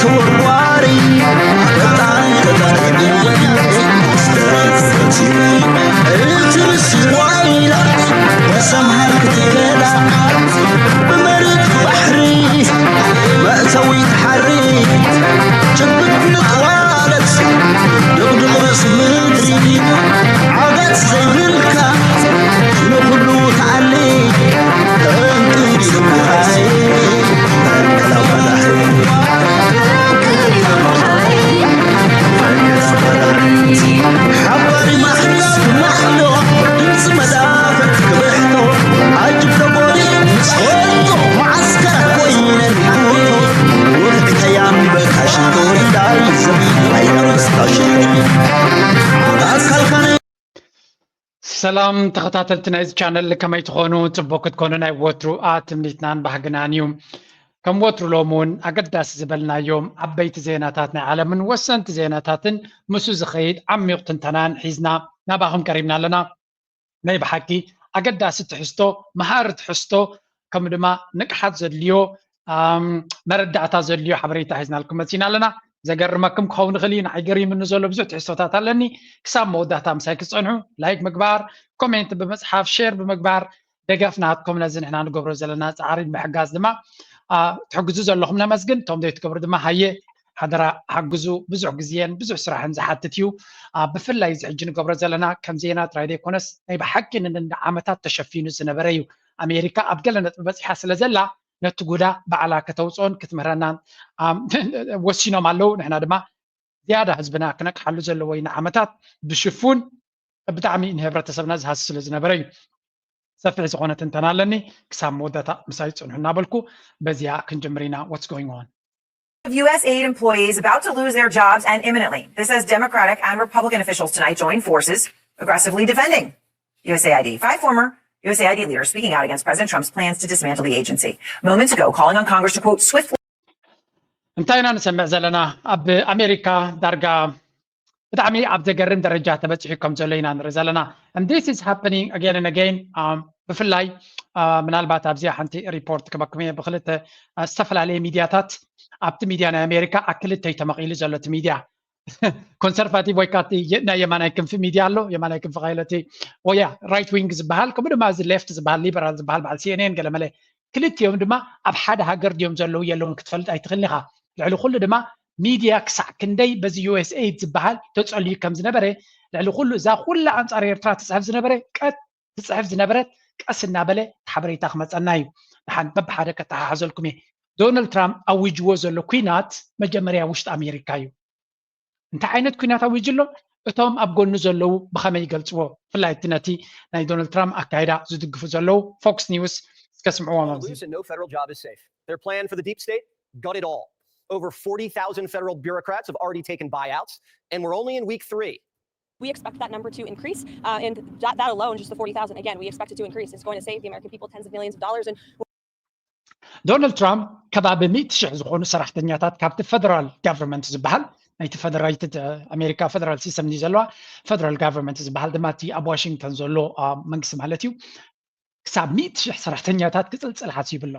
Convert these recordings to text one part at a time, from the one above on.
ተወርዋሪ በጣም ተጠርጥሬ ማስተር እቲ ምስዋይላ በሰማይ ክትከዳ ብመሬት ባሕሪ መእተዊት ሓሪ ጭብጥ ንጥዋለት ድቕድቕ ርእሲ ምድሪ ዓጋት ዘይብልካ ንኹሉ ተኣሊ ሰላም ተኸታተልቲ ናይዚ ቻነል፣ ከመይ ትኾኑ? ጽቡቕ ክትኮኑ ናይ ወትሩ ትምኒትናን ባህግናን እዩ። ከም ወትሩ ሎም እውን ኣገዳሲ ዝበልናዮም ዓበይቲ ዜናታት ናይ ዓለምን ወሰንቲ ዜናታትን ምስኡ ዝኸይድ ዓሚቕ ትንተናን ሒዝና ናባኹም ቀሪብና ኣለና። ናይ ብሓቂ ኣገዳሲ ትሕዝቶ፣ መሃሪ ትሕዝቶ፣ ከምኡ ድማ ንቕሓት ዘድልዮ መረዳእታ ዘድልዮ ሓበሬታ ሒዝናልኩም መፂና ኣለና። ዘገርመኩም ክኸውን ይኽእል እዩ፣ ንዓይ ገሪምኒ ዘሎ ብዙሕ ትሕዝቶታት ኣለኒ። ክሳብ መወዳእታ ምሳይ ክትፀንሑ ላይክ ምግባር፣ ኮሜንት ብምፅሓፍ፣ ሼር ብምግባር ደገፍ ናትኩም ነዚ ንሕና ንገብሮ ዘለና ፃዕሪ ንምሕጋዝ ድማ ትሕግዙ ዘለኹም ነመስግን። እቶም ዘይትገብሩ ድማ ሃየ ሓደራ ሓግዙ። ብዙሕ ግዜን ብዙሕ ስራሕን ዝሓትት እዩ። ብፍላይ እዚ ሕጂ ንገብሮ ዘለና ከም ዜና ጥራይ ዘይኮነስ ናይ ብሓቂ ንንዳ ዓመታት ተሸፊኑ ዝነበረ እዩ። ኣሜሪካ ኣብ ገለ ነጥቢ በፂሓ ስለ ዘላ ነቲ ጉዳ ባዕላ ከተውፅኦን ክትምህረናን ወሲኖም ኣለዉ። ንሕና ድማ ዝያዳ ህዝብና ክነቅሓሉ ዘለዎ እዩ። ንዓመታት ብሽፉን ብጣዕሚ ንህብረተሰብና ዝሃሲ ስለ ዝነበረ እዩ። ሰፊሕ ዝኾነ ትንተና ኣለኒ። ክሳብ መወዳእታ ምሳይ ፅንሑ እናበልኩ በዚኣ ክንጅምር ኢና። What's going on? U S aid employees about to lose their jobs and imminently. This as Democratic and Republican officials tonight join forces, aggressively defending U S A I D. Five former U S A I D leaders speaking out against President Trump's plans to dismantle the agency. Moments ago, calling on Congress to quote swiftly. እንታይ ኢና ንሰምዕ ዘለና? ኣብ ኣሜሪካ ዳርጋ ብጣዕሚ ኣብ ዘገርም ደረጃ ተበፂሑ ከም ዘሎ ኢና ንርኢ ዘለና። And this is happening again and again. ብፍላይ ምናልባት ኣብዚኣ ሓንቲ ሪፖርት ክበኩም እየ። ብክልተ ዝተፈላለየ ሚድያታት ኣብቲ ሚድያ ናይ ኣሜሪካ ኣብ ክልተ እዩ ተመቒሉ ዘሎ። እቲ ሚድያ ኮንሰርቫቲቭ ወይ ከዓ ናይ የማናይ ክንፊ ሚድያ ኣሎ። የማናይ ክንፊ ካይለቲ ወያ ራይት ዊንግ ዝበሃል፣ ከምኡ ድማ እዚ ሌፍት ዝበሃል ሊበራል ዝበሃል በዓል ሲኤንኤን ገለመለ ክልቲኦም ድማ ኣብ ሓደ ሃገር ድዮም ዘለዉ የለውን ክትፈልጥ ኣይትኽእልን ኢኻ። ልዕሊ ኩሉ ድማ ሚድያ ክሳዕ ክንደይ በዚ ዩኤስኤይድ ዝበሃል ተጸልዩ ከም ዝነበረ፣ ልዕሊ ኩሉ እዛ ኩላ ኣንጻር ኤርትራ ትጽሕፍ ዝነበረ ቀስ ትጽሕፍ ዝነበረት ቀስ እናበለ ሓበሬታ ክመጸና እዩ። ደሓን በብሓደ ከተሓሓዘልኩም እየ። ዶናልድ ትራምፕ ኣዊጅዎ ዘሎ ኲናት መጀመርያ ውሽጢ ኣሜሪካ እዩ። እንታይ ዓይነት ኲናት ኣዊጁ ኣሎ? እቶም ኣብ ጎኑ ዘለዉ ብኸመይ ይገልጽዎ? ብፍላይ እቲ ነቲ ናይ ዶናልድ ትራምፕ ኣካይዳ ዝድግፉ ዘለዉ ፎክስ ኒውስ እስከ ስምዕዎም ኣብዚ። Lose and no federal job is safe. Their plan for the deep state, gut it all. Over forty thousand federal bureaucrats have already taken buyouts, and we're only in week three. We expect that number to increase, uh, and that, that alone, just the forty thousand, again, we expect it to increase. It's going to save the American people tens of millions of dollars. And ዶናልድ ትራምፕ ከባቢ ሚእቲ ሽሕ ዝኾኑ ሰራሕተኛታት ካብቲ ፈደራል ጋቨርንመንት ዝበሃል ናይቲ ፈደራይትድ ኣሜሪካ ፈደራል ሲስተም እዩ ዘለዋ። ፈደራል ጋቨርንመንት ዝበሃል ድማ እቲ ኣብ ዋሽንግተን ዘሎ መንግስቲ ማለት እዩ። ክሳብ ሚእቲ ሽሕ ሰራሕተኛታት ክፅልፅል ሓሲቡ ኣሎ።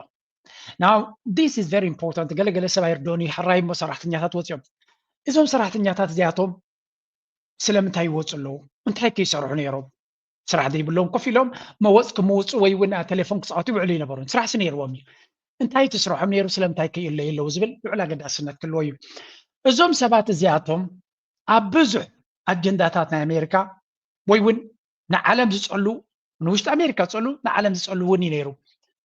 Now this is very important። ገለገለ ሰብ ኣይርዶን እዩ። ሕራይ እሞ ሰራሕተኛታት ወፂኦም። እዞም ሰራሕተኛታት እዚኣቶም ስለምንታይ ይወፁ ኣለዉ? እንታይ ከይሰርሑ ነይሮም? ስራሕ ዘይብሎም ኮፍ ኢሎም መወፅ ክምውፁ ወይ እውን ቴሌፎን ክፃወቱ ይውዕሉ ይነበሩ። ስራሕሲ ነይርዎም እዩ። እንታይ እቲ ስርሖም ነይሩ? ስለምንታይ ከይእለዩ ኣለዉ ዝብል ልዑል ኣገዳስነት ክህልዎ እዩ። እዞም ሰባት እዚኣቶም ኣብ ብዙሕ ኣጀንዳታት ናይ ኣሜሪካ ወይ እውን ንዓለም ዝፀሉ ንውሽጢ ኣሜሪካ ዝፀሉ ንዓለም ዝፀሉ እውን እዩ ነይሩ።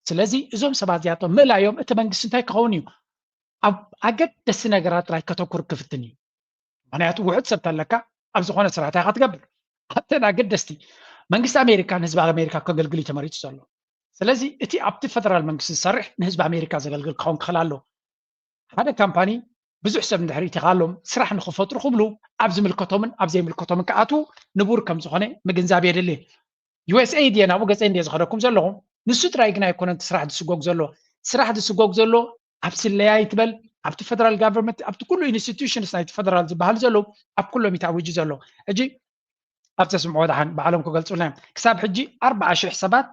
ስለዚ እዞም ሰባት እዚኣቶም ምእላዮም እቲ መንግስቲ እንታይ ክኸውን እዩ? ኣብ ኣገደስቲ ነገራት ጥራይ ከተኩር ክፍትን እዩ። ምክንያቱ ውሑድ ሰብ ተለካ ኣብ ዝኾነ ስራሕ እንታይ ኢኻ ትገብር? ኣብተን ኣገደስቲ መንግስቲ ኣሜሪካ ንህዝቢ ኣሜሪካ ከገልግል እዩ ተመሪፁ ዘሎ። ስለዚ እቲ ኣብቲ ፈደራል መንግስቲ ዝሰርሕ ንህዝቢ ኣሜሪካ ዘገልግል ክኸውን ክኽእል ኣለዎ። ሓደ ካምፓኒ ብዙሕ ሰብ እንድሕር ኢትኻሎም ስራሕ ንኽፈጥሩ ክብሉ ኣብ ዝምልከቶምን ኣብ ዘይምልከቶምን ክኣትዉ ንቡር ከም ዝኾነ ምግንዛብ የድሊ። ዩኤስኤይድ እየ ናብኡ ገፀ እንድየ ዝኸደኩም ዘለኹ። ንሱ ጥራይ ግን ኣይኮነን እቲ ስራሕ ዝስጎግ ዘሎ። ስራሕ ዝስጎግ ዘሎ ኣብ ስለያ ይትበል ኣብቲ ፈደራል ጋቨርንመንት ኣብቲ ኩሉ ኢንስቲቱሽንስ ናይቲ ፈደራል ዝበሃሉ ዘለዉ ኣብ ኩሎም እዩ ተኣዊጁ ዘሎ። ሕጂ ኣብ ተስምዕዎ ደሓን ባዕሎም ክገልፁልና እዮም። ክሳብ ሕጂ ኣርብዓ ሽሕ ሰባት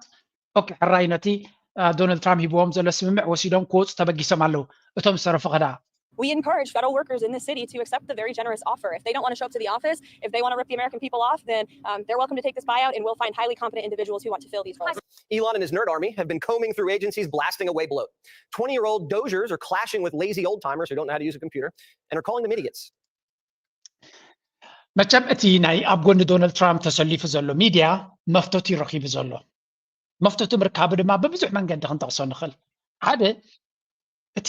ኦኬ ሕራይ ነቲ ዶናልድ ትራምፕ ሂብዎም ዘሎ ስምምዕ ወሲዶም ክወፁ ተበጊሶም ኣለዉ። እቶም ዝተረፉ ኸ ደኣ? We encourage federal workers in this city to accept the very generous offer. If they don't want to show up to the office, if they want to rip the American people off, then um, they're welcome to take this buyout, and we'll find highly competent individuals who want to fill these roles. Elon and his nerd army have been combing through agencies, blasting away bloat. Twenty year old Dozers are clashing with lazy old timers who don't know how to use a computer and are calling them idiots. መቸም እቲ ናይ ኣብ ጎኒ ዶናልድ ትራምፕ ተሰሊፉ ዘሎ ሚድያ መፍቶት ይረኪቡ ዘሎ። መፍቶት ምርካቡ ድማ ብብዙሕ መንገዲ ክንጠቕሶ ንኽእል። ሓደ እቲ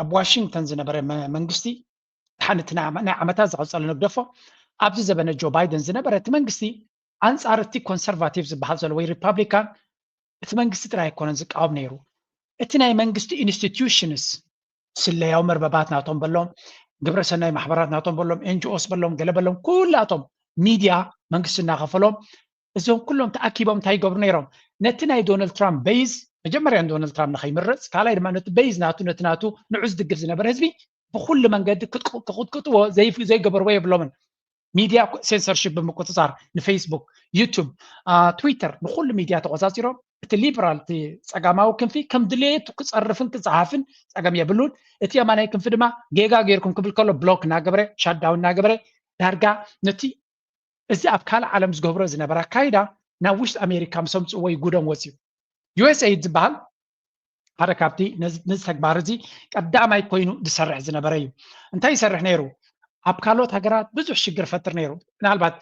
ኣብ ዋሽንግተን ዝነበረ መንግስቲ ሓንቲ ናይ ዓመታት ዝቐፀለ ንግደፎ ኣብዚ ዘበነ ጆ ባይደን ዝነበረ እቲ መንግስቲ ኣንፃር እቲ ኮንሰርቫቲቭ ዝበሃል ዘሎ ወይ ሪፓብሊካን እቲ መንግስቲ ጥራይ ኣይኮነን ዝቃወም ነይሩ። እቲ ናይ መንግስቲ ኢንስቲትዩሽንስ ስለያዊ መርበባት ናቶም በሎም፣ ግብረሰናይ ማሕበራት ናቶም በሎም፣ ኤንጂኦስ በሎም፣ ገለ በሎም ኩላቶም ሚድያ መንግስቲ እናኸፈሎም እዞም ኩሎም ተኣኪቦም እንታይ ይገብሩ ነይሮም? ነቲ ናይ ዶናልድ ትራምፕ በይዝ መጀመርያ ዶናልድ ትራምፕ ንኸይምረፅ ካልኣይ ድማ ነቲ በይዝ ናቱ ነቲ ናቱ ንዑ ዝድግፍ ዝነበረ ህዝቢ ብኩሉ መንገዲ ክቕጥቅጥዎ ዘይገበርዎ የብሎምን። ሚድያ ሴንሰርሽፕ ብምቁፅፃር ንፌስቡክ፣ ዩቱብ፣ ትዊተር ንኩሉ ሚድያ ተቆፃፂሮም እቲ ሊበራል እቲ ፀጋማዊ ክንፊ ከም ድሌቱ ክፀርፍን ክፀሓፍን ፀገም የብሉን። እቲ የማናይ ክንፊ ድማ ጌጋ ገይርኩም ክብል ከሎ ብሎክ እናገበረ ሻዳውን እናገበረ ዳርጋ ነቲ እዚ ኣብ ካልእ ዓለም ዝገብሮ ዝነበረ ኣካይዳ ናብ ውሽጢ ኣሜሪካ ምስ ኣምፅእዎ እዩ ጉዶም ወፅዩ። ዩኤስኤይድ ዝበሃል ሓደ ካብቲ ነዚ ተግባር እዚ ቀዳማይ ኮይኑ ዝሰርሕ ዝነበረ እዩ። እንታይ ይሰርሕ ነይሩ? ኣብ ካልኦት ሃገራት ብዙሕ ሽግር ፈጥር ነይሩ። ምናልባት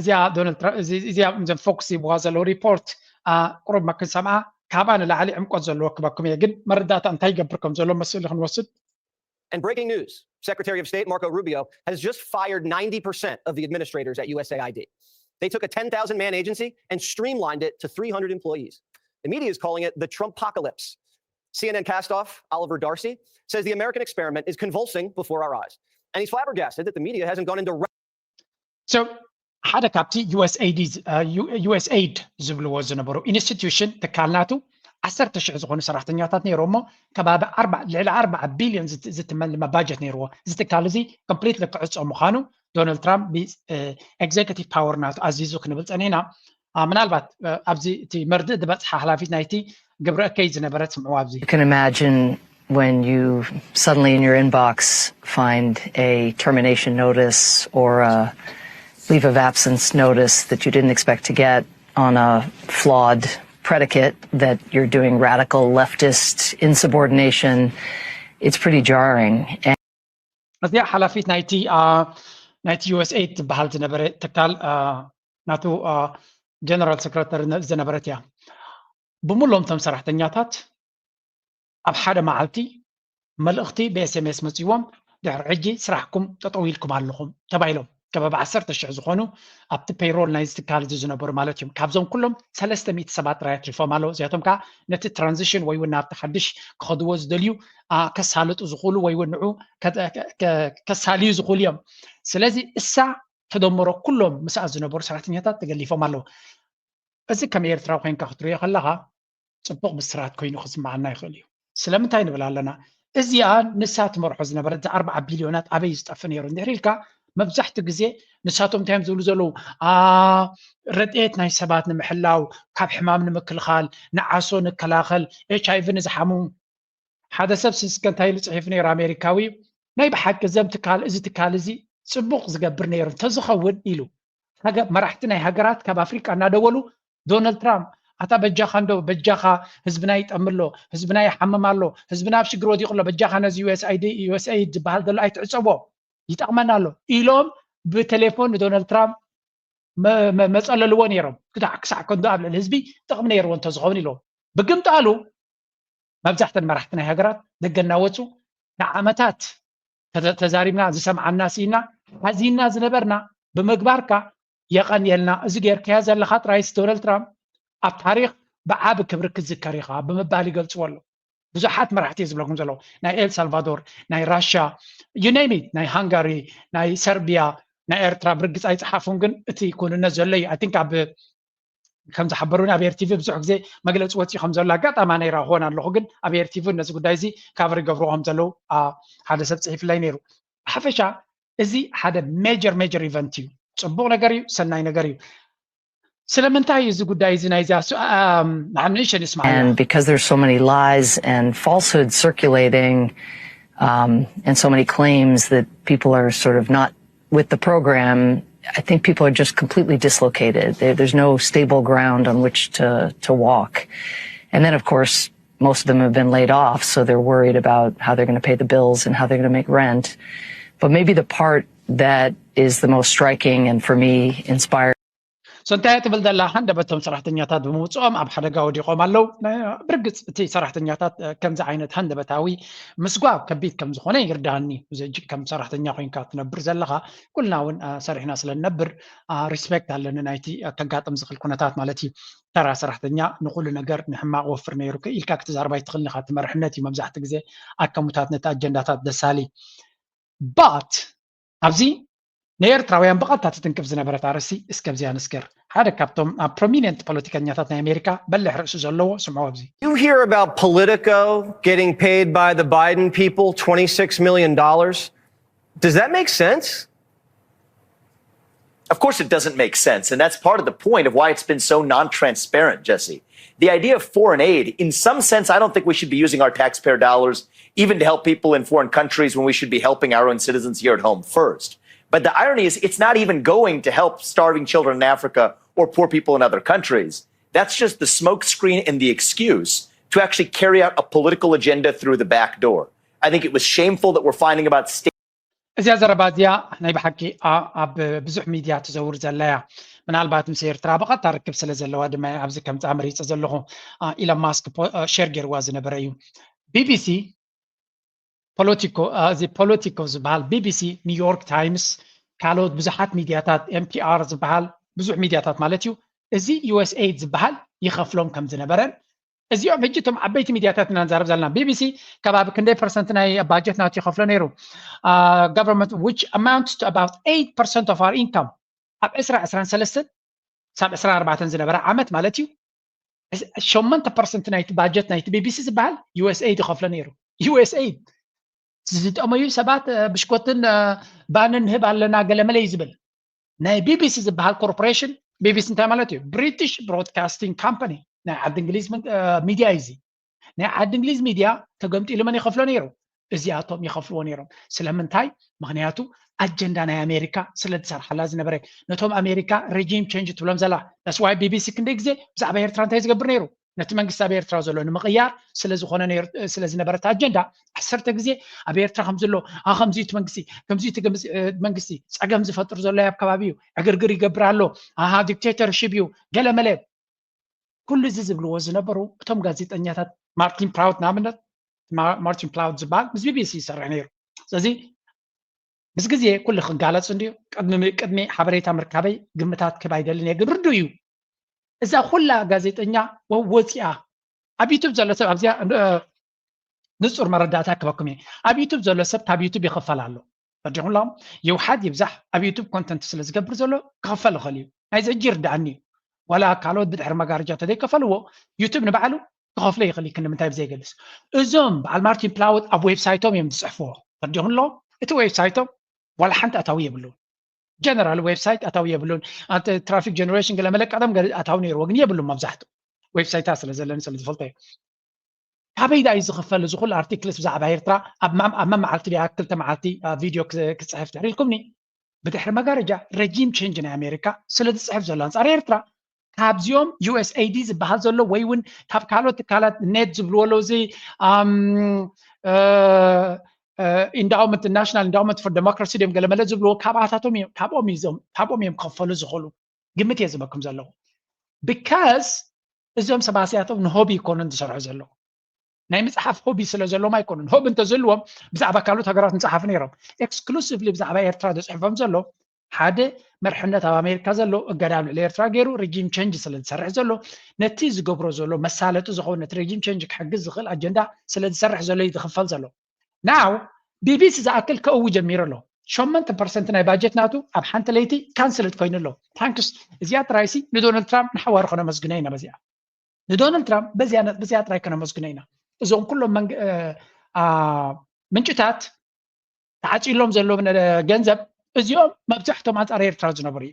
እዚኣ ዶናልድ ትራምፕ እዚኣ ፎክስ ይብዋ ዘለዉ ሪፖርት ቁሩብ ክንሰምዓ ካብኣ ንላዕሊ ዕምቆት ዘለዎ ክበኩም እየ። ግን መረዳእታ እንታይ ይገብር ከም ዘሎ መስእሊ ክንወስድ And breaking news, Secretary of State Marco Rubio has just fired ninety percent of the administrators at U S A I D. They took a ten thousand man agency and streamlined it to three hundred employees. The media is calling it the Trumpocalypse. C N N castoff Oliver Darcy says the American experiment is convulsing before our eyes. And he's flabbergasted that the media hasn't gone into So ሓደ ካብቲ ዩኤስኤይድ ዝብልዎ ዝነበሩ ኢንስቲትዩሽን ትካል ናቱ ዓሰርተ ሽሕ ዝኾኑ ሰራሕተኛታት ነይሮ እሞ ከባቢ ልዕሊ ኣርባዓ ቢልዮን ዝትመልመ ባጀት ነይርዎ። እዚ ትካል እዚ ኮምፕሊትሊ ክዕፆ ምዃኑ ዶናልድ ትራምፕ ብኤግዜኪቲቭ ፓወር ናቱ ኣዚዙ ክንብል ፀኒሕና። ምናልባት ኣብዚ እቲ መርድእ ዝበፅሓ ሓላፊት ናይቲ ግብረ እከይ ዝነበረት ስምዕዋ ኣብዚ You can imagine when you suddenly in your inbox find a termination notice or a leave of absence notice that you didn't expect to get on a flawed predicate that you're doing radical leftist insubordination, it's pretty jarring. And እዚኣ ሓላፊት ናይቲ ናይቲ ዩኤስኤይድ ትበሃል ዝነበረ ትካል ናቱ ጀነራል ሰክረተሪ ዝነበረት እያ። ብምሎም እቶም ሰራሕተኛታት ኣብ ሓደ መዓልቲ መልእኽቲ ብኤስኤምኤስ መፅዎም ድሕሪ ሕጂ ስራሕኩም ጠጠው ኢልኩም ኣለኹም ተባሂሎም። ከባቢ ዓሰርተ ሽሕ ዝኾኑ ኣብቲ ፔይሮል ናይዚ ትካል እዚ ዝነበሩ ማለት እዮም። ካብዞም ኩሎም ሰለስተ ሚእቲ ሰባት ጥራይ ኣትሪፎም ኣለዉ። እዚኣቶም ከዓ ነቲ ትራንዚሽን ወይ እውን ናብቲ ሓድሽ ክኸድዎ ዝደልዩ ከሳልጡ ዝኽእሉ ወይ እውን ንዑ ከሳልዩ ዝኽእሉ እዮም። ስለዚ እሳ ተደመሮ ኩሎም ምስኣ ዝነበሩ ሰራሕተኛታት ተገሊፎም ኣለዉ። እዚ ከም ኤርትራዊ ኮይንካ ክትሪኦ ከለኻ ፅቡቕ ብስራት ኮይኑ ክስምዓና ይኽእል እዩ። ስለምንታይ ንብል ኣለና? እዚኣ ንሳ ትመርሖ ዝነበረት እዚ ኣርባዓ ቢልዮናት ኣበይ ዝጠፍ ነይሩ እንድሕር ኢልካ መብዛሕትኡ ግዜ ንሳቶም እንታይ እዮም ዝብሉ ዘለዉ? ረድኤት ናይ ሰባት ንምሕላው፣ ካብ ሕማም ንምክልኻል፣ ንዓሶ ንከላኸል፣ ኤች ኣይቪ ንዝሓሙ ሓደ ሰብ እስከ እንታይ ኢሉ ፅሒፉ ነይሩ ኣሜሪካዊ ናይ ብሓቂ ዘም ትካል እዚ ትካል እዚ ፅቡቕ ዝገብር ነይሩ እንተዝኸውን ኢሉ መራሕቲ ናይ ሃገራት ካብ ኣፍሪቃ እናደወሉ ዶናልድ ትራምፕ ኣታ በጃኻ እንዶ በጃኻ ህዝብና ይጠሚ ኣሎ፣ ህዝብና ይሓምም ኣሎ፣ ህዝብና ኣብ ሽግር ወዲቑ ኣሎ፣ በጃኻ ነዚ ዩኤስኤይድ ዝበሃል ዘሎ ኣይትዕፀቦ ይጠቕመና ኣሎ ኢሎም ብቴሌፎን ንዶናልድ ትራምፕ መፀለልዎ ነይሮም። ክሳዕ ክንዶ ኣብ ልዕሊ ህዝቢ ጥቕሚ ነይርዎ እንተዝኸውን ኢልዎም። ብግምጣሉ መብዛሕተን መራሕቲ ናይ ሃገራት ደገ እናወፁ ንዓመታት ተዛሪብና ዝሰምዓና ስኢና ሓዚንና ዝነበርና ብምግባርካ የቐንየልና። እዚ ጌርካዮ ዘለኻ ጥራይስ ዶናልድ ትራምፕ ኣብ ታሪኽ ብዓቢ ክብሪ ክዝከር ኢኻ ብምባል ይገልፅዎ ኣለዉ። ብዙሓት መራሕቲ እየ ዝብለኩም ዘለዉ ናይ ኤልሳልቫዶር፣ ናይ ራሽያ፣ you name it፣ ናይ ሃንጋሪ፣ ናይ ሰርቢያ፣ ናይ ኤርትራ ብርግፅ ኣይፀሓፉን ግን እቲ ኩንነት ዘሎ እዩ። I think ኣብ ከም ዝሓበሩኒ ኣብ ኤርቲቪ ብዙሕ ግዜ መግለፂ ወፂኡ ከም ዘሎ ኣጋጣሚ ኣነ ይረኽቦን ኣለኹ ግን ኣብ ኤርቲቪ ነዚ ጉዳይ እዚ ካቨር ይገብርዎ ከም ዘለዉ ሓደ ሰብ ፅሒፍለይ ነይሩ። ብሓፈሻ እዚ ሓደ ሜጀር ሜጀር ኢቨንት እዩ። ፅቡቕ ነገር እዩ፣ ሰናይ ነገር እዩ። ስለምንታይ እዚ ጉዳይ እዚ ናይዚ ንእሽተን ይስማዕ And because there's so many lies and falsehood circulating, um, and so many claims that people are sort of not with the program. I think people are just completely dislocated. There, there's no stable ground on which to, to walk. And then, of course, most of them have been laid off, so they're worried about how they're going to pay the bills and how they're going to make rent. But maybe the part that is the most striking and for me inspiring. So እንታይ ትብል ዘላ? ሃንደበቶም ሰራሕተኛታት ብምውፅኦም ኣብ ሓደጋ ወዲቖም ኣለዉ። ብርግፅ እቲ ሰራሕተኛታት ከምዚ ዓይነት ሃንደበታዊ ምስጓብ ከቢድ ከም ዝኾነ ይርዳኒ። እጅግ ከም ሰራሕተኛ ኮይንካ ትነብር ዘለኻ፣ ኩልና እውን ሰሪሕና ስለ ንነብር ሪስፔክት ኣለኒ ናይቲ ከጋጥም ዝኽእል ኩነታት ማለት እዩ። ተራ ሰራሕተኛ ንኹሉ ነገር ንሕማቕ ወፍር ነይሩ ኢልካ ክትዛርባ ኣይትኽእልን ኢኻ። እቲ መርሕነት እዩ መብዛሕትኡ ግዜ ኣከሙታት ነቲ ኣጀንዳታት ደሳሊ ባት ኣብዚ ንኤርትራውያን ብቐጥታ ትትንክፍ ዝነበረት ኣርእስቲ እስከ ኣብዚኣ ንስገር። ሓደ ካብቶም ኣብ ፕሮሚነንት ፖለቲከኛታት ናይ ኣሜሪካ በልሕ ርእሲ ዘለዎ ስምዖ ኣብዚ። You hear about Politico getting paid by the Biden people twenty-six million dollars. Does that make sense? Of course, it doesn't make sense. And that's part of the point of why it's been so non transparent, Jesse. The idea of foreign aid, in some sense, I don't think we should be using our taxpayer dollars even to help people in foreign countries when we should be helping our own citizens here at home first. But the irony is, it's not even going to help starving children in Africa or poor people in other countries. That's just the smokescreen and the excuse to actually carry out a political agenda through the back door. I think it was shameful that we're finding about state. እዚኣ ዘረባ እዚኣ ናይ ብሓቂ ኣብ ብዙሕ ሚድያ ትዘውር ዘላ እያ። ምናልባት ምስ ኤርትራ ብቐጥታ ርክብ ስለ ዘለዋ ድማ ኣብዚ ከምፃ መሪፀ ዘለኹ። ኢሎን ማስክ ሸር ገይርዋ ዝነበረ እዩ። ቢቢሲ ፖለቲኮ እዚ ፖለቲኮ ዝበሃል ቢቢሲ፣ ኒውዮርክ ታይምስ፣ ካልኦት ብዙሓት ሚድያታት፣ ኤምፒኣር ዝበሃል ብዙሕ ሚድያታት ማለት እዩ። እዚ ዩኤስኤይድ ዝበሃል ይኸፍሎም ከም ዝነበረን እዚኦም ሕጂ እቶም ዓበይቲ ሚድያታት ኢና ንዛረብ ዘለና። ቢቢሲ ከባቢ ክንደይ ፐርሰንት ናይ ባጀት ናቱ ይኸፍሎ ነይሩ? Government which amounts to about eight percent of our income ኣብ ዕስራ ዕስራን ሰለስተን ሳብ ዕስራ ኣርባዕተን ዝነበረ ዓመት ማለት እዩ። ሸሞንተ ፐርሰንት ናይቲ ባጀት ናይቲ ቢቢሲ ዝበሃል ዩኤስኤይድ ይኸፍሎ ነይሩ። ዩኤስኤይድ ዝጠመዩ ሰባት ብሽኮትን ባንን ንህብ ኣለና ገለመለ እዩ ዝብል። ናይ ቢቢሲ ዝበሃል ኮርፖሬሽን፣ ቢቢሲ እንታይ ማለት እዩ? ብሪቲሽ ብሮድካስቲንግ ካምፓኒ፣ ናይ ዓዲ እንግሊዝ ሚድያ እዩ። እዚ ናይ ዓዲ እንግሊዝ ሚድያ ተገምጢሉ መን ይኸፍሎ ነይሩ? እዚኣቶም ይኸፍልዎ ነይሮም። ስለምንታይ? ምክንያቱ ኣጀንዳ ናይ ኣሜሪካ ስለ ዝሰርሓላ ዝነበረ፣ ነቶም ኣሜሪካ ሬጂም ቸንጅ ትብሎም ዘላ። That's why ቢቢሲ ክንደይ ግዜ ብዛዕባ ኤርትራ እንታይ ዝገብር ነይሩ? ነቲ መንግስቲ ኣብ ኤርትራ ዘሎ ንምቕያር ስለ ዝኾነ ነይሩ፣ ስለ ዝነበረ እቲ ኣጀንዳ ዓሰርተ ግዜ ኣብ ኤርትራ ከም ዘሎ፣ ኣ፣ ከምዚ እቲ መንግስቲ፣ ከምዚ እቲ ገምዚ-፣ እ፣ መንግስቲ ጸገም ዝፈጥር ዘሎ ኣብ ከባቢ እዩ፣ ዕግርግር ይገብር ኣሎ፣ ኣሃ ዲክቴተርሺፕ እዩ፣ ገለ መለ። ኩሉ እዚ ዝብልዎ ዝነበሩ እቶም ጋዜጠኛታት፣ ማርቲን ፕላውት ንኣብነት፣ ማ-፣ ማርቲን ፕላውት ዝበሃል ምስ ቢቢሲ ይሰርሕ ነይሩ። ስለዚ ምስ ግዜ ኩሉ ክጋለጽ እንድዩ። ቅድሚ፣ ቅድሚ ሓበሬታ ምርካበይ ግምታት ክብ ኣይደልን እየ፣ ግን ርዱእ እዩ። እዛ ኩላ ጋዜጠኛ ወ-፣ ወፂኣ ኣብ ዩቱብ ዘሎ ሰብ ኣብዚኣ፣ እ፣ ንጹር መረዳእታ ክበኩም እየ። ኣብ ዩቱብ ዘሎ ሰብ ካብ ዩቱብ ይኽፈል ኣሎ። ፈዲኹምሎም ይውሓድ ይብዛሕ ኣብ ዩቱብ ኮንተንት ስለ ዝገብር ዘሎ ክኽፈል ይኽእል እዩ። ናይዚ ሕጂ ይርዳእኒ እዩ። ዋላ ካልኦት ብድሕሪ መጋረጃ ተዘይከፈልዎ ዩቱብ ንባዕሉ ክኸፍሎ ይኽእል እዩ፣ ክንዲ ምንታይ ብዘይገልጽ። እዞም በዓል ማርቲን ፕላውት ኣብ ዌብሳይቶም እዮም ዝጽሕፍዎ። ፈዲኹምሎም እቲ ዌብሳይቶም ዋላ ሓንቲ ኣታዊ የብሉን። ጀነራል ዌብሳይት ኣታዊ የብሉን። ኣንተ ትራፊክ ጀነሬሽን ገለ መለቀጠም ገለ ኣታዊ ነይርዎ፣ ግን የብሉን። መብዛሕትኡ ዌብሳይታት ስለ ዘለኒ ስለ ዝፈልጦ እዩ። ካበይ ዳዩ ዝኽፈል እዚ ኩሉ ኣርቲክልስ ብዛዕባ ኤርትራ? ኣብ ማም-፣ ኣብ መመዓልቲ ድያ ክልተ መዓልቲ፣ አ፣ ቪድዮ ክ-፣ ክጽሕፍ ድሕሪ ኢልኩምኒ፣ ብድሕሪ መጋረጃ ረጂም ቸንጅ ናይ ኣሜሪካ ስለ ዝጽሕፍ ዘሎ ኣንጻር ኤርትራ፣ ካብዚኦም ዩኤስኤይዲ ዝበሃል ዘሎ ወይ እውን ካብ ካልኦት ትካላት ኔት ዝብልዎ ኣለዉ፣ እዚ፣ ኣም፣ እ፣ እ፣ ኢንዳውመንት፣ ናሽናል ኢንዳውመንት ፎር ዴሞክራሲ ድዮም ገለ መለ ዝብልዎ፣ ካብኣታቶም እዮም፣ ካብኦም እዮም፣ ካብኦም እዮም ክኽፈሉ ዝኽእሉ። ግምት እየ ዝበኩም ዘለኹ። ቢካዝ እዞም ሰባት እዚኣቶም ንሆቢ ኣይኮኑን ዝሰርሑ ዘለዉ። ናይ ምጽሓፍ ሆቢ ስለ ዘለዎም ኣይኮኑን። ሆቢ እንተዝህልዎም ብዛዕባ ካልኦት ሃገራት ምጽሓፉ ነይሮም። ኤክስክሉሲቭሊ ብዛዕባ ኤርትራ ዘጽሕፎም ዘሎ ሓደ መርሕነት ኣብ ኣሜሪካ ዘሎ እገዳ ኣብ ልዕሊ ኤርትራ ገይሩ ሬጂም ቸንጅ ስለ ዝሰርሕ ዘሎ፣ ነቲ ዝገብሮ ዘሎ መሳለጢ ዝኸውን ነቲ ሬጂም ቸንጅ ክሕግዝ ዝኽእል ኣጀንዳ ስለ ዝሰርሕ ዘሎ እዩ ዝኽፈል ዘሎ። ናው ቢቢሲ ዝኣክል ከእዊ ጀሚሩ ኣሎ። ሸሞንተ ፐርሰንት ናይ ባጀት ናቱ ኣብ ሓንቲ ለይቲ ካንስልድ ኮይኑ ኣሎ። ታንክስ። እዚኣ ጥራይሲ ንዶናልድ ትራምፕ ንሓዋሩ ከነመስግኖ ኢና በዚኣ። ንዶናልድ ትራምፕ በዚኣ ነ-፣ በዚኣ ጥራይ ከነመስግኖ ኢና። እዞም ኩሎም መንግ-፣ እ፣ አ፣ ምንጭታት ተዓጺሎም ዘለዉ ነ-፣ ገንዘብ እዚኦም መብዛሕቶም ኣንጻር ኤርትራ ዝነበሩ እዩ።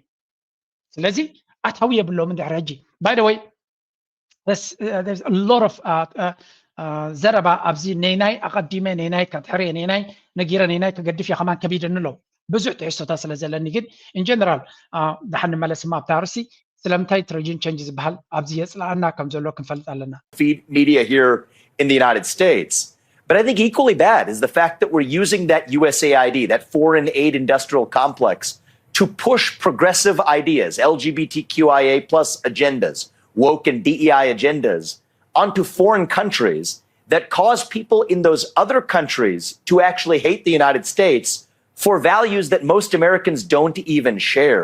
ስለዚ ኣታዊ የብሎም እንድሕር ሕጂ። By the way, there's, uh, there's a lot of, uh, uh, ዘረባ ኣብዚ ነይናይ ኣቐዲመ ነይናይ ከድሕርየ ነይናይ ነጊረ ነይናይ ክገድፍ እየ ከማን ከቢደኒ ኣሎ። ብዙሕ ትሕዝቶታት ስለ ዘለኒ ግን in general ደሓን ንመለስ እማ ኣብታ ኣርእስቲ ስለምንታይ እቲ regime change ዝበሃል ኣብዚ የፅልኣና ከም ዘሎ ክንፈልጥ ኣለና። Feed media here in the United States. But I think equally bad is the fact that we're using that U S A I D, that foreign aid industrial complex, to push progressive ideas, L G B T Q I A plus agendas, woke and D E I agendas, onto foreign countries that cause people in those other countries to actually hate the United States for values that most Americans don't even share.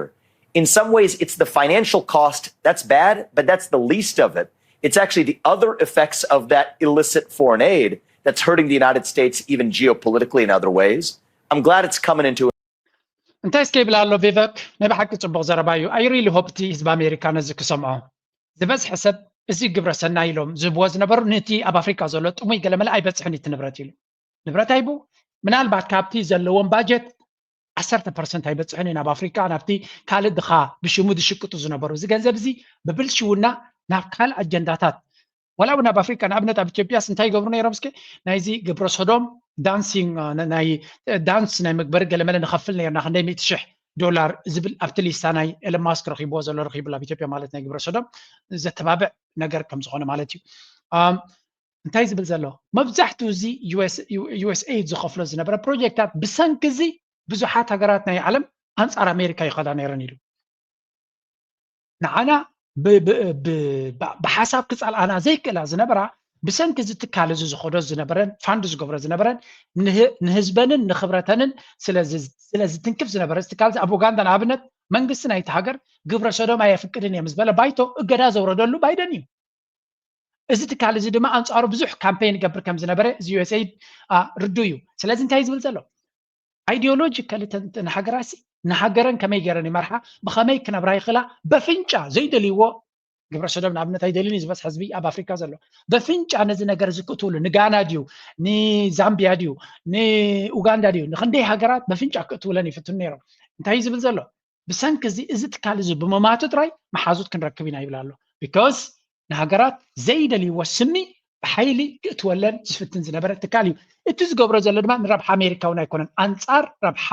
In some ways, it's the financial cost. That's bad, but that's the least of it. It's actually the other effects of that illicit foreign aid that's hurting the United States, even geopolitically in other ways. I'm glad it's coming into እንታይ እስከ ይብል ኣሎ ቪቨክ? ናይ ብሓቂ ፅቡቕ ዘረባ እዩ። I really hope እቲ ህዝቢ ኣሜሪካ ነዚ ክሰምዖ። ዝበዝሐ ሰብ እዚ ግብረ ሰናይ ኢሎም ዝህብዎ ዝነበሩ ነቲ ኣብ ኣፍሪካ ዘሎ ጥሙይ ገለመለ ኣይበፅሕን እቲ ንብረት ኢሉ ንብረት ኣይቡ ምናልባት ካብቲ ዘለዎም ባጀት ዓሰርተ ፐርሰንት ኣይበፅሕን እዩ ናብ ኣፍሪካ ናብቲ ካልእ ድኻ ብሽሙ ዝሽቅጡ ዝነበሩ እዚ ገንዘብ እዚ ብብልሽውና ናብ ካልእ ኣጀንዳታት ዋላ እውን ኣብ ኣፍሪካ ንኣብነት ኣብ ኢትዮጵያስ እንታይ ይገብሩ ነይሮም እስከ ናይዚ ግብረ ሶዶም dancing ናይ ዳንስ ናይ መግበሪ ገለመለ ንኸፍል ነርና ክንደይ ሚእቲ ሽሕ ዶላር ዝብል ኣብቲ ሊስታ ናይ ኤለን ማስክ ረኪብዎ ዘሎ ረኪብሉ ኣብ ኢትዮጵያ ማለት ናይ ግብረ ሶዶም ዘተባብዕ ነገር ከም ዝኾነ ማለት እዩ እንታይ ዝብል ዘሎ መብዛሕትኡ እዚ ዩኤስኤድ ዝኸፍሎ ዝነበረ ፕሮጀክታት ብሰንኪ እዚ ብዙሓት ሃገራት ናይ ዓለም ኣንፃር ኣሜሪካ ይኸዳ ነይረን ኢሉ ንዓና ብሓሳብ ክፀልኣና ዘይክእላ ዝነበራ ብሰንኪ እዚ ትካል እዚ ዝኸዶ ዝነበረን ፋንድ ዝገብሮ ዝነበረን ንህዝበንን ንክብረተንን ስለ ዝትንክፍ ዝነበረ እዚ ትካል ኣብ ኡጋንዳ ንኣብነት መንግስቲ ናይቲ ሃገር ግብረ ሰዶም ኣየፍቅድን እዮም ዝበለ ባይቶ እገዳ ዘውረደሉ ባይደን እዩ እዚ ትካል እዚ ድማ ኣንፃሩ ብዙሕ ካምፔን ይገብር ከም ዝነበረ እዚ ዩኤስኤድ ርዱ እዩ ስለዚ እንታይ ዝብል ዘሎ ኣይዲዮሎጂ ከልተ ንሃገራሲ ንሃገረን ከመይ ገይረን ይመርሓ ብኸመይ ክነብራ ይኽእላ በፍንጫ ዘይደልይዎ ግብረ ሰዶም ንኣብነት ኣይደልን እዩ ዝበዝሕ ህዝቢ ኣብ ኣፍሪካ ዘሎ በፍንጫ ነዚ ነገር ዝክእትውሉ ንጋና ድዩ ንዛምቢያ ድዩ ንኡጋንዳ ድዩ ንክንደይ ሃገራት በፍንጫ ክእትውለን ይፍትኑ ነይሮም እንታይ ዝብል ዘሎ ብሰንኪ እዚ እዚ ትካል እዚ ብምማቱ ጥራይ መሓዙት ክንረክብ ኢና ይብል ኣሎ because ንሃገራት ዘይደልይዎ ስሚ ብሓይሊ ክእትወለን ዝፍትን ዝነበረ ትካል እዩ እቲ ዝገብሮ ዘሎ ድማ ንረብሓ ኣሜሪካ እውን ኣይኮነን ኣንፃር ረብሓ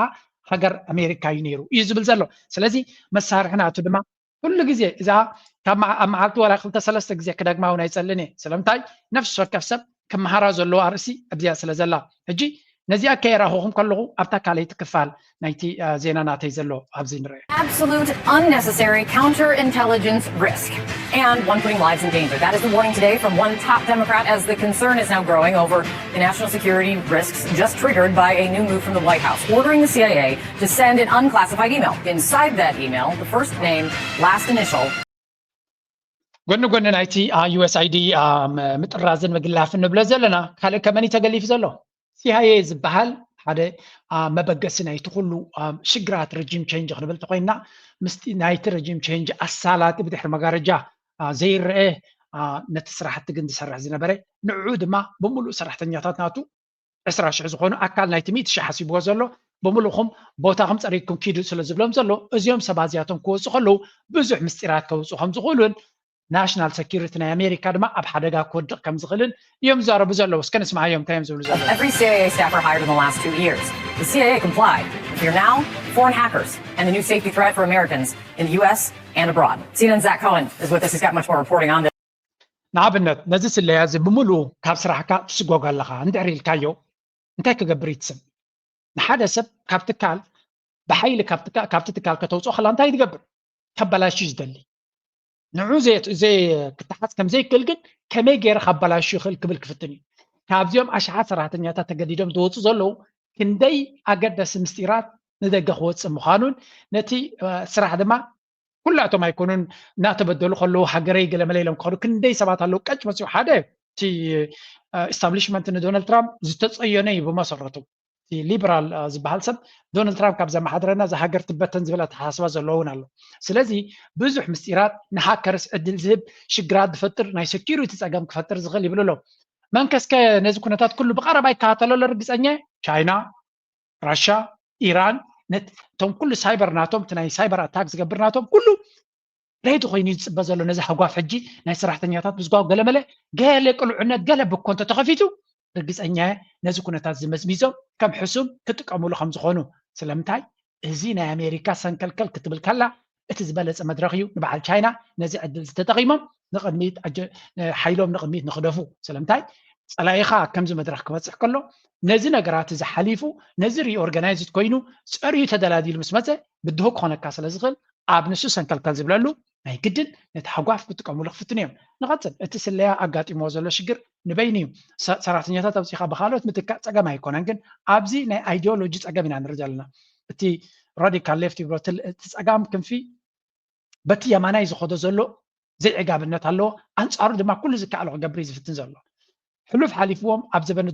ሃገር ኣሜሪካ እዩ ነይሩ እዩ ዝብል ዘሎ ስለዚ መሳርሒ ናቱ ድማ ኩሉ ግዜ እዛ ካብ ኣብ መዓልቲ ዋላ ክልተ ሰለስተ ግዜ ክደግማ እውን ኣይፀልን እየ ስለምንታይ ነፍሲ ወከፍ ሰብ ክመሃራ ዘለዎ ኣርእሲ ኣብዚኣ ስለ ዘላ ሕጂ ነዚኣ ከየራኸኹም ከለኹ ኣብታ ካልኣይቲ ክፋል ናይቲ ዜና ናተይ ዘሎ ኣብዚ ንርአ Absolute unnecessary counterintelligence risk and one putting lives in danger. That is the warning today from one top Democrat as the concern is now growing over the national security risks just triggered by a new move from the White House, ordering the C I A to send an unclassified email. Inside that email, the first name, last initial, ጎኒ ጎኒ ናይቲ ዩኤስኣይዲ ምጥራዝን ምግላፍን ንብሎ ዘለና ካልእ ከመን ተገሊፉ ዘሎ ሲሃየ ዝበሃል ሓደ መበገሲ ናይቲ ኩሉ ሽግራት ረጂም ቸንጅ ክንብል ተኮይንና ምስቲ ናይቲ ረጂም ቸንጅ ኣሳላጢ ብድሕሪ መጋረጃ ዘይረአ ነቲ ስራሕቲ ግን ዝሰርሕ ዝነበረ ንዕኡ ድማ ብምሉእ ሰራሕተኛታት ናቱ ዕስራ ሽሕ ዝኾኑ ኣካል ናይቲ ሚእቲ ሽሕ ሓሲብዎ ዘሎ ብምሉእኹም ቦታኹም ፀሪግኩም ኪዱ ስለ ዝብሎም ዘሎ እዚኦም ሰባት እዚኣቶም ክወፁ ከለዉ ብዙሕ ምስጢራት ከውፁ ከም ዝኽእሉን ናሽናል ሰኪሪቲ ናይ ኣሜሪካ ድማ ኣብ ሓደጋ ክወድቕ ከም ዝኽእልን እዮም ዝዛረቡ ዘለዉ እስከ ንስማዓዮም እንታይ እዮም ዝብሉ ዘለዉ Every C I A staffer hired in the last two years. The C I A complied. If you're now, foreign hackers and the new safety threat for Americans in the U S and abroad. C N N's Zach Cohen is with us. He's got much more reporting on this. ንኣብነት ነዚ ስለያ እዚ ብምሉኡ ካብ ስራሕካ ትስጎግ ኣለኻ እንድሕር ኢልካዮ እንታይ ክገብር ይትስም ንሓደ ሰብ ካብ ትካል ብሓይሊ ካብቲ ትካል ከተውፅኦ ከላ እንታይ ትገብር ከበላሽ ዝደሊ ንዑ ክትሓዝ ከም ዘይክእል ግን ከመይ ገይረ ከበላሽ ይኽእል ክብል ክፍትን እዩ ካብዚኦም ኣሽሓት ሰራሕተኛታት ተገዲዶም ዝወፁ ዘለዉ ክንደይ ኣገደሲ ምስጢራት ንደገ ክወፅእ ምዃኑን ነቲ ስራሕ ድማ ኩላቶም ኣይኮኑን እናተበደሉ ከለዉ ሃገረይ ገለመለ ኢሎም ክኸዱ ክንደይ ሰባት ኣለዉ ቀጭ መፅኡ ሓደ እቲ ኢስታብሊሽመንት ንዶናልድ ትራምፕ ዝተፀየነ እዩ ብመሰረቱ እቲ ሊበራል ዝበሃል ሰብ ዶናልድ ትራምፕ ካብ ዘመሓድረና እዛ ሃገር ትበተን ዝብል ኣተሓሳስባ ዘለዎ እውን ኣሎ ስለዚ ብዙሕ ምስጢራት ንሃከርስ ዕድል ዝህብ ሽግራት ዝፈጥር ናይ ሴኪሪቲ ፀገም ክፈጥር ዝኽእል ይብሉ ኣለዉ መንከስከ ነዚ ኩነታት ኩሉ ብቐረባ ይከታተሎ ኣሎ ርግፀኛ ቻይና ራሻ ኢራን እቶም ኩሉ ሳይበር ናቶም እቲ ናይ ሳይበር ኣታክ ዝገብር ናቶም ኩሉ ሬዲ ኮይኑ ዝፅበ ዘሎ ነዚ ሃጓፍ ሕጂ ናይ ሰራሕተኛታት ምዝጓብ ገለመለ ገለ ቅሉዕነት ገለ ብኮ እንተተኸፊቱ ርግፀኛ ነዚ ኩነታት ዝመዝሚዞም ከም ሕሱም ክጥቀሙሉ ከም ዝኾኑ ስለምንታይ እዚ ናይ ኣሜሪካ ሰንከልከል ክትብል ከላ እቲ ዝበለፀ መድረክ እዩ ንበዓል ቻይና ነዚ ዕድል ዝተጠቂሞም ንቅድሚት ሓይሎም ንቅድሚት ንክደፉ ስለምንታይ ፀላኢኻ ከምዚ መድረክ ክበፅሕ ከሎ ነዚ ነገራት እዚ ሓሊፉ ነዚ ሪኦርጋናይዝድ ኮይኑ ፀርዩ ተደላዲሉ ምስ መፀ ብድሆ ክኾነካ ስለ ዝኽእል ኣብ ንሱ ሰንከልከል ዝብለሉ ናይ ግድን ነቲ ሓጓፍ ክጥቀሙሉ ክፍትኑ እዮም። ንቐፅል እቲ ስለያ ኣጋጢምዎ ዘሎ ሽግር ንበይኑ እዩ። ሰራሕተኛታት ኣውፂኻ ብካልኦት ምትካእ ፀገም ኣይኮነን፣ ግን ኣብዚ ናይ ኣይዲዮሎጂ ፀገም ኢና ንርኢ ዘለና። እቲ ራዲካል ሌፍት ይብሎ እቲ ፀጋም ክንፊ በቲ የማናይ ዝኸዶ ዘሎ ዘይዕጋብነት ኣለዎ፣ ኣንፃሩ ድማ ኩሉ ዝከኣሎ ክገብር እዩ ዝፍትን ዘሎ። ሕሉፍ ሓሊፍዎም ኣብ ዘበን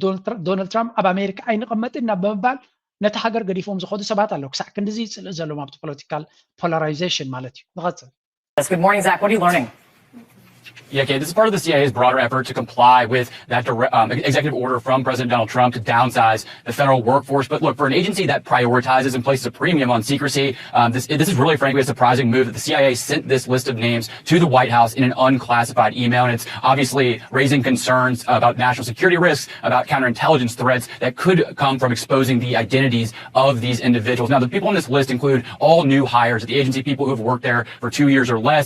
ዶናልድ ትራምፕ ኣብ ኣሜሪካ ኣይንቐመጥን ናብ ብምባል ነቲ ሃገር ገዲፎም ዝኸዱ ሰባት ኣለዉ። ክሳዕ ክንድዚ ይፅልእ ዘሎም ኣብቲ ፖለቲካል ፖላራይዜሽን ማለት እዩ። ንቐፅል። Yes, good morning, Zach. What are you learning? Yeah, Kate, this is part of the C I A's broader effort to comply with that direct, um, executive order from President Donald Trump to downsize the federal workforce. But look, for an agency that prioritizes and places a premium on secrecy, um, this, this is really, frankly, a surprising move that the C I A sent this list of names to the White House in an unclassified email. And it's obviously raising concerns about national security risks, about counterintelligence threats that could come from exposing the identities of these individuals. Now, the people on this list include all new hires at the agency, people who have worked there for two years or less.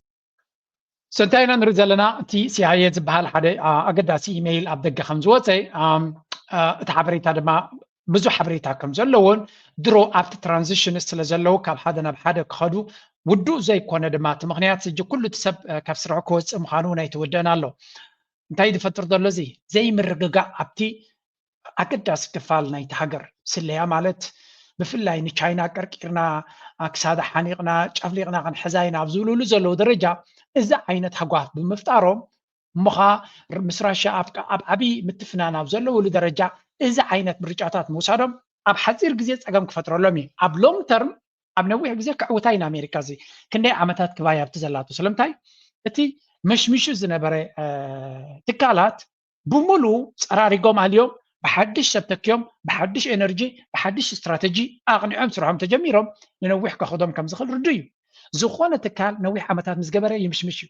So እንታይ ኢና ንርኢ ዘለና? እቲ ሲኣይኤ ዝበሃል ሓደ ኣገዳሲ ኢሜይል ኣብ ደገ ከም ዝወፀ እቲ ሓበሬታ ድማ ብዙሕ ሓበሬታ ከም ዘለዎን ድሮ ኣብቲ ትራንዚሽን ስለ ዘለዉ ካብ ሓደ ናብ ሓደ ክኸዱ ውዱእ ዘይኮነ ድማ እቲ ምክንያት ሕጂ ኩሉ እቲ ሰብ ካብ ስርሑ ክወፅእ ምዃኑ እውን ኣይተወደአን ኣሎ። እንታይ ዝፈጥር ዘሎ እዚ ዘይምርግጋእ ኣብቲ ኣገዳሲ ክፋል ናይቲ ሃገር ስለያ ማለት ብፍላይ ንቻይና ቀርቂርና ክሳዳ ሓኒቕና ጨፍሊቕና ክንሕዛ ኢና ኣብ ዝብልሉ ዘለዉ ደረጃ እዚ ዓይነት ሃጓፍ ብምፍጣሮም እሞኻ ምስ ራሽያ ኣብ ዓብዪ ምትፍናን ኣብ ዘለውሉ ደረጃ እዚ ዓይነት ምርጫታት ምውሳዶም ኣብ ሓፂር ግዜ ፀገም ክፈጥረሎም እዩ። ኣብ ሎንግ ተርም ኣብ ነዊሕ ግዜ ክዕውታ ኢና ኣሜሪካ እዚ ክንደይ ዓመታት ክባይ ኣብቲ ዘላቶ ስለምንታይ እቲ መሽሚሹ ዝነበረ ትካላት ብምሉ ፀራሪጎም ኣልዮም ብሓድሽ ሰብ ተኪዮም ብሓድሽ ኤነርጂ ብሓድሽ ስትራተጂ ኣቕኒዖም ስርሖም ተጀሚሮም ንነዊሕ ከኽዶም ከም ዝኽእል ርዱ እዩ። ዝኾነ ትካል ነዊሕ ዓመታት ምስ ገበረ ይምሽምሽ እዩ።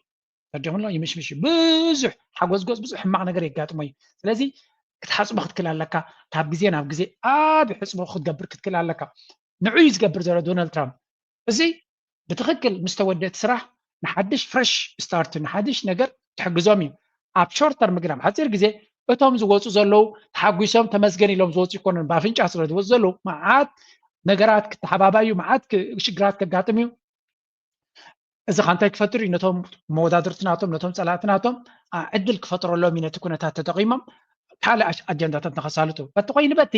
ተርዲኹም ኣሎ ይምሽምሽ እዩ። ብዙሕ ሓጎዝጎዝ ብዙሕ ሕማቕ ነገር የጋጥሞ እዩ። ስለዚ ክትሓፅቦ ክትክል ኣለካ። ካብ ግዜ ናብ ግዜ ዓቢ ሕፅቦ ክትገብር ክትክል ኣለካ። ንዑ እዩ ዝገብር ዘሎ ዶናልድ ትራምፕ። እዚ ብትኽክል ምስ ተወደእ እቲ ስራሕ ንሓድሽ ፍረሽ ስታርት ንሓድሽ ነገር ትሕግዞም እዩ። ኣብ ሾርት ተርም ግን ኣብ ሓፂር ግዜ እቶም ዝወፁ ዘለዉ ተሓጒሶም ተመስገን ኢሎም ዝወፁ ይኮኑን ብኣፍንጫ ስለ ዝወፁ ዘለዉ መዓት ነገራት ክተሓባባዩ መዓት ሽግራት ከጋጥም እዩ። እዚ ካ እንታይ ክፈጥር እዩ? ነቶም መወዳድርቲ ናቶም ነቶም ፀላእቲ ናቶም ዕድል ክፈጥረሎም እዩ ነቲ ኩነታት ተጠቂሞም ካልእ ኣጀንዳታት ንኸሳልጡ በቲ ኮይኑ በቲ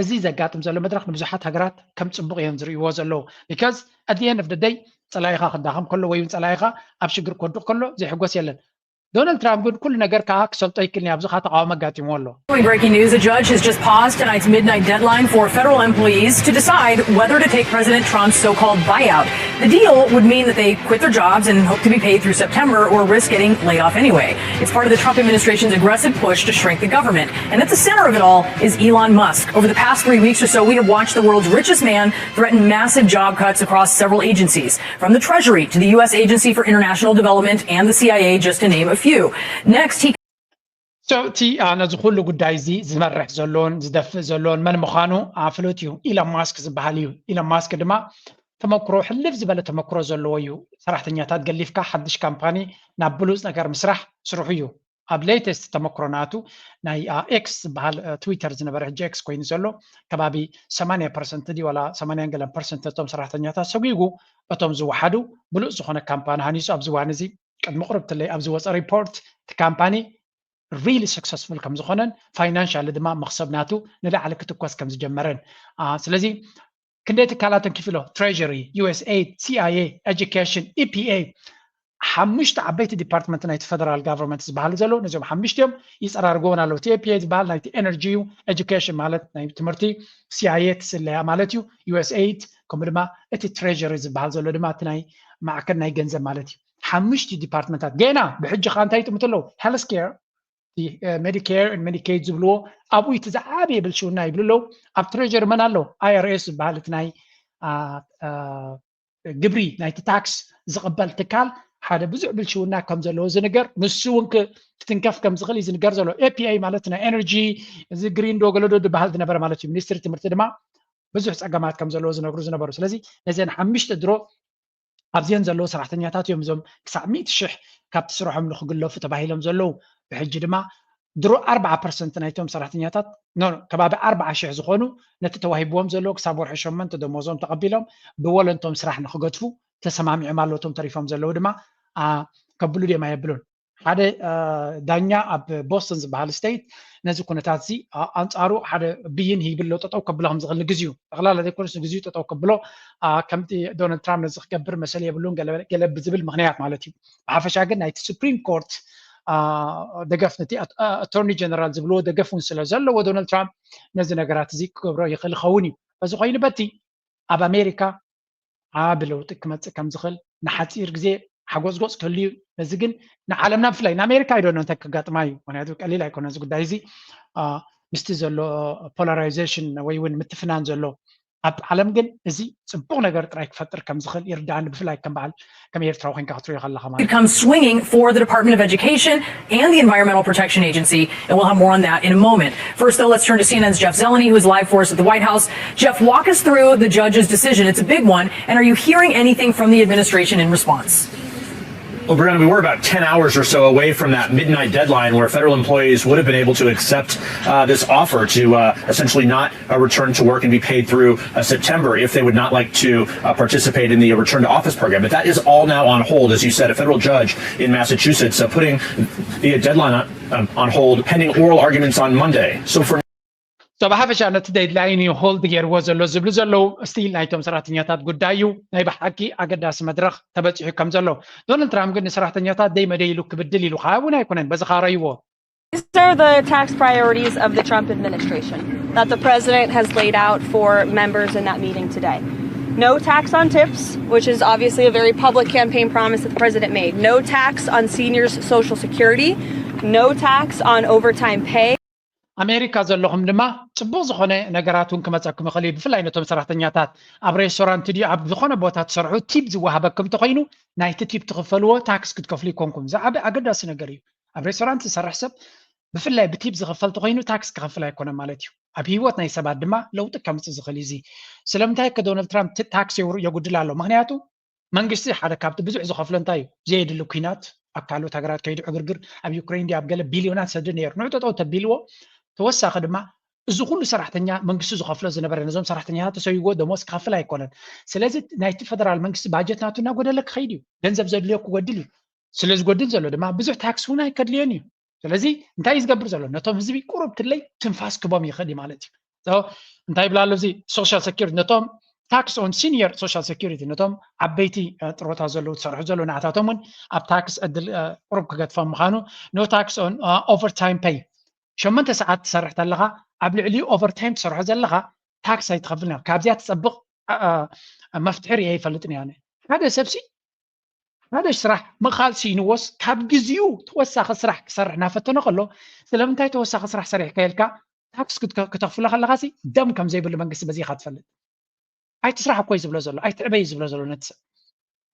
እዚ ዘጋጥም ዘሎ መድረክ ንብዙሓት ሃገራት ከም ፅቡቅ እዮም ዝርእይዎ ዘለዉ። Because at the end of the day ፀላኢኻ ክዳኸም ከሎ ወይ እውን ፀላኢኻ ኣብ ሽግር ክወድቕ ከሎ ዘይሕጎስ የለን። ዶናልድ ትራምፕ ግን ኩሉ ነገር ከዓ ክሰልጦ ይክእል ኣብዚ ከዓ ተቃውሞ ኣጋጢምዎ ኣሎ። Breaking news, a judge has just paused tonight's midnight deadline for federal employees to decide whether to take President Trump's so-called buyout. The deal would mean that they quit their jobs and hope to be paid through September or risk getting laid off anyway. It's part of the Trump administration's aggressive push to shrink the government. And at the center of it all is Elon Musk. Over the past three weeks or so, we have watched the world's richest man threaten massive job cuts across several agencies, from the Treasury to the U S Agency for International Development and the C I A, just to name a few. Next, he So እቲ ነዚ ኩሉ ጉዳይ እዚ ዝመርሕ ዘሎን ዝደፍእ ዘሎን መን ምዃኑ ፍሉጥ እዩ። ኢሎን ማስክ ዝበሃል እዩ። ኢሎን ማስክ ድማ ተመክሮ ሕልፍ ዝበለ ተመክሮ ዘለዎ እዩ። ሰራሕተኛታት ገሊፍካ ሓድሽ ካምፓኒ ናብ ብሉፅ ነገር ምስራሕ ስርሑ እዩ። ኣብ ሌተስት ተመክሮ ናቱ ናይ ኤክስ ዝበሃል ትዊተር ዝነበረ ሕጂ ኤክስ ኮይኑ ዘሎ ከባቢ ሰማንያ ፐርሰንት ድዩ ዋላ ሰማንያን ገለን ፐርሰንት ነቶም ሰራሕተኛታት ሰጒጉ እቶም ዝወሓዱ ብሉፅ ዝኾነ ካምፓኒ ሃኒሱ ኣብዚ እዋን እዚ ቅድሚ ቁርብ ትለይ ኣብ ዝወፀ ሪፖርት እቲ ካምፓኒ ሪሊ ሰክሰስፉል ከም ዝኾነን ፋይናንሻሊ ድማ መኽሰብ ናቱ ንላዕሊ ክትኮስ ከም ዝጀመረን ስለዚ ክንደይ ትካላት ተንኪፍሎ ትሬሪ ዩኤስኤድ ሲኣይኤ ኤጁኬሽን ኢፒኤ ሓሙሽተ ዓበይቲ ዲፓርትመንት ናይቲ ፈደራል ጋቨርንመንት ዝበሃሉ ዘለዉ ነዚኦም ሓሙሽቲኦም ይፀራርግዎን ኣለዉ። እቲ ኤፒኤ ዝበሃል ናይቲ ኤነርጂ እዩ። ኤጁኬሽን ማለት ናይ ትምህርቲ ሲኣይኤ ትስለያ ማለት እዩ። ዩኤስኤድ ከምኡ ድማ እቲ ትሬሪ ዝበሃል ዘሎ ድማ እቲ ናይ ማዕከል ናይ ገንዘብ ማለት እዩ። ሓሙሽቲ ዲፓርትመንታት ገና ብሕጂ ከዓ እንታይ ይጥምቱ ኣለዉ? ሄልስኬር ሜዲኬር ሜዲኬድ ዝብልዎ ኣብኡ እቲ ዝዓበየ ብልሽውና ይብሉ ኣለዉ። ኣብ ትሬሪ መን ኣሎ? ኣይኣርኤስ ዝበሃል እቲ ናይ ግብሪ ናይቲ ታክስ ዝቕበል ትካል ሓደ ብዙሕ ብልሽውና ከም ዘለዎ ዝንገር፣ ንሱ እውን ክትንከፍ ከም ዝኽእል እዩ ዝንገር ዘሎ። ኤፒኤ ማለት ናይ ኤነርጂ፣ እዚ ግሪን ዶ ገለዶ ዝበሃል ዝነበረ ማለት እዩ። ሚኒስትሪ ትምህርቲ ድማ ብዙሕ ፀገማት ከም ዘለዎ ዝነግሩ ዝነበሩ። ስለዚ ነዘን ሓምሽተ ድሮ ኣብዚአን ዘለዉ ሰራሕተኛታት እዮም እዞም ክሳብ ሚእቲ ሽሕ ካብቲ ስርሖም ንክግለፉ ተባሂሎም ዘለዉ። ብሕጂ ድማ ድሮ ኣርባዓ ፐርሰንት ናይቶም ሰራሕተኛታት፣ ኖ፣ ኖ፣ ከባቢ ኣርባዓ ሽሕ ዝኾኑ ነቲ ተዋሂብዎም ዘሎ ክሳብ ወርሒ ሸሞንተ ደሞዞም ተቐቢሎም ብወለንቶም ስራሕ ንክገድፉ ተሰማሚዖም ኣለዉ። እቶም ተሪፎም ዘለዉ ድማ፣ አ፣ ከብሉ ድዮም ኣየብሉን? ሓደ፣ አ፣ ዳኛ ኣብ ቦስተን ዝበሃል ስቴት ነዚ ኩነታት እዚ፣ አ፣ ኣንጻሩ ሓደ ብይን ሂብሎ፣ ጠጠው ከብሎ ከም ዝኽእል ንግዚኡ፣ ጠቕላላ ዘይኮነስ ንግዚኡ ጠጠው ከብሎ፣ አ፣ ከምቲ ዶናልድ ትራምፕ ነዚ ክገብር መሰል የብሉን ገለ፣ ገለ ብዝብል ምኽንያት ማለት እዩ። ብሓፈሻ ግን ናይቲ ሱፕሪም ኮርት፣ አ፣ ደገፍ፣ ነቲ ኣት-፣ አ፣ ኣቶርኒ ጀነራል ዝብልዎ ደገፍ እውን ስለ ዘለዎ፣ ዶናልድ ትራምፕ ነዚ ነገራት እዚ ክገብሮ ይኽእል ይኸውን እዩ። በዚ ኮይኑ በቲ ኣብ ኣሜሪካ ዓቢ ለውጢ ክመጽእ ከም ዝኽእል ንሓጺር ግዜ ሓጎጽጎጽ ክህሉ እዩ። እዚ ግን ንዓለምና ብፍላይ ንኣሜሪካ ኣይደኖ እንታይ ከጋጥማ እዩ። ምክንያቱ ቀሊል ኣይኮነ እዚ ጉዳይ እዚ፣ አ፣ ምስቲ ዘሎ ፖላራይዜሽን ወይ እውን ምትፍናን ዘሎ ኣብ ዓለም ግን እዚ ጽቡቕ ነገር ጥራይ ክፈጥር ከም ዝኽእል ይርዳእኒ። ብፍላይ ከም በዓል፣ ከም ኤርትራዊ ኮይንካ ክትሪኦ ከለኻ ማለት እዩ። Come swinging for the Department of Education and the Environmental Protection Agency, and we'll have more on that in a moment. First, though, let's turn to C N N's Jeff Zeleny, who is live for us at the White House. Jeff, walk us through the judge's decision. It's a big one, and are you hearing anything from the administration in response? Well, Brennan, we were about ten hours or so away from that midnight deadline where federal employees would have been able to accept uh, this offer to uh, essentially not uh, return to work and be paid through uh, September if they would not like to uh, participate in the return to office program. But that is all now on hold, as you said, a federal judge in Massachusetts uh, putting the deadline on, um, on hold pending oral arguments on Monday. So for So ብሓፈሻ ነቲ ዴድላይን እዩ ሆልድ ገይርዎ ዘሎ ዝብሉ ዘለዉ። ስቲል ናይቶም ሰራሕተኛታት ጉዳይ እዩ። ናይ ብሓቂ ኣገዳሲ መድረኽ ተበፂሑ ከም ዘሎ። ዶናልድ ትራምፕ ግን ንሰራሕተኛታት ደይ መደይ ኢሉ ክብድል ኢሉ ከዓ እውን ኣይኮነን። በዚ ከዓ ረይዎ። These are the tax priorities of the Trump administration that the president has laid out for members in that meeting today. No tax on tips, which is obviously a very public campaign promise that the president made. No tax on seniors' Social Security. No tax on overtime pay. ኣሜሪካ ዘለኹም ድማ ጽቡቕ ዝኾነ ነገራት እውን ክመጸኩም ይኽእል እዩ። ብፍላይ ነቶም ሰራሕተኛታት ኣብ ሬስቶራንት ድዩ ኣብ ዝኾነ ቦታ ትሰርሑ ቲፕ ዝወሃበኩም እንተኾይኑ ናይቲ ቲፕ ትኽፈልዎ ታክስ ክትከፍሉ ይኮንኩም። እዚ ዓቢ ኣገዳሲ ነገር እዩ። ኣብ ሬስቶራንት ዝሰርሕ ሰብ ብፍላይ ብቲፕ ዝኽፈል ተኾይኑ ታክስ ክኸፍል ኣይኮነን ማለት እዩ። ኣብ ህይወት ናይ ሰባት ድማ ለውጢ ከምጽእ ዝኽእል እዩ። እዚ ስለምንታይ ከ ዶናልድ ትራምፕ ቲ-፣ ታክስ የውር-፣ የጉድል ኣሎ? ምኽንያቱ መንግስቲ ሓደ ካብቲ ብዙሕ ዝኸፍሎ እንታይ እዩ? ዘየድሊ ኲናት ኣብ ካልኦት ሃገራት ከይዱ ዕግርግር ኣብ ዩክሬን ድዩ ኣብ ገለ ቢልዮናት ሰድድ ነይሩ። ንዑ ጠጠው ተቢልዎ ተወሳኺ ድማ እዚ ኩሉ ሰራሕተኛ መንግስቲ ዝኸፍሎ ዝነበረ ነዞም ሰራሕተኛታት ተሰይዎ ደሞዝ ክኸፍል ኣይኮነን። ስለዚ ናይቲ ፈደራል መንግስቲ ባጀት ናቱ እናጎደለ ክኸይድ እዩ። ገንዘብ ዘድልዮ ክጎድል እዩ። ስለ ዝጎድል ዘሎ ድማ ብዙሕ ታክስ እውን ኣይከድልዮን እዩ። ስለዚ እንታይ እዩ ዝገብር ዘሎ? ነቶም ህዝቢ ቁሩብ ትለይ ትንፋስ ክቦም ይኽእል እዩ ማለት እዩ። So እንታይ ይብላ ኣሎ እዚ ሶሻል ሴኩሪቲ ነቶም ታክስ ኦን ሲኒየር ሶሻል ሴኩሪቲ ነቶም ዓበይቲ እ፣ ጥሮታ ዘለዉ ዝሰርሑ ዘለዉ ንዓታቶም እውን ኣብ ታክስ ዕድል እ፣ ቁሩብ ክገድፎም ምዃኑ። ኖ ታክስ ኦን ኦቨርታይም ፔይ ሸሞንተ ሰዓት ትሰርሕ ተለኻ ኣብ ልዕሊኡ ኦቨርታይም ትሰርሖ ዘለኻ ታክስ ኣይትኸፍልን ኢኻ። ካብዚኣ ትጸብቕ እ፣ እ፣ መፍትሒ ርየ ኣይፈልጥን እየ ኣነ። ሓደ ሰብሲ ሓደ ስራሕ ምኻል ስኢንዎስ ካብ ግዜኡ ተወሳኺ ስራሕ ክሰርሕ እናፈተነ ከሎ ስለምንታይ ተወሳኺ ስራሕ ሰሪሕካ ኢልካ ታክስ ክትከ- ክተኽፍሎ ከለኻሲ ደም ከም ዘይብሉ መንግስቲ በዚ ኢኻ ትፈልጥ። ኣይትስራሕ እኮ እዩ ዝብሎ ዘሎ ኣይትዕበይ እዩ ዝብሎ ዘሎ ነቲ ሰብ።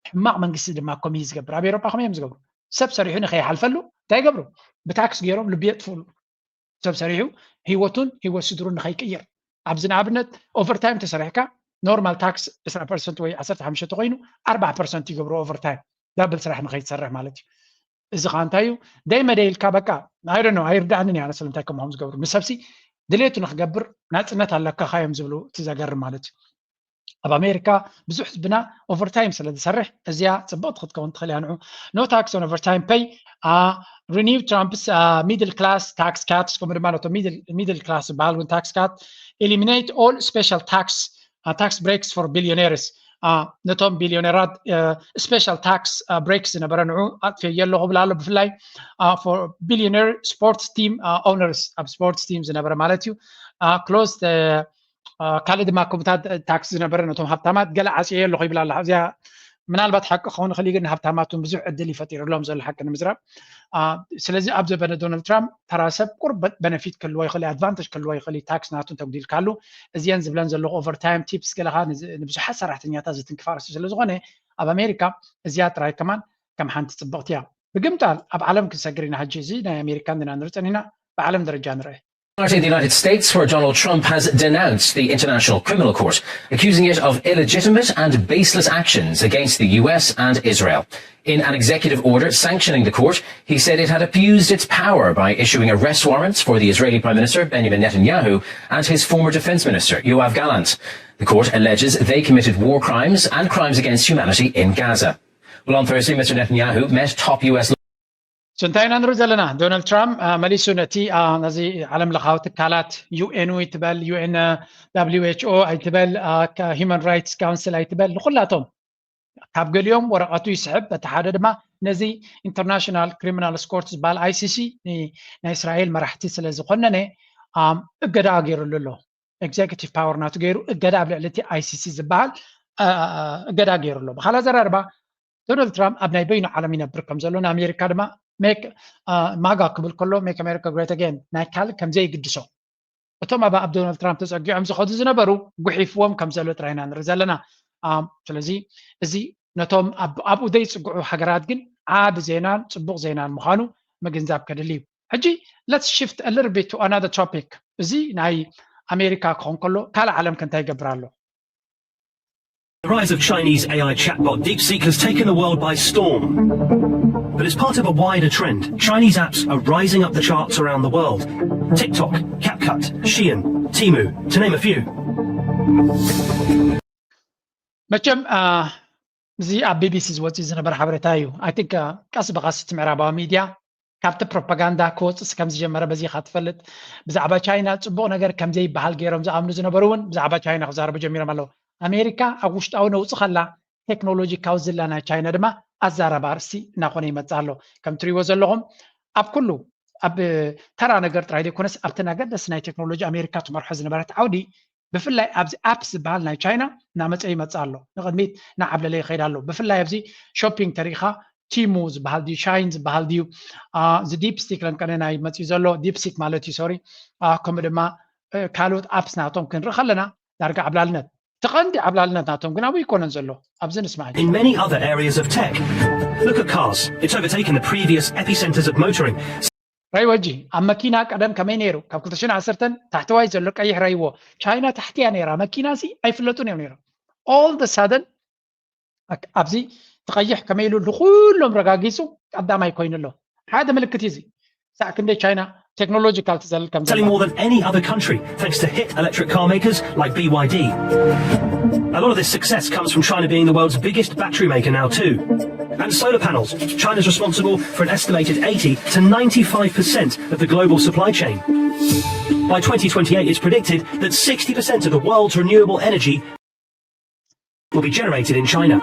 ሕማቕ መንግስቲ ድማ ከምኡ እዩ ዝገብር። ኣብ ኤሮጳ ከምኡ እዮም ዝገብሩ። ሰብ ሰሪሑ ንኸይሓልፈሉ እንታይ ይገብሩ? ብታክስ ገይሮም ልቢ የጥፍእሉ። ሰብ ሰሪሑ ህይወቱን ህይወት ስድሩን ንኸይቅይር ኣብዚ ንኣብነት ኦቨርታይም ተሰሪሕካ ኖርማል ታክስ ዕስራ ፐርሰንት ወይ ዓሰርተ ሓሙሽተ ተኮይኑ ኣርባዓ ፐርሰንት ይገብሩ ኦቨርታይም ዳብል ስራሕ ንኸይትሰርሕ ማለት እዩ። እዚ ከዓ እንታይ እዩ ደይ መደይ ኢልካ በቃ ኣይደ ነው ኣይርዳእንን እያ ስለምንታይ ከምኦም ዝገብሩ ንሰብሲ ድሌቱ ንክገብር ናፅነት ኣለካ ካዮም ዝብሉ እቲ ዘገርም ማለት እዩ። ኣብ ኣሜሪካ ብዙሕ ህዝብና ኦቨርታይም ስለ ዝሰርሕ እዚኣ ፅብቕቲ ክትከውን ትኽእል እያ ንዑ no tax on overtime pay renew Trump's middle class tax cuts ከምኡ ድማ ነቶም middle class ዝበሃል እውን tax cut eliminate all special tax tax breaks for billionaires ነቶም ቢልዮነራት special tax breaks ዝነበረ ንዑ ኣጥፍየ ኣለኹ ብላ ኣሎ ብፍላይ for billionaire sports team owners ኣብ sports team ዝነበረ ማለት እዩ close ካልእ ድማ ከምኡታት ታክስ ዝነበረ ነቶም ሃብታማት ገለ ዓፅየ ኣለኹ ይብላ ኣላ እዚኣ ምናልባት ሓቂ ክኸውን ይኽእል እዩ፣ ግን ንሃብታማት እውን ብዙሕ ዕድል ይፈጢርሎም ዘሎ ሓቂ ንምዝራብ። ስለዚ ኣብ ዘበነ ዶናልድ ትራምፕ ተራ ሰብ ቁሩብ በነፊት ክህልዎ ይኽእል፣ ኣድቫንቴጅ ክህልዎ ይኽእል፣ ታክስ ናቱ እንተጉዲልካሉ። እዚአን ዝብለን ዘለኹ ኦቨርታይም ቲፕስ ገለኻ ንብዙሓት ሰራሕተኛታት ዝትንክፋ ርእሲ ስለዝኾነ ኣብ ኣሜሪካ እዚኣ ጥራይ ከማን ከም ሓንቲ ፅብቕቲ እያ። ብግምጣል ኣብ ዓለም ክንሰግር ኢና ሕጂ። እዚ ናይ ኣሜሪካ እንድና ንርኢ ጸኒና፣ ብዓለም ደረጃ ንርአ። Party in the United States, where Donald Trump has denounced the International Criminal Court, accusing it of illegitimate and baseless actions against the U S and Israel. In an executive order sanctioning the court, he said it had abused its power by issuing arrest warrants for the Israeli Prime Minister Benjamin Netanyahu and his former defense minister Yoav Gallant. The court alleges they committed war crimes and crimes against humanity in Gaza. Well, on Thursday, Mister Netanyahu met top U S ስንታይ ኢና ንርኢ ዘለና? ዶናልድ ትራምፕ መሊሱ ነቲ ነዚ ዓለም ለኻዊ ትካላት፣ ዩ ኤን ይትበል፣ ዩ ኤን ደብሊው ኤች ኦ ኣይትበል፣ ሂማን ራይትስ ካውንስል ኣይትበል፣ ንኩላቶም ካብ ገሊኦም ወረቐቱ ይስሕብ፣ በቲ ሓደ ድማ ነዚ ኢንተርናሽናል ክሪሚናል ስኮርት ዝበሃል፣ ኣይ ሲ ሲ፣ ናይ እስራኤል መራሕቲ ስለ ዝኾነነ እገዳ ገይሩሉ ኣሎ። ኤግዜኪቲቭ ፓወር ናቱ ገይሩ እገዳ ኣብ ልዕሊ እቲ ኣይ ሲ ሲ ዝበሃል እገዳ ገይሩ ኣሎ። ብኻልእ ኣዘራርባ ዶናልድ ትራምፕ ኣብ ናይ በይኑ ዓለም ይነብር ከም ዘሎ፣ ንኣሜሪካ ድማ ሜክ ማጋ ክብል ከሎ ሜክ ኣሜሪካ ግሬት ኣጌን ናይ ካልእ ከም ዘይግድሶ፣ እቶም ኣብ ኣብ ዶናልድ ትራምፕ ተጸጊዖም ዝኸዱ ዝነበሩ ጉሒፍዎም ከም ዘሎ ጥራይ ኢና ንርኢ ዘለና። ስለዚ እዚ ነቶም ኣብኡ ዘይጽግዑ ሃገራት ግን ዓቢ ዜናን ጽቡቕ ዜናን ምዃኑ ምግንዛብ ከድሊ እዩ። ሕጂ let's shift a little bit to another topic። እዚ ናይ ኣሜሪካ ክኾን ከሎ ካልእ ዓለም ከ እንታይ ይገብር ኣሎ? The rise of Chinese A I chatbot DeepSeek has taken the world by storm. But it's part of a wider trend. Chinese apps are rising up the charts around the world. TikTok, CapCut, Shein, Temu, to name a few. መቸም እዚ ኣብ ቢ ቢ ሲ ዝወፅእ ዝነበረ ሓበሬታ እዩ። ኣይ ቲንክ ቀስ ብቐስ እቲ ምዕራባዊ ሚድያ ካብቲ ፕሮፓጋንዳ ክወፅእ ከም ዝጀመረ በዚ ኢኻ ትፈልጥ። ብዛዕባ ቻይና ፅቡቕ ነገር ከም ዘይበሃል ገይሮም ዝኣምኑ ዝነበሩ እውን ብዛዕባ ቻይና ክዛረቡ ጀሚሮም ኣለዉ። ኣሜሪካ ኣብ ውሽጣዊ ነውፂ ከላ ቴክኖሎጂ ካብ ዝላ ናይ ቻይና ድማ ኣዛራቢ ኣርእስቲ እናኾነ ይመፅእ ኣሎ። ከም ትሪእዎ ዘለኹም ኣብ ኩሉ ኣብ ተራ ነገር ጥራይ ዘይኮነስ ኣብቲ ኣገደስቲ ናይ ቴክኖሎጂ ኣሜሪካ ትመርሖ ዝነበረት ዓውዲ ብፍላይ ኣብዚ ኣፕስ ዝበሃል ናይ ቻይና እናመፀ ይመፅእ ኣሎ። ንቕድሚት እናዓብለለ ይኸይድ ኣሎ። ብፍላይ ኣብዚ ሾፒንግ ተሪኢኻ ቲሙ ዝበሃል ድዩ ሻይን ዝበሃል ድዩ እዚ ዲፕ ስቲክ ለንቀነ ናይ መፅኡ ዘሎ ዲፕሲክ ማለት እዩ ሶሪ ከምኡ ድማ ካልኦት ኣፕስ ናቶም ክንርኢ ከለና ዳርጋ ዓብላልነት እቲ ቀንዲ ዓብላልነት ናቶም ግን ኣብኡ ይኮነን ዘሎ ኣብዚ ንስማዕ In many other areas of tech, look at cars. It's overtaken the previous epicenters of motoring. ረይወጂ ኣብ መኪና ቀደም ከመይ ነይሩ ካብ ክልተ ሽሕን ዓሰርተን ታሕተዋይ ዘሎ ቀይሕ ረይዎ ቻይና ታሕቲ እያ ነይራ መኪና ሲ ኣይፍለጡን እዮም ነይሮም all the sudden ኣብዚ ትቐይሕ ከመይ ኢሉ ንኩሎም ረጋጊፁ ቀዳማይ ኮይኑ ኣሎ ሓደ ምልክት እዩ እዚ ሳዕ ክንደይ ቻይና ቴክኖሎጂካል ትዘልል ከም Selling more than any other country thanks to hit electric car makers like B Y D. A lot of this success comes from China being the world's biggest battery maker now too. And solar panels. China's responsible for an estimated eighty to ninety-five percent of the global supply chain. By twenty twenty-eight, it's predicted that sixty percent of the world's renewable energy will be generated in China.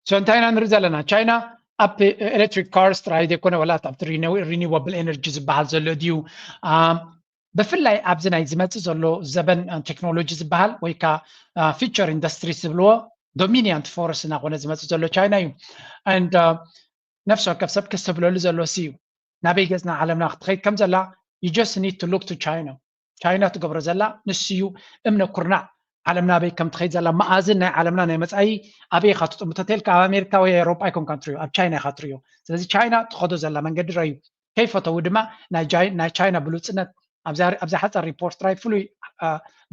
So እንታይ ኢና ንርኢ ዘለና ቻይና ኣብ ኤሌክትሪክ ካርስ ጥራይ ዘይኮነ ወላ ኣብቲ ሪኒወብል ኤነርጂ ዝበሃል ዘሎ ድዩ ብፍላይ ኣብዚ ናይ ዝመፅእ ዘሎ ዘበን ቴክኖሎጂ ዝበሃል ወይ ከዓ ፊቸር ኢንዱስትሪ ዝብልዎ ዶሚኒያንት ፎርስ እናኾነ ዝመፅእ ዘሎ ቻይና እዩ and ነፍሲ ወከፍ ሰብ ከስተብለሉ ዘሎ ሲ እዩ ናበይ ገፅና ዓለምና ክትኸይድ ከም ዘላ you just need to look to China ቻይና ትገብሮ ዘላ ንሱ እዩ እምነ ኩርናዕ ዓለምና ኣበይ ከም ትኸይድ ዘላ መኣዝን ናይ ዓለምና ናይ መፃኢ ኣበይ ኢኻ ትጥምቶ ተልካ ኣብ ኣሜሪካ ወይ ኤሮጳ ኣይኮንካን ትሪዮ ኣብ ቻይና ኢኻ ትሪዮ ስለዚ ቻይና ትኸዶ ዘላ መንገዲ ረዩ ከይፈተው ድማ ናይ ቻይና ብሉፅነት ኣብዛ ሓፃር ሪፖርት ጥራይ ፍሉይ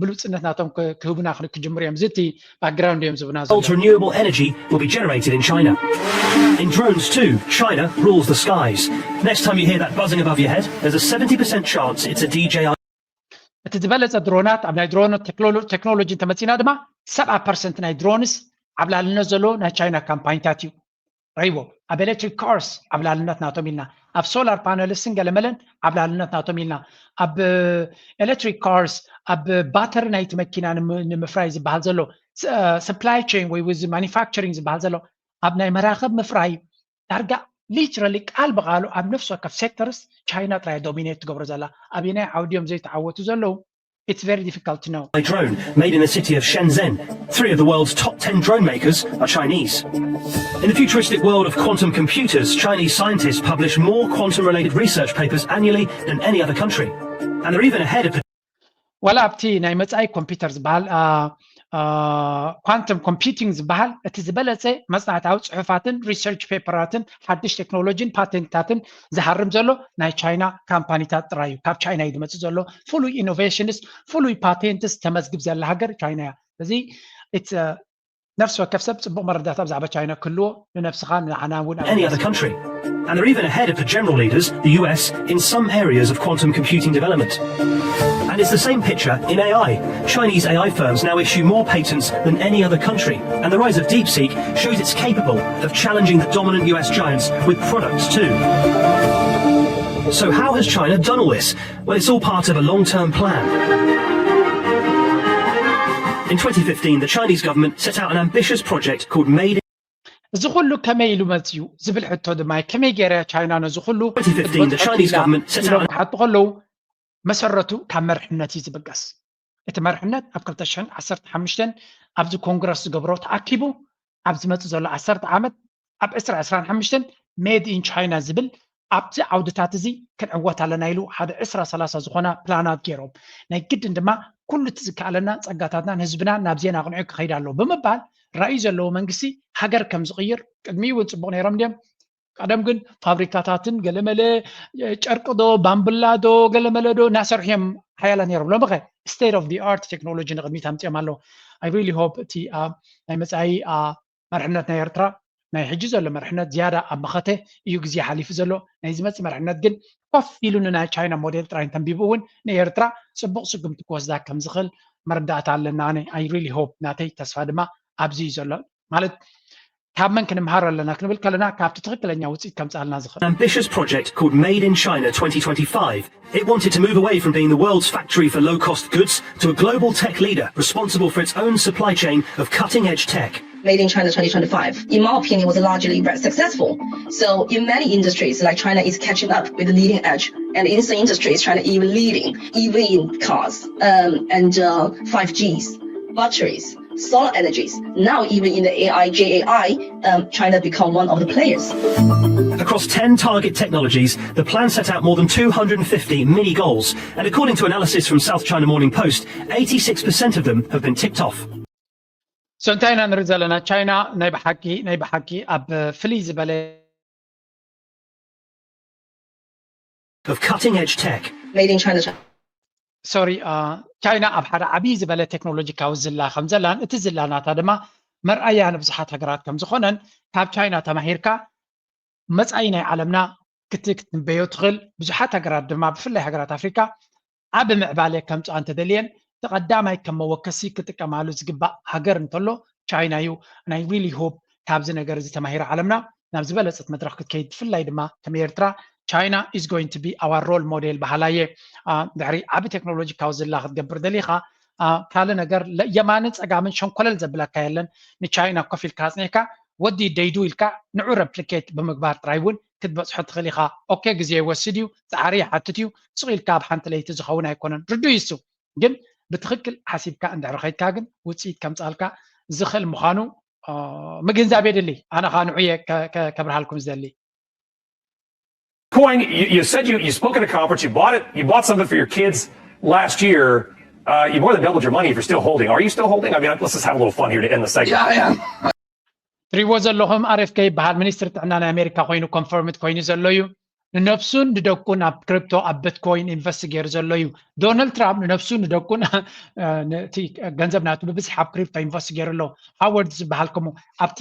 ብሉፅነት ናቶም ክህቡና ክጅምሩ እዮም እዚ እቲ ባክግራውንድ እዮም ዝብና Ultra renewable energy will be generated in China. In drones too, China rules the skies. Next time you hear that buzzing above your head, there's a seventy percent chance it's a D J I. እቲ ዝበለፀ ድሮናት ኣብ ናይ ድሮን ቴክኖሎጂ እንተመፂና ድማ ሰብዓ ፐርሰንት ናይ ድሮንስ ዓብላልነት ዘለዎ ናይ ቻይና ካምፓኒታት እዩ ረይዎ ኣብ ኤሌክትሪክ ካርስ ዓብላልነት ናቶም ኢልና ኣብ ሶላር ፓነልስን ገለመለን ዓብላልነት ናቶም ኢልና ኣብ ኤሌክትሪክ ካርስ ኣብ ባተሪ ናይቲ መኪና ንምፍራይ ዝበሃል ዘሎ ሰፕላይ ቸን ወይ እዚ ማኒፋክቸሪንግ ዝበሃል ዘሎ ኣብ ናይ መራኸብ ምፍራይ ዳርጋ ሊትራሊ ቃል ብቃሉ ኣብ ነፍሲ ወከፍ ሴክተርስ ቻይና ጥራይ ዶሚኔት ትገብሮ ዘላ ኣበየናይ ዓውዲ እዮም ዘይተዓወቱ ዘለዉ It's very difficult to know. A drone made in the city of Shenzhen. Three of the world's top ten drone makers are Chinese. In the futuristic world of quantum computers, Chinese scientists publish more quantum related research papers annually than any other country. And they're even ahead of ዋላ ኣብቲ ናይ መጻኢ ኮምፒውተር ዝበሃል ኳንተም ኮምፒውቲንግ ዝበሃል እቲ ዝበለጸ መጽናዕታዊ ጽሑፋትን ሪሰርች ፔፐራትን ሓድሽ ቴክኖሎጂን ፓቴንትታትን ዝሃርም ዘሎ ናይ ቻይና ካምፓኒታት ጥራይ እዩ። ካብ ቻይና እዩ ዝመጽእ ዘሎ ፍሉይ ኢኖቬሽንስ ፍሉይ ፓቴንትስ ተመዝግብ ዘላ ሃገር ቻይና እያ። እዚ ነፍሲ ወከፍ ሰብ ጽቡቕ መረዳእታ ብዛዕባ ቻይና ክህልዎ ንነብስኻ ንዓና እውን any other country. And they're even ahead of the general leaders, the U S, in some areas of quantum computing development. And it's the same picture in A I. Chinese A I firms now issue more patents than any other country, and the rise of DeepSeek shows it's capable of challenging the dominant U S giants with products too. So, how has China done all this? Well, it's all part of a long term plan. In twenty fifteen, the Chinese government set out an ambitious project called Made እዚ ኩሉ ከመይ ኢሉ መፅዩ ዝብል ሕቶ ድማ እዩ። ከመይ ገይራ ቻይና ነዚ ኩሉ twenty fifteen, the Chinese government set out ክሓጡ ከለዉ መሰረቱ ካብ መርሕነት እዩ ዝብገስ። እቲ መርሕነት ኣብ ክልተ ሽሕን ዓሰርተ ሓሙሽተን ኣብዚ ኮንግረስ ዝገብሮ ተኣኪቡ ኣብ ዝመፅእ ዘሎ ዓሰርተ ዓመት ኣብ ዕስራ ዕስራን ሓሙሽተን ሜድ ኢን ቻይና ዝብል ኣብዚ ዓውድታት እዚ ክንዕወት ኣለና ኢሉ ሓደ ዕስራ ሰላሳ ዝኾና ፕላናት ገይሮም ናይ ግድን ድማ ኩሉ እቲ ዝከኣለና ጸጋታትና ንህዝብና ናብ ዜና ኣቕንዑ ክኸይድ ኣለዎ ብምባል ራእዩ ዘለዎ መንግስቲ ሃገር ከም ዝቕይር ቅድሚኡ እውን ጽቡቕ ነይሮም ድዮም? ቀደም ግን ፋብሪካታትን ገለመለ ጨርቂ ዶ ባምብላ ዶ ገለመለ ዶ እናሰርሑ እዮም ሓያላት ነይሮም። ሎሚ ኸ state of the art ቴክኖሎጂ ንቕድሚት ኣምፅኦም ኣለዉ። I really hope እቲ ናይ መፃኢ መርሕነት ናይ ኤርትራ ናይ ሕጂ ዘሎ መርሕነት ዝያዳ ኣብ መኸተ እዩ ግዜ ሓሊፉ ዘሎ። ናይ ዝመፅእ መርሕነት ግን ኮፍ ኢሉ ንናይ ቻይና ሞዴል ጥራይ እንተንቢቡ እውን ንኤርትራ ፅቡቕ ስጉምቲ ክወስዳ ከም ዝኽእል መረዳእታ ኣለና። ኣነ I really hope ናተይ ተስፋ ድማ ኣብዚ እዩ ዘሎ ማለት ካብ መን ክንምሃር ኣለና ክንብል ከለና ካብቲ ትኽክለኛ ውፅኢት ከምፅኣልና ዝኽእል ambitious project called Made in China twenty twenty-five. It wanted to move away from being the world's factory for low cost goods to a global tech leader responsible for its own supply chain of cutting edge tech. Made in China twenty twenty-five, in my opinion, was largely very successful. So, in many industries, like China is catching up with the leading edge, and in some industries, China even leading, even in cars, um, and uh, five Gs, batteries, solar energies. Now, even in the A I, J A I, um, China become one of the players. Across ten target technologies, the plan set out more than two hundred fifty mini goals, and according to analysis from South China Morning Post, eighty-six percent of them have been ticked off. So እንታይ ኢና ንርኢ ዘለና? ቻይና ናይ ብሓቂ ናይ ብሓቂ ኣብ ፍልይ ዝበለ of cutting edge tech. Made in China. ሶሪ ቻይና ኣብ ሓደ ዓብዪ ዝበለ ቴክኖሎጂካዊ ዝላ ከም ዘላን እቲ ዝላ ናታ ድማ መርኣያ ንብዙሓት ሃገራት ከም ዝኾነን ካብ ቻይና ተማሂርካ መጻኢ ናይ ዓለምና ክት ክትንበዮ ትኽእል። ብዙሓት ሃገራት ድማ ብፍላይ ሃገራት ኣፍሪካ ዓቢ ምዕባለ ከምፅኣ እንተደልየን እቲ ቀዳማይ ከም መወከሲ ክጥቀማሉ ዝግባእ ሃገር እንተሎ ቻይና እዩ። ናይ really hope ካብዚ ነገር እዚ ተማሂራ ዓለምና ናብ ዝበለፀት መድረክ ክትከይድ ብፍላይ ድማ ከም ኤርትራ China is going to be our role model በሃላየ ድሕሪ ዓቢ ቴክኖሎጂካዊ ዝላ ክትገብር ደሊኻ ካልእ ነገር የማንን ፀጋምን ሸንኮለል ዘብለካ የለን። ንቻይና ኮፍ ኢልካ ኣፅኒሕካ ወዲ ደይዱ ኢልካ ንዑ replicate ብምግባር ጥራይ እውን ክትበፅሖ ትኽእል ኢኻ። ኦኬ ግዜ ይወስድ እዩ፣ ፃዕሪ ይሓትት እዩ። ስቕ ኢልካ ኣብ ሓንቲ ለይቲ ዝኸውን ኣይኮነን። ርዱእ እዩ እሱ። ግን ብትኽክል ሓሲብካ እንድሕር ኸይድካ ግን ውፅኢት ከምፅኣልካ ዝኽእል ምዃኑ ምግንዛብ የድሊ። ኣነ ኸዓ ንዑ እየ ከብርሃልኩም ዝደሊ። Coin, you, you said you, you spoke at a conference, you bought it, you bought something for your kids last year. Uh, you more than doubled your money if you're still holding. Are you still holding? I mean, let's just have a little fun here to end the segment. Yeah, I am. ትሪዎ ዘለኹም ኣርኤፍኬ ይበሃል። ሚኒስትሪ ጥዕና ናይ ኣሜሪካ ኮይኑ ኮንፈርምድ ኮይኑ ዘሎ እዩ። ንነብሱን ንደቁን ኣብ ክሪፕቶ ኣብ ቢትኮይን ኢንቨስት ገይሩ ዘሎ እዩ። ዶናልድ ትራምፕ ንነብሱ ንደቁን እቲ ገንዘብ ናቱ ብብዝሒ ኣብ ክሪፕቶ ኢንቨስት ገይሩ ኣሎ። ሃዋርድ ዝበሃል ከምኡ ኣብቲ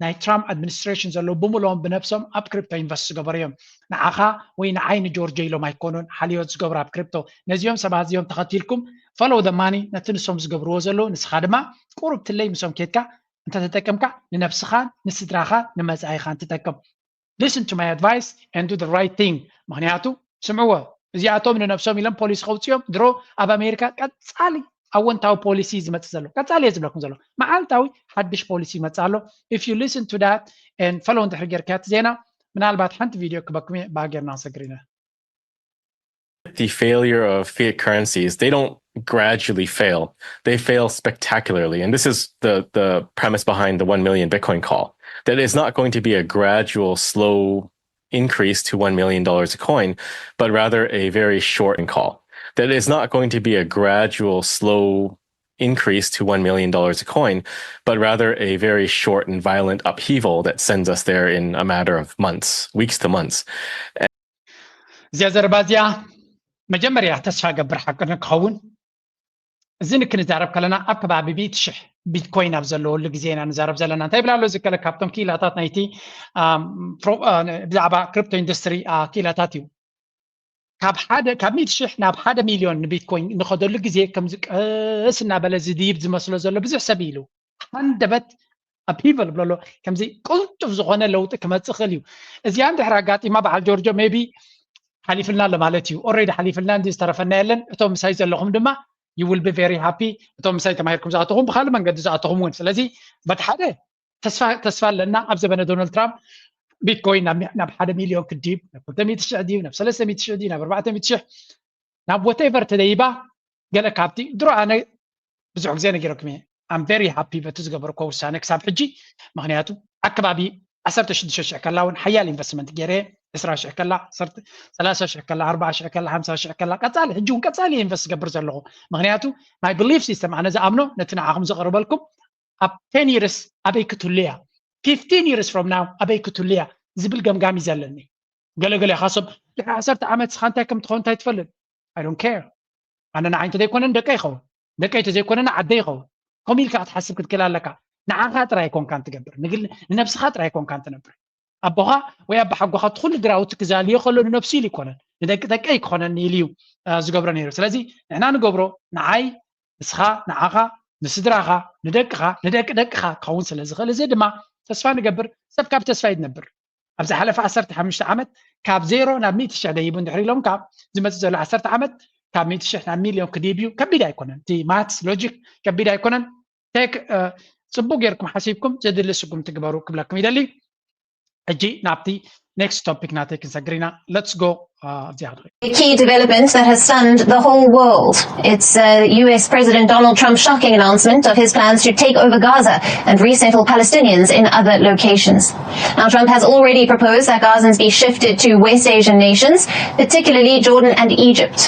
ናይ ትራምፕ ኣድሚኒስትሬሽን ዘለዉ ብምልኦም ብነብሶም ኣብ ክሪፕቶ ኢንቨስት ዝገበሩ እዮም። ንዓኻ ወይ ንዓይ ንጆርጆ ኢሎም ኣይኮኑን ሓልዮት ዝገብሩ ኣብ ክሪፕቶ። ነዚኦም ሰባት እዚኦም ተኸቲልኩም follow the money ነቲ ንሶም ዝገብርዎ ዘለዉ ንስኻ ድማ ቁሩብ ትለይ ምሶም ኬድካ እንተተጠቀምካ ንነብስኻን ንስድራኻን ንመጻኢኻን ትጠቅም። Listen to my advice and do the right thing። ምኽንያቱ ስምዕዎ እዚኣቶም ንነብሶም ኢሎም ፖሊሲ ከውፅኦም ድሮ ኣብ ኣሜሪካ ቀፃሊ ኣወንታዊ ፖሊሲ ዝመፅእ ዘሎ ቀፃሊ እየ ዝብለኩም ዘሎ መዓልታዊ ሓድሽ ፖሊሲ ይመፅእ ኣሎ። If you listen to that and follow እንድሕር ጌርካ እቲ ዜና ምናልባት ሓንቲ ቪድዮ ክበኩም እየ ብኣ ጌርና ንሰግር ኢና። The failure of fiat currencies, they don't gradually fail. They fail spectacularly. And this is the, the premise behind the one million Bitcoin call, that it's not going to be a gradual, slow increase to one million dollars a coin, but rather a very short call. That it's not going to be a gradual, slow increase to one million dollars a coin, but rather a very short and violent upheaval that sends us there in a matter of months, weeks to months. እዚኣ ዘረባ እዚኣ መጀመርያ ተስፋ ገብር ሓቂ ንክኸውን፣ እዚ ንክንዛረብ ከለና ኣብ ከባቢ ሚእቲ ሽሕ ቢትኮይን ኣብ ዘለወሉ ግዜ ኢና ንዛረብ ዘለና። እንታይ ይብላ ኣሎ እዚ ገለ ካብቶም ክኢላታት ናይቲ ብዛዕባ ክሪፕቶ ኢንዱስትሪ ክኢላታት እዩ። ካብ ሓደ ካብ ሚእቲ ሽሕ ናብ ሓደ ሚልዮን ንቢትኮይን ንኸደሉ ግዜ ከምዚ ቀስ እናበለ ዝድይብ ዝመስሎ ዘሎ ብዙሕ ሰብ ኢሉ። ሃንደበት ኣፕሂቨል ብለሎ ከምዚ ቅልጡፍ ዝኾነ ለውጢ ክመፅእ ክእል እዩ። እዚኣ እንድሕር ኣጋጢማ በዓል ጆርጆ ሜቢ ሓሊፍልና ኣሎ ማለት እዩ። ኦሬዲ ሓሊፍልና እንዲ ዝተረፈና የለን። እቶም ምሳይ ዘለኹም ድማ you will be very happy። እቶም ምሳይ ተማሂርኩም ዝኣተኹም ብካልእ መንገዲ ዝኣተኹም እውን። ስለዚ በቲ ሓደ ተስፋ ኣለና ኣብ ዘበነ ዶናልድ ትራምፕ ቢትኮይን ናብ ሓደ ሚልዮን ክድይብ ናብ ክልተ ሚእቲ ሽሕ ድዩ ናብ ሰለስተ ሚእቲ ሽሕ ድዩ ናብ ኣርባዕተ ሚእቲ ሽሕ ናብ ወቴቨር ተደይባ ገለ ካብቲ ድሮ ኣነ ብዙሕ ግዜ ነጊረኩም እየ። I'm very happy በቲ ዝገበርኮ ውሳነ ክሳብ ሕጂ። ምክንያቱ ኣከባቢ ዓሰርተ ሽዱሽተ ሽሕ ከላ እውን ሓያል ኢንቨስትመንት ገይረ፣ ዕስራ ሽሕ ከላ፣ ሰላሳ ሽሕ ከላ፣ ኣርባዓ ሽሕ ከላ፣ ሓምሳ ሽሕ ከላ፣ ቀፃሊ ሕጂ እውን ቀፃሊ ኢንቨስት ዝገብር ዘለኹ። ምክንያቱ my belief system ኣነ ዝኣምኖ ነቲ ንዓኹም ዘቕርበልኩም ኣብ ten years ኣበይ ክትህሉ እያ፣ fifteen years from now ኣበይ ክትህሉ እያ ዝብል ገምጋም እዩ ዘለኒ። ገለገለ ኢኻ ሰብ ድሕሪ ዓሰርተ ዓመት ስኻ እንታይ ከም ትኸውን እንታይ ትፈልጥ? I don't care። ኣነ ንዓይ እንተዘይኮነን ደቀይ ይኸውን፣ ደቀይ እንተዘይኮነን ዓደይ ይኸውን። ከምኡ ኢልካ ክትሓስብ ክትክእል ኣለካ። ንዓኻ ጥራይ ኣይኮንካን ትገብር፣ ንነብስኻ ጥራይ ኣይኮንካን ትነብር። ኣቦኻ ወይ ኣቦሓጎኻ እቲ ኩሉ ግራውቲ ክዛልዮ ከሎ ንነብሱ ኢሉ ይኮነን፣ ንደቂ ደቀይ ክኾነኒ ኢሉ እዩ ዝገብሮ ነይሩ። ስለዚ ንሕና ንገብሮ ንዓይ፣ ንስኻ፣ ንዓኻ፣ ንስድራኻ፣ ንደቅኻ፣ ንደቂ ደቅኻ ክኸውን ስለ ዝኽእል እዚ ድማ ተስፋ ንገብር። ሰብ ካብ ተስፋ እዩ ዝነብር። ኣብ ዝሓለፈ ዓሰርተ ሓሙሽተ ዓመት ካብ ዜሮ ናብ ሚእቲ ሽሕ ደይቡ እንድሕር ኢሎም ካብ ዝመፅእ ዘሎ ዓሰርተ ዓመት ካብ ሚእቲ ሽሕ ናብ ሚልዮን ክድይብ እዩ። ከቢድ ኣይኮነን። እቲ ማትስ ሎጂክ ከቢድ ኣይኮነን። ቴክ ፅቡቅ ጌርኩም ሓሲብኩም ዘድሊ ስጉምቲ ግበሩ ክብለኩም ይደሊ። ሕጂ ናብቲ ኔክስት ቶፒክ ናተይ ክንሰግር ኢና። Let's go ኣብዚኣ ንርኢ። A key development that has stunned the whole world. It's uh, U S President Donald Trump's shocking announcement of his plans to take over Gaza and resettle Palestinians in other locations. Now, Trump has already proposed that Gazans be shifted to West Asian nations, particularly Jordan and Egypt.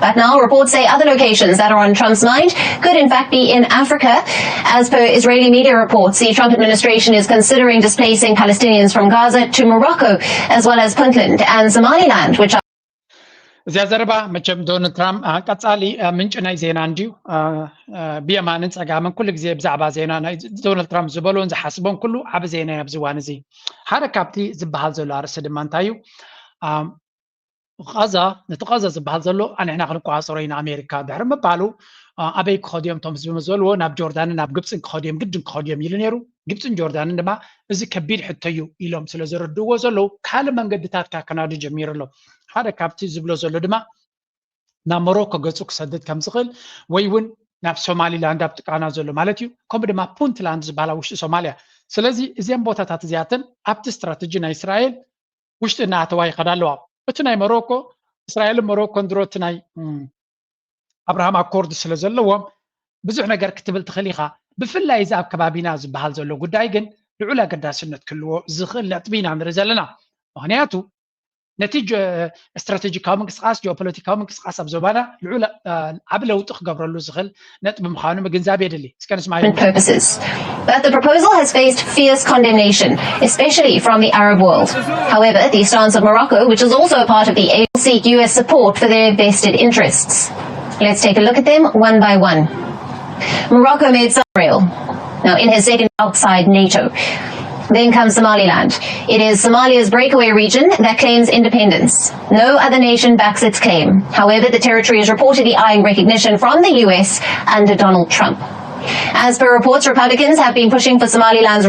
But now reports say other locations that are on Trump's mind could in fact be in Africa. As per Israeli media reports, the Trump administration is considering displacing Palestinians from Gaza to Morocco, as well as Puntland and Somaliland, which are እዚኣ ዘረባ መቸም ዶናልድ ትራምፕ ቀጻሊ ምንጭ ናይ ዜና እንድዩ። ብየማንን ጸጋምን ኩሉ ግዜ ብዛዕባ ዜና ናይ ዶናልድ ትራምፕ ዝበሎን ዝሓስቦን ኩሉ ዓቢ ዜና እዩ ኣብዚ እዋን እዚ። ሓደ ካብቲ ዝበሃል ዘሎ ኣርእስቲ ድማ እንታይ እዩ? ቃዛ ነቲ ቃዛ ዝበሃል ዘሎ ኣንሕና ክንቆጻጸሮ ኢና ኣሜሪካ ድሕሪ ምባሉ ኣበይ ክኸዱ እዮም እቶም ህዝቢ ዝበልዎ ናብ ጆርዳንን ናብ ግብፅን ክኸዱ እዮም ግድን ክኸዱ እዮም ኢሉ ነይሩ። ግብፅን ጆርዳንን ድማ እዚ ከቢድ ሕቶ እዩ ኢሎም ስለ ዘረድእዎ ዘለዉ ካልእ መንገድታት ከከናዱ ጀሚሩ ኣሎ። ሓደ ካብቲ ዝብሎ ዘሎ ድማ ናብ ሞሮኮ ገፁ ክሰድድ ከም ዝኽእል ወይ እውን ናብ ሶማሊላንድ ኣብ ጥቃና ዘሎ ማለት እዩ። ከምኡ ድማ ፑንትላንድ ዝበሃል ኣብ ውሽጢ ሶማልያ። ስለዚ እዚአን ቦታታት እዚኣተን ኣብቲ ስትራተጂ ናይ እስራኤል ውሽጢ እናኣተዋ ይኸዳ ኣለዋ። እቲ ናይ ሞሮኮ እስራኤልን ሞሮኮን ድሮ እቲ ናይ ኣብርሃም ኣኮርድ ስለ ዘለዎም ብዙሕ ነገር ክትብል ትኽእል ኢኻ። ብፍላይ እዚ ኣብ ከባቢና ዝበሃል ዘሎ ጉዳይ ግን ልዑል ኣገዳስነት ክህልዎ ዝኽእል ነጥቢ ኢና ንርኢ ዘለና። ምኽንያቱ ነቲ ስትራቴጂካዊ ምንቅስቃስ ጂኦፖለቲካዊ ምንቅስቃስ ኣብ ዞባና ልዑል ዓቢ ለውጢ ክገብረሉ ዝኽእል ነጥቢ ምዃኑ ምግንዛብ የድሊ። እስከ ንስማዮ። Purposes. But the proposal has faced fierce condemnation, especially from the Arab world. However, the stance of Morocco, which is also a part of the A U, seek U S support for their vested interests. Let's take a look at them one by one. Morocco made Israel. Now, in his second outside NATO. Then comes Somaliland. It is Somalia's breakaway region that claims independence. No other nation backs its claim. However, the territory is reportedly eyeing recognition from the U S under Donald Trump. As per reports, Republicans have been pushing for Somaliland's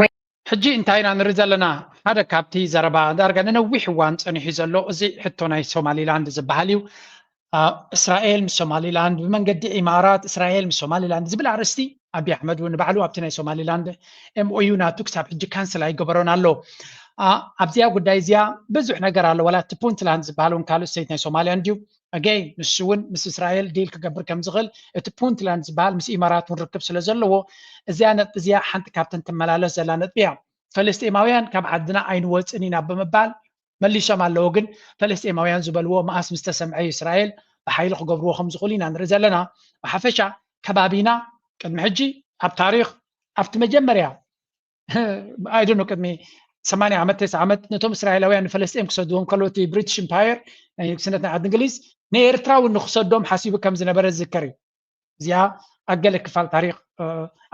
ሕጂ እንታይ ኢና ንርኢ ዘለና? ሓደ ካብቲ ዘረባ ዳርጋ ንነዊሕ እዋን ጸኒሑ ዘሎ እዚ ሕቶ ናይ ሶማሊላንድ ዝበሃል እዩ። እስራኤል ምስ ሶማሊላንድ ብመንገዲ ኢማራት እስራኤል ምስ ሶማሊላንድ ዝብል ኣርእስቲ ኣቢ ኣሕመድ እውን ንባዕሉ ኣብቲ ናይ ሶማሊላንድ ኤምኦዩ ናቱ ክሳብ ሕጂ ካንስል ኣይገበሮን ኣሎ። ኣብዚኣ ጉዳይ እዚኣ ብዙሕ ነገር ኣሎ። ዋላ እቲ ፑንትላንድ ዝበሃል እውን ካልእ ስቴት ናይ ሶማልያ እንድዩ። ኣገይ ንሱ እውን ምስ እስራኤል ዲል ክገብር ከም ዝኽእል፣ እቲ ፑንትላንድ ዝበሃል ምስ ኢማራት እውን ርክብ ስለ ዘለዎ፣ እዚኣ ነጥቢ እዚኣ ሓንቲ ካብተን ትመላለስ ዘላ ነጥቢ እያ። ፈለስጢማውያን ካብ ዓድና ኣይንወፅን ኢና ብምባል መሊሶም ኣለዉ። ግን ፈለስጢማውያን ዝበልዎ መኣስ ምስ ተሰምዐ እዩ እስራኤል ብሓይሊ ክገብርዎ ከም ዝኽእሉ ኢና ንርኢ ዘለና። ብሓፈሻ ከባቢና ቅድሚ ሕጂ ኣብ ታሪኽ ኣብቲ መጀመርያ ኣይደኖ ቅድሚ ሰማንያ ዓመት ተስዓ ዓመት ነቶም እስራኤላውያን ንፈለስጢን ክሰድዎም ከሎ እቲ ብሪቲሽ ኢምፓየር ናይ ንግስነት ናይ ዓዲ እንግሊዝ ንኤርትራ እውን ንክሰዶም ሓሲቡ ከም ዝነበረ ዝዝከር እዩ። እዚኣ ኣብ ገለ ክፋል ታሪክ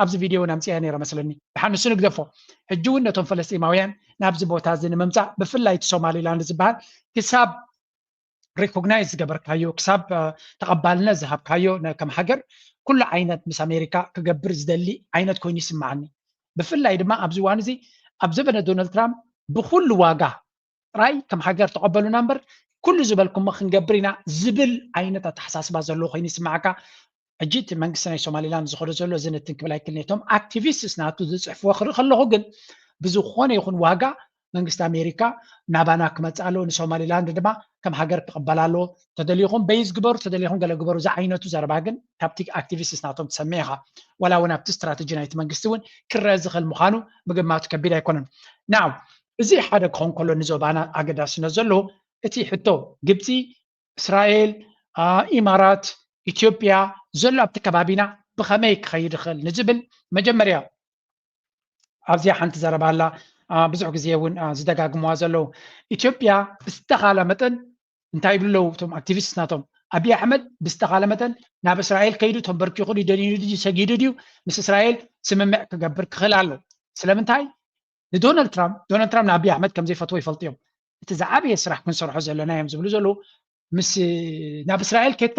ኣብዚ ቪድዮ እውን ኣምፅያ ነይረ መስለኒ። ድሓን ንሱ ንግደፎ፣ ሕጂ እውን ነቶም ፈለስጢማውያን ናብዚ ቦታ እዚ ንምምፃእ ብፍላይ እቲ ሶማሊላንድ ዝበሃል ክሳብ ሪኮግናይዝ ዝገበርካዮ ክሳብ ተቐባልነት ዝሃብካዮ ከም ሃገር ኩሉ ዓይነት ምስ ኣሜሪካ ክገብር ዝደሊ ዓይነት ኮይኑ ይስምዓኒ። ብፍላይ ድማ ኣብዚ እዋን እዚ ኣብ ዘበነ ዶናልድ ትራምፕ ብኩሉ ዋጋ ጥራይ ከም ሃገር ተቐበሉና እምበር ኩሉ ዝበልኩሞ ክንገብር ኢና ዝብል ዓይነት ኣተሓሳስባ ዘለዎ ኮይኑ ይስምዓካ። ሕጂ እቲ መንግስቲ ናይ ሶማሊላንድ ዝኸዶ ዘሎ እዚ ንትን ክብል ኣይክልኔቶም ኣክቲቪስትስ ናቱ ዝፅሕፍዎ ክርኢ ከለኹ ግን ብዝኾነ ይኹን ዋጋ መንግስቲ ኣሜሪካ ናባና ክመፅእ ኣለዎ፣ ንሶማሊላንድ ድማ ከም ሃገር ክቕበል ኣለዎ። ተደሊኹም በይዝ ግበሩ፣ ተደሊኹም ገለ ግበሩ ዝዓይነቱ ዘረባ ግን ካብቲ ኣክቲቪስትስ ናቶም ትሰምዕ ኢኻ። ዋላ እውን ኣብቲ ስትራተጂ ናይቲ መንግስቲ እውን ክረአ ዝኽእል ምዃኑ ምግማቱ ከቢድ ኣይኮነን። ናው እዚ ሓደ ክኸውን ከሎ ንዞባና ኣገዳስነት ዘለዎ እቲ ሕቶ ግብፂ፣ እስራኤል፣ ኢማራት፣ ኢትዮጵያ ዘሎ ኣብቲ ከባቢና ብኸመይ ክኸይድ ይኽእል ንዝብል መጀመርያ ኣብዚኣ ሓንቲ ዘረባ ኣላ። ብዙሕ ግዜ እውን ዝደጋግምዋ ዘለዉ ኢትዮጵያ ብዝተኻለ መጠን እንታይ ይብሉ ኣለዉ እቶም ኣክቲቪስት ናቶም፣ ኣብይ ኣሕመድ ብዝተኻለ መጠን ናብ እስራኤል ከይዱ ተንበርኪኹ ድዩ ደኒኑ ድዩ ሰጊዱ ድዩ ምስ እስራኤል ስምምዕ ክገብር ክኽእል ኣሎ። ስለምንታይ ንዶናልድ ትራምፕ ዶናልድ ትራምፕ ንኣብይ ኣሕመድ ከም ዘይፈትዎ ይፈልጡ እዮም። እቲ ዝዓበየ ስራሕ ክንሰርሖ ዘለና እዮም ዝብሉ ዘለዉ ምስ ናብ እስራኤል ኬድካ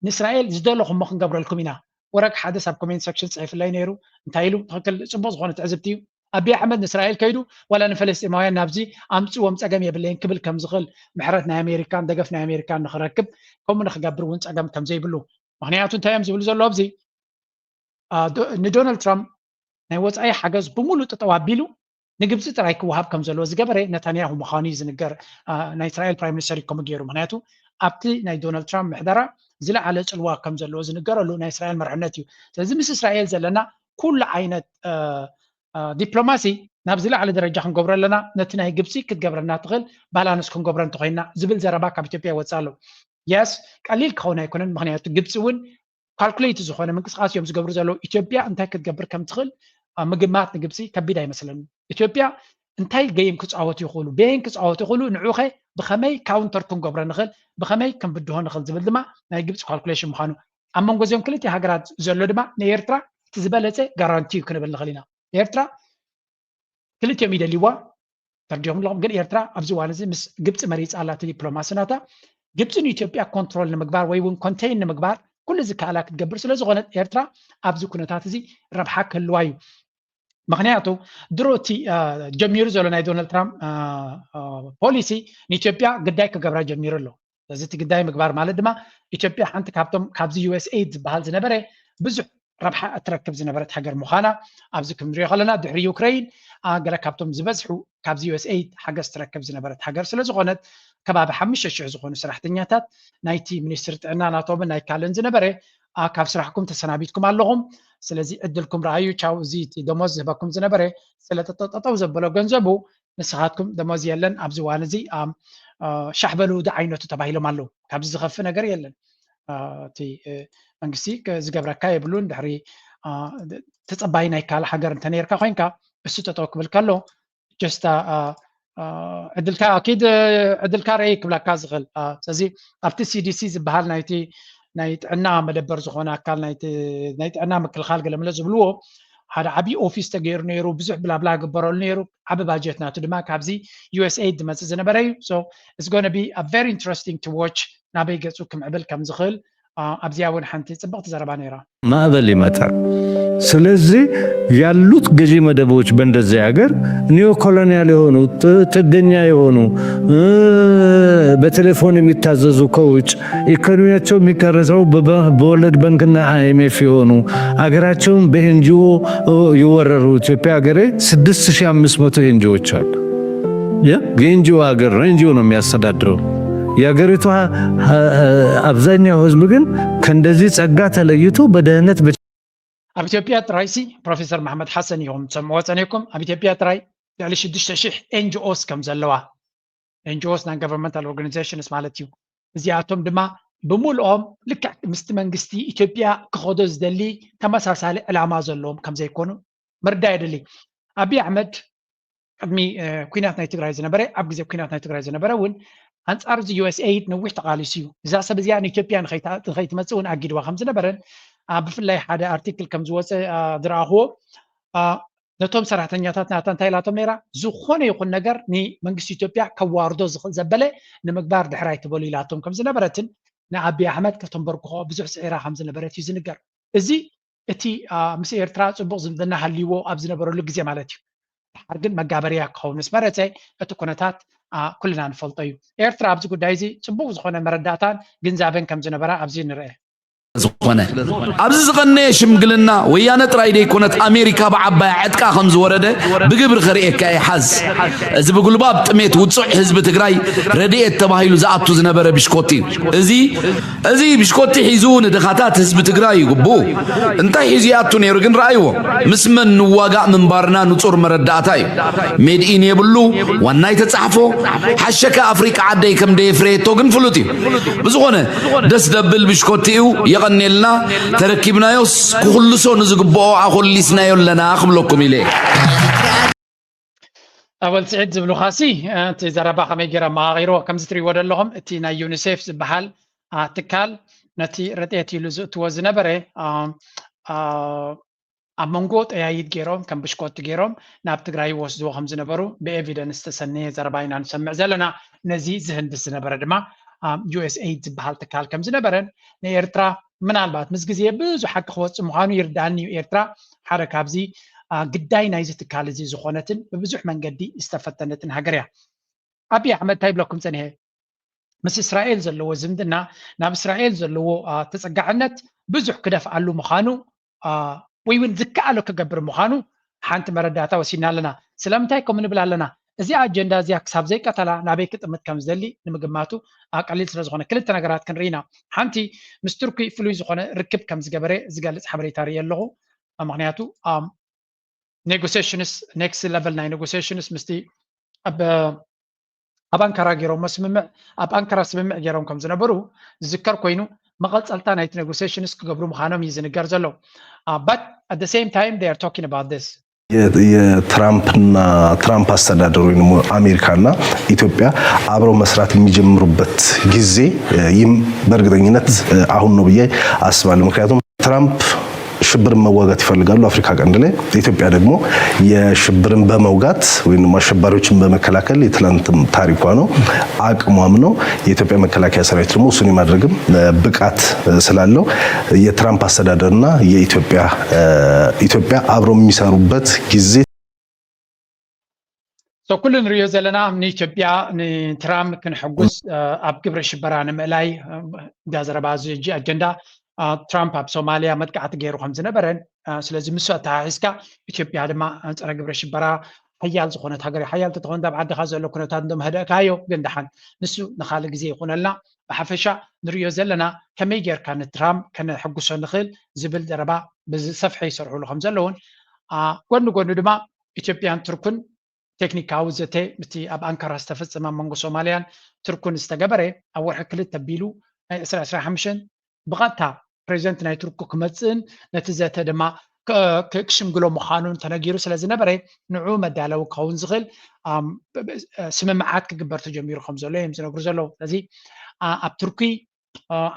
ንእስራኤል ዝደለኹሞ ክንገብረልኩም ኢና። ወረቅ ሓደስ ኣብ ኮሜንት ሰክሽን ፅሒፍለይ ነይሩ። እንታይ ኢሉ ትክክል ፅቡቅ ዝኾነ ትዕዝብቲ እዩ። ኣብይ ኣሕመድ ንእስራኤል ከይዱ ዋላ ንፈለስጢማውያን ናብዚ ኣምፅዎም ፀገም የብለይን ክብል ከም ዝኽእል ምሕረት ናይ ኣሜሪካን ደገፍ ናይ ኣሜሪካን ንክረክብ ከምኡ ንክገብር እውን ፀገም ከም ዘይብሉ። ምክንያቱ እንታይ እዮም ዝብሉ ዘለዉ ኣብዚ ንዶናልድ ትራምፕ ናይ ወፃኢ ሓገዝ ብምሉእ ጠጠው ኣቢሉ ንግብፂ ጥራይ ክወሃብ ከም ዘለዎ ዝገበረ ነታንያሁ ምዃኑ እዩ ዝንገር። ናይ እስራኤል ፕራይም ሚኒስተር እዩ ከምኡ ገይሩ። ምክንያቱ ኣብቲ ናይ ዶናልድ ትራምፕ ምሕደራ ዝለዓለ ፅልዋ ከም ዘለዎ ዝንገረሉ ናይ እስራኤል መርሕነት እዩ። ስለዚ ምስ እስራኤል ዘለና ኩሉ ዓይነት ዲፕሎማሲ ናብ ዝለዓለ ደረጃ ክንገብሮ ኣለና። ነቲ ናይ ግብፂ ክትገብረና ትኽእል ባላንስ ክንገብሮ እንተኮይና ዝብል ዘረባ ካብ ኢትዮጵያ ይወፅእ ኣሎ። የስ ቀሊል ክኸውን ኣይኮነን። ምክንያቱ ግብፂ እውን ካልኩሌት ዝኾነ ምንቅስቃስ እዮም ዝገብሩ ዘለዉ። ኢትዮጵያ እንታይ ክትገብር ከም ትኽእል ምግማት ንግብፂ ከቢድ ኣይመስለኒ። ኢትዮጵያ እንታይ ገይም ክፃወቱ ይኽእሉ፣ በየን ክፃወቱ ይኽእሉ፣ ንዑኸ ብኸመይ ካውንተር ክንገብሮ ንኽእል፣ ብኸመይ ክንብድሆ ንኽእል ዝብል ድማ ናይ ግብፂ ካልኩሌሽን ምዃኑ ኣብ መንጎ እዚኦም ክልቲኡ ሃገራት ዘሎ ድማ ንኤርትራ እቲ ዝበለፀ ጋራንቲ እዩ ክንብል ንኽእል ኢና። ኤርትራ ክልቲኦም ይደልይዋ ተርዲኦም ኣለኹም። ግን ኤርትራ ኣብዚ እዋን እዚ ምስ ግብፂ መሪፃ ኣላ እቲ ዲፕሎማሲ ናታ። ግብፂ ንኢትዮጵያ ኮንትሮል ንምግባር ወይ እውን ኮንቴይን ንምግባር ኩሉ ዝከኣላ ክትገብር ስለ ዝኾነት ኤርትራ ኣብዚ ኩነታት እዚ ረብሓ ክህልዋ እዩ። ምክንያቱ ድሮ እቲ ጀሚሩ ዘሎ ናይ ዶናልድ ትራምፕ ፖሊሲ ንኢትዮጵያ ግዳይ ክገብራ ጀሚሩ ኣሎ። ስለዚ እቲ ግዳይ ምግባር ማለት ድማ ኢትዮጵያ ሓንቲ ካብቶም ካብዚ ዩኤስኤይድ ዝበሃል ዝነበረ ብዙሕ ረብሓ እትረክብ ዝነበረት ሃገር ምዃና ኣብዚ ክንሪኦ ከለና ድሕሪ ዩክረይን ገለ ካብቶም ዝበዝሑ ካብዚ ዩኤስኤይድ ሓገዝ ትረክብ ዝነበረት ሃገር ስለ ዝኾነት ከባቢ ሓሙሽተ ሽሕ ዝኾኑ ሰራሕተኛታት ናይቲ ሚኒስትሪ ጥዕና ናቶምን ናይ ካልእን ዝነበረ ካብ ስራሕኩም ተሰናቢትኩም ኣለኹም። ስለዚ ዕድልኩም ረኣዩ፣ ቻው፣ እዚ እቲ ደሞዝ ዝህበኩም ዝነበረ ስለ ጠጠው ዘበሎ ገንዘቡ ንስኻትኩም ደሞዝ የለን ኣብዚ እዋን እዚ ሻሕ በሉ ዝዓይነቱ ተባሂሎም ኣለዉ። ካብዚ ዝኸፍእ ነገር የለን። እቲ መንግስቲ ዝገብረካ የብሉን። ድሕሪ ተፀባይ ናይ ካልእ ሃገር እንተነይርካ ኮይንካ እሱ ጠጠው ክብል ከሎ ጀስታ ዕድልካ ኣኪድ ዕድልካ ርአይ ክብለካ ዝኽእል። ስለዚ ኣብቲ ሲዲሲ ዝበሃል ናይቲ ናይ ጥዕና መደበር ዝኾነ ኣካል ናይ ጥዕና ምክልኻል ገለመለ ዝብልዎ ሓደ ዓብዪ ኦፊስ ተገይሩ ነይሩ። ብዙሕ ብላብላ ግበረሉ ነይሩ። ዓቢ ባጀት ናቱ ድማ ካብዚ ዩኤስኤይድ ዝመፅእ ዝነበረ እዩ። So it's gonna be a very interesting to watch ናበይ ገፁ ክምዕብል ከም ዝኽእል ኣብዚኣ እውን ሓንቲ ፅብቕቲ ዘረባ ነይራ። ማዕበል ይመጣል። ስለዚህ ያሉት ገዢ መደቦች በእንደዚህ ሀገር ኒዮ ኮሎኒያል የሆኑ ጥገኛ የሆኑ በቴሌፎን የሚታዘዙ ከውጭ ኢኮኖሚያቸው የሚቀረጸው በወርልድ ባንክና አይኤምኤፍ የሆኑ አገራቸውን በኤንጂኦ የወረሩ ኢትዮጵያ ሀገሬ ስድስት ሺህ አምስት መቶ ኤንጂኦዎች አሉ። የንጂኦ ሀገር ነው። ኤንጂኦ ነው የሚያስተዳድረው። የሀገሪቷ አብዛኛው ህዝብ ግን ከእንደዚህ ጸጋ ተለይቶ በድህነት ብቻ ኣብ ኢትዮጵያ ጥራይሲ ፕሮፌሰር መሓመድ ሓሰን እዮም ትሰምዕዎ ጸኒሕኩም። ኣብ ኢትዮጵያ ጥራይ ልዕሊ ሽዱሽተ ሽሕ ኤንጂኦስ ከም ዘለዋ፣ ኤንጂኦስ non governmental organizations ማለት እዩ። እዚኣቶም ድማ ብምልኦም ልክዕ ምስቲ መንግስቲ ኢትዮጵያ ክኸዶ ዝደሊ ተመሳሳሊ ዕላማ ዘለዎም ከም ዘይኮኑ ምርዳእ የድሊ። ኣብይ ኣሕመድ ቅድሚ ኩናት ናይ ትግራይ ዝነበረ፣ ኣብ ግዜ ኩናት ናይ ትግራይ ዝነበረ እውን ኣንፃር እዚ ዩኤስኤይድ ነዊሕ ተቃሊሱ እዩ። እዛ ሰብ እዚኣ ንኢትዮጵያ ንኸይትመፅእ እውን ኣጊድዋ ከም ዝነበረን ብፍላይ ሓደ ኣርቲክል ከም ዝወፀ ዝረኣኽዎ ነቶም ሰራሕተኛታት ናታ እንታይ ኢላቶም ነይራ? ዝኾነ ይኹን ነገር ንመንግስቲ ኢትዮጵያ ከዋርዶ ዘበለ ንምግባር ድሕር ኣይትበሉ ኢላቶም ከም ዝነበረትን ንኣብይ ኣሕመድ ከተንበርክኾ ብዙሕ ስዒራ ከም ዝነበረት እዩ ዝንገር። እዚ እቲ ምስ ኤርትራ ፅቡቕ ዝምድና ሃልይዎ ኣብ ዝነበረሉ ግዜ ማለት እዩ። ድሓር ግን መጋበርያ ክኸውን ምስ መረፀ እቲ ኩነታት ኩልና ንፈልጦ እዩ። ኤርትራ ኣብዚ ጉዳይ እዚ ፅቡቕ ዝኾነ መረዳእታን ግንዛበን ከም ዝነበራ ኣብዚ ንርአ። ዝኾነ ኣብዚ ዝቐነየ ሽምግልና ወያነ ጥራይ ደይኮነት ኣሜሪካ ብዓባያ ዕጥቃ ከም ዝወረደ ብግብሪ ከርእየካ እየ። ሓዝ እዚ ብጉልባብ ጥሜት ውፁዕ ህዝቢ ትግራይ ረድኤት ተባሂሉ ዝኣቱ ዝነበረ ብሽኮቲ እዩ። እዚ እዚ ብሽኮቲ ሒዙ ንድኻታት ህዝቢ ትግራይ ይግብኡ። እንታይ ሒዙ ይኣቱ ነይሩ ግን ረኣይዎ። ምስ መን ንዋጋእ ምንባርና ንፁር መረዳእታ እዩ። ሜድኢን የብሉ ዋናይ ተፃሕፎ ሓሸካ ኣፍሪቃ ዓደይ ከም ደየፍረየቶ ግን ፍሉጥ እዩ። ብዝኾነ ደስ ደብል ብሽኮቲ እዩ። የቐኔልና ተረኪብናዮስ ክኹልሶ ንዝግብኦ ኣኾሊስናዮ ኣለና ክብለኩም ኢለ። ኣወል ስዒድ ዝብሉኻሲ እቲ ዘረባ ከመይ ገይረ መቓቒርዎ ከምዚ ትሪእዎ ዘለኹም እቲ ናይ ዩኒሴፍ ዝበሃል ትካል ነቲ ረድኤት ኢሉ ዝእትዎ ዝነበረ ኣብ መንጎ ጠያይት ገይሮም ከም ብሽኮቲ ገይሮም ናብ ትግራይ ይወስድዎ ከም ዝነበሩ ብኤቪደንስ ዝተሰነየ ዘረባ ኢና ንሰምዕ ዘለና። ነዚ ዝህንድስ ዝነበረ ድማ ዩኤስኤይድ ዝበሃል ትካል ከም ዝነበረን ንኤርትራ ምናልባት ምስ ግዜ ብዙሕ ሓቂ ክወፅእ ምዃኑ ይርዳእኒ እዩ። ኤርትራ ሓደ ካብዚ ግዳይ ናይዚ ትካል እዚ ዝኾነትን ብብዙሕ መንገዲ ዝተፈተነትን ሃገር እያ። ኣብይ ኣሕመድ እንታይ ይብለኩም ፀኒሐ? ምስ እስራኤል ዘለዎ ዝምድና ናብ እስራኤል ዘለዎ ተፀጋዕነት ብዙሕ ክደፍኣሉ ምዃኑ ወይ እውን ዝከኣሎ ክገብር ምዃኑ ሓንቲ መረዳእታ ወሲድና ኣለና። ስለምንታይ ከምኡ ንብል ኣለና? እዚኣ ኣጀንዳ እዚኣ ክሳብ ዘይቀተላ ናበይ ክጥምት ከም ዝደሊ ንምግማቱ ቀሊል ስለ ዝኾነ ክልተ ነገራት ክንርኢ ኢና። ሓንቲ ምስ ቱርኪ ፍሉይ ዝኾነ ርክብ ከም ዝገበረ ዝገልፅ ሓበሬታ ርኢ ኣለኹ። ምክንያቱ ኔጎሲሽንስ ኔክስት ለቨል ናይ ኔጎሲሽንስ ምስቲ ኣብ ኣብ ኣንካራ ገይሮሞ ስምምዕ ኣብ ኣንካራ ስምምዕ ገይሮም ከም ዝነበሩ ዝዝከር ኮይኑ መቐፀልታ ናይቲ ኔጎሲሽንስ ክገብሩ ምዃኖም እዩ ዝንገር ዘሎ። But at the same time they are talking about this. የትራምፕና ትራምፕ አስተዳደር ወይም አሜሪካና ኢትዮጵያ አብረው መስራት የሚጀምሩበት ጊዜ ይህም በእርግጠኝነት አሁን ነው ብዬ አስባለሁ። ምክንያቱም ትራምፕ ሽብርን መዋጋት ይፈልጋሉ አፍሪካ ቀንድ ላይ። ኢትዮጵያ ደግሞ የሽብርን በመውጋት ወይም አሸባሪዎችን በመከላከል የትላንትም ታሪኳ ነው አቅሟም ነው። የኢትዮጵያ መከላከያ ሰራዊት ደግሞ እሱን የማድረግም ብቃት ስላለው የትራምፕ አስተዳደርና የኢትዮጵያ ኢትዮጵያ አብረው የሚሰሩበት ጊዜ So ኩሉ ንሪኦ ዘለና ንኢትዮጵያ ንትራምፕ ክንሕጉስ ኣብ ግብረ ሽበራ ንምእላይ እዳ ዘረባ እዚ ሕጂ ኣጀንዳ ትራምፕ ኣብ ሶማሊያ መጥቃዕቲ ገይሩ ከም ዝነበረን ስለዚ ምስ ኣተሓሒዝካ ኢትዮጵያ ድማ ፀረ ግብረ ሽበራ ሓያል ዝኾነት ሃገር ሓያል ተተኾን ኣብ ዓድኻ ዘሎ ኩነታት እንዶ መህደእካዮ ግን ደሓን ንሱ ንካልእ ግዜ ይኹነልና ብሓፈሻ ንሪኦ ዘለና ከመይ ጌርካ ንትራምፕ ከነሕጉሶ ንኽእል ዝብል ዘረባ ብዝሰፍሐ ይሰርሕሉ ከም ዘለውን ጎኒ ጎኒ ድማ ኢትዮጵያን ቱርክን ቴክኒካዊ ዘተ ምስቲ ኣብ ኣንካራ ዝተፈፀመ ኣብ መንጎ ሶማልያን ቱርክን ዝተገበረ ኣብ ወርሒ ክልተ ኣቢሉ ናይ ዕስራ ዕስራ ሓሙሽተ ብቐጥታ ፕሬዚደንት ናይ ቱርክ ክመፅእን ነቲ ዘተ ድማ ክሽምግሎ ምዃኑን ተነጊሩ ስለ ዝነበረ ንዑ መዳለዊ ክኸውን ዝኽእል ስምምዓት ክግበር ተጀሚሩ ከም ዘሎ እዮም ዝነግሩ ዘለዉ። ስለዚ ኣብ ቱርኪ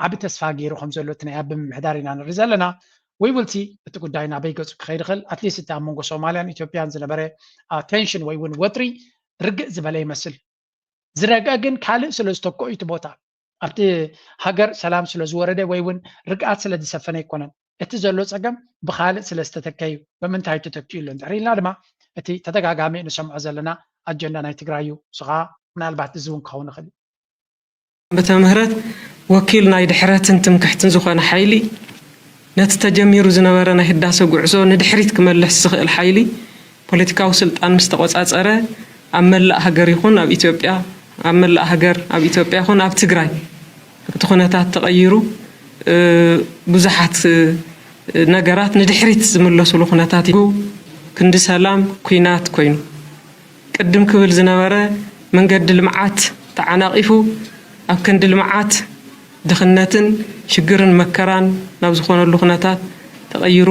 ዓቢ ተስፋ ገይሩ ከም ዘሎ እቲ ናይ ኣቢ ምምሕዳር ኢና ንርኢ ዘለና። We will see እቲ ጉዳይ ናበይ ገፁ ክኸይድ ይኽእል። ኣትሊስት እቲ ኣብ መንጎ ሶማልያን ኢትዮጵያን ዝነበረ ቴንሽን ወይ እውን ወጥሪ ርግእ ዝበለ ይመስል። ዝረግአ ግን ካልእ ስለ ዝተክኦ እዩ እቲ ቦታ። ኣብቲ ሃገር ሰላም ስለ ዝወረደ ወይ እውን ርግኣት ስለ ዝሰፈነ ኣይኮነን። እቲ ዘሎ ፀገም ብኻልእ ስለ ዝተተከዩ ብምንታይ ተተኪኡ ኣሎ እንድሕር ኢልና ድማ እቲ ተደጋጋሚ ንሰምዖ ዘለና ኣጀንዳ ናይ ትግራይ እዩ። ንሱ ከዓ ምናልባት እዚ እውን ክኸውን ይኽእል እዩ። ዓመተ ምህረት ወኪል ናይ ድሕረትን ትምክሕትን ዝኾነ ሓይሊ፣ ነቲ ተጀሚሩ ዝነበረ ናይ ህዳሰ ጉዕዞ ንድሕሪት ክመልስ ዝኽእል ሓይሊ ፖለቲካዊ ስልጣን ምስ ተቖጻጸረ፣ ኣብ መላእ ሃገር ይኹን ኣብ ኢትዮጵያ ኣብ መላእ ሃገር ኣብ ኢትዮጵያ ይኹን ኣብ ትግራይ እቲ ኩነታት ተቐይሩ ብዙሓት ነገራት ንድሕሪት ዝምለስሉ ኩነታት እዩ። ክንዲ ሰላም ኩናት ኮይኑ ቅድም ክብል ዝነበረ መንገዲ ልምዓት ተዓናቒፉ ኣብ ክንዲ ልምዓት ድኽነትን ሽግርን መከራን ናብ ዝኾነሉ ኩነታት ተቐይሩ።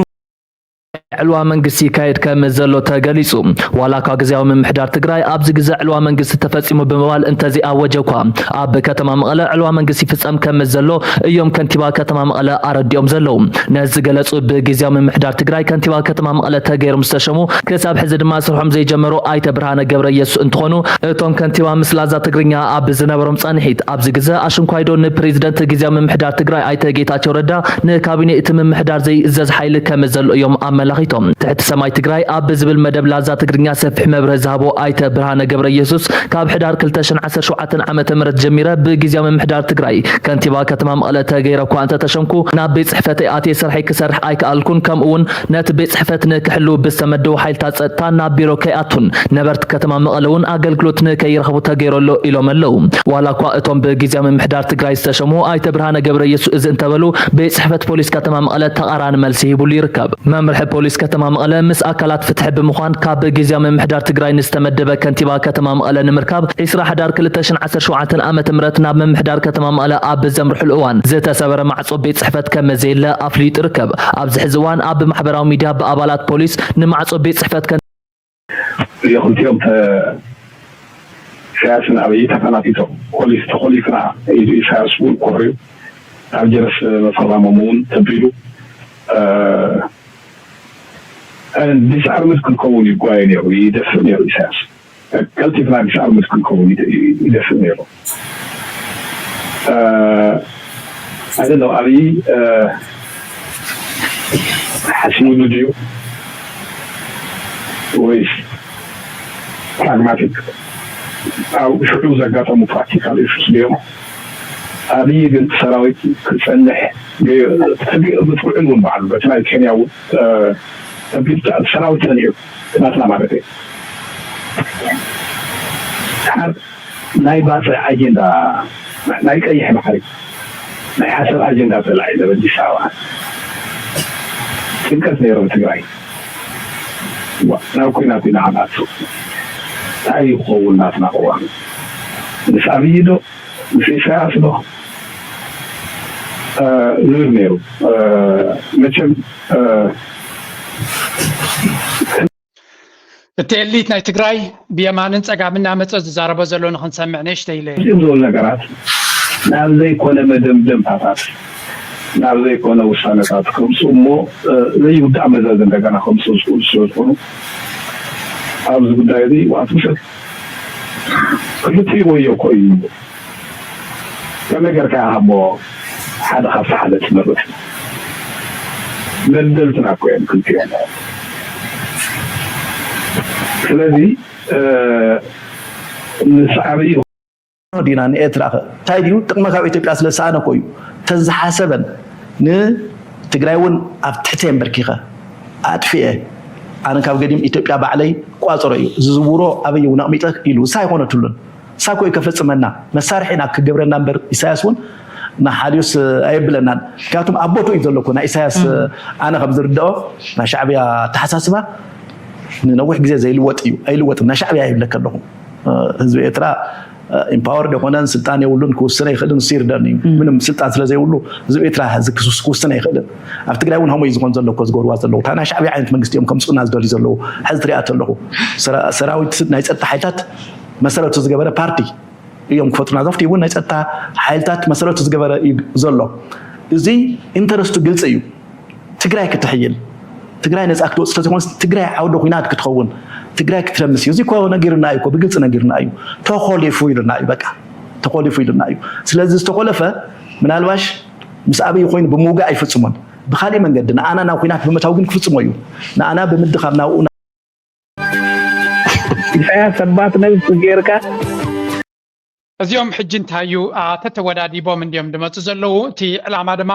ዕልዋ መንግስቲ ይካየድ ከም ዘሎ ተገሊጹ። ዋላ እኳ ግዝያዊ ምምሕዳር ትግራይ ኣብዚ ግዘ ዕልዋ መንግስቲ ተፈጺሙ ብምባል እንተዘይኣወጀ እኳ ኣብ ከተማ መቐለ ዕልዋ መንግስቲ ይፍጸም ከም ዘሎ እዮም ከንቲባ ከተማ መቐለ ኣረዲኦም ዘለዉ። ነዚ ዝገለጹ ብግዝያዊ ምምሕዳር ትግራይ ከንቲባ ከተማ መቐለ ተገይሮም ዝተሸሙ ክሳብ ሕዚ ድማ ስርሖም ዘይጀመሩ ኣይተ ብርሃነ ገብረ ኢየሱስ እንትኾኑ እቶም ከንቲባ ምስ ላዛ ትግርኛ ኣብ ዝነበሮም ጻንሒት ኣብዚ ግዘ ኣሽንኳይዶ ንፕሬዝደንት ግዝያዊ ምምሕዳር ትግራይ ኣይተ ጌታቸው ረዳ ንካቢኔ እቲ ምምሕዳር ዘይእዘዝ ሓይሊ ከም ዘሎ እዮም ኣመላኺቶም። ትሕቲ ሰማይ ትግራይ ኣብ ዝብል መደብ ላዛ ትግርኛ ሰፊሕ መብርሂ ዝሃቦ ኣይተ ብርሃነ ገብረ ኢየሱስ ካብ ሕዳር ክልተ ሽሕን ዓሰርተ ሸውዓተን ዓመተ ምህረት ጀሚረ ብግዝያዊ ምምሕዳር ትግራይ ከንቲባ ከተማ መቐለ ተገይረ እኳ እንተተሸምኩ ናብ ቤት ፅሕፈተይ ኣትየ ስርሐይ ክሰርሕ ኣይከኣልኩን ከምኡ እውን ነቲ ቤት ፅሕፈት ንክሕልው ብዝተመደቡ ሓይልታት ፀጥታ ናብ ቢሮ ከይኣቱን ነበርቲ ከተማ መቐለ እውን ኣገልግሎት ንከይረኽቡ ተገይሩ ኣሎ ኢሎም ኣለዉ። ዋላ እኳ እቶም ብግዝያዊ ምምሕዳር ትግራይ ዝተሸሙ ኣይተ ብርሃነ ገብረየሱስ እዚ እንተበሉ ቤት ፅሕፈት ፖሊስ ከተማ መቐለ ተቓራኒ መልሲ ሂቡሉ ይርከብ። መምርሒ ፖሊስ ከተማ መቐለ ምስ ኣካላት ፍትሒ ብምዃን ካብ ግዝያዊ ምምሕዳር ትግራይ ንዝተመደበ ከንቲባ ከተማ መቐለ ንምርካብ ዕስራ ሕዳር ክልተ ሽሕን ዓሰርተ ሸውዓተን ዓመተ ምህረት ናብ ምምሕዳር ከተማ መቐለ ኣብ ዘምርሕሉ እዋን ዝተሰበረ ማዕጾ ቤት ፅሕፈት ከም ዘየለ ኣፍሊጡ ይርከብ። ኣብዚ ሕዚ እዋን ኣብ ማሕበራዊ ሚድያ ብኣባላት ፖሊስ ንማዕጾ ቤት ፅሕፈት ከ እዚኦም ክልቲኦም ተ- ኢሳያስን ኣብይ ተፈናቲቶም ፖሊስ ተኾሊፍና ኢሉ ኢሳያስ እውን ኮርዩ ኣብ ጀርስ መፈራሞም እውን ተቢሉ disarmed ክንከውን ይጓየ ነይሩ ይደፍእ ነይሩ ኢሳያስ ቀልጢፍና disarmed ክንከውን ይደፍእ ነይሩ I don't know ኣብይ ሓሲሙሉ ድዩ ወይስ pragmatic ኣብ ሽዑ ዘጋጠሙ practical issues ድዮም ኣብይ ግን ሰራዊት ክፀንሕ ብትዕን እውን በዓሉ በቲ ናይ ኬንያ እውን ሰራዊት ፀኒሑ ናትና ማለት እዩ ናይ ባፅዕ ኣጀንዳ ናይ ቀይሕ ባሕሪ ናይ ሓሰብ ኣጀንዳ ፀላዒ ዘበል ኣዲስ ኣበባ ጭንቀት ነይሩ ትግራይ ናብ ኩናት ኢና ክንኣቱ እንታይ ክኸውን ናትና ቅዋም ምስ ኣብይ ዶ ምስ ኢሳያስ ዶ ዝብል ነይሩ መቸም እቲ ኤሊት ናይ ትግራይ ብየማንን ፀጋምን እናመፀ ዝዛረቦ ዘሎ ንክንሰምዕ ንእሽተይ ኢለ እየ። እዚኦም ዝበሉ ነገራት ናብ ዘይኮነ መደምደምታታት ናብ ዘይኮነ ውሳነታት ከምፅኡ እሞ ዘይውዳእ መዘዝ እንደገና ከምፅኡ ዝኽእሉ ስለዝኾኑ ኣብዚ ጉዳይ እዚ ዋት ውሰድ ክልቲኡ ወዮ እኮ እዩ ከመይ ጌርካ ኢኻ እሞ ሓደ ካብቲ ሓደ ትመርፅ? ደልደልትና እኮ እዮም ክልቲኦም። ስለዚ ምስ ዓብዪ ዲና ንኤርትራ ከ እንታይ ድዩ ጥቕሚ ካብ ኢትዮጵያ ስለ ዝሰኣነ እኮ እዩ ተዝሓሰበን ንትግራይ እውን ኣብ ትሕተይ ኣንበርኪኸ ኣጥፊኤ ኣነ ካብ ገዲም ኢትዮጵያ ባዕለይ ቋፀሮ እዩ ዝዝውሮ ኣበይ እውን ኣቕሚጠ ኢሉ እሳ ኣይኮነትሉን ሳኮ እዩ ከፈፅመና መሳርሒ ኢና ክገብረና እምበር ኢሳያስ እውን ንሓልዩስ ኣየብለናን ምክንያቱም ኣብ ቦትኡ እዩ ዘለኩ ናይ ኢሳያስ ኣነ ከም ዝርድኦ ናይ ሻዕብያ ኣተሓሳስባ ንነዊሕ ግዜ ዘይልወጥ እዩ ኣይልወጥን ናይ ሻዕብያ ይብለከ ኣለኹ ህዝቢ ኤርትራ ኢምፓወርድ የኮነን ስልጣን የብሉን ክውስን ኣይክእልን ንሱ ይርደኒ ምንም ስልጣን ስለ ዘይብሉ ህዝቢ ኤርትራ ክውስን ኣይክእልን ኣብ ትግራይ እውን ሀሞ እዩ ዝኾን ዘሎ እኮ ዝገብርዋ ዘለዉ እታ ናይ ሻዕብያ ዓይነት መንግስቲ እዮም ከምፅኡና ዝደልዩ ዘለዉ ሕዚ ትሪኣ ተለኹ ሰራዊት ናይ ፀጥታ ሓይልታት መሰረቱ ዝገበረ ፓርቲ እዮም ክፈጥሩና ዘፍቲ እውን ናይ ፀጥታ ሓይልታት መሰረቱ ዝገበረ እዩ ዘሎ እዚ ኢንተረስቱ ግልፂ እዩ ትግራይ ክትሕይል ትግራይ ነፃ ክትወፅእ ተዘይኮነስ ትግራይ ዓውደ ኩናት ክትኸውን ትግራይ ክትረምስ እዩ እዚ እኮ ነጊርና እዩ እኮ ብግልፂ ነጊርና እዩ ተኾሊፉ ኢሉና እዩ በቃ ተኾሊፉ ኢሉና እዩ ስለዚ ዝተኾለፈ ምናልባሽ ምስ ኣብይ ኮይኑ ብምውጋእ ኣይፍፅሞን ብካሊእ መንገዲ ንኣና ናብ ኩናት ብምእታው ግን ክፍፅሞ እዩ ንኣና ብምድኻም ናብኡ ኢሳያስ ሰባት ነብስ ጌርካ እዚኦም ሕጂ እንታይ እዩ ተተወዳዲቦም እንዲዮም ድመፁ ዘለዉ እቲ ዕላማ ድማ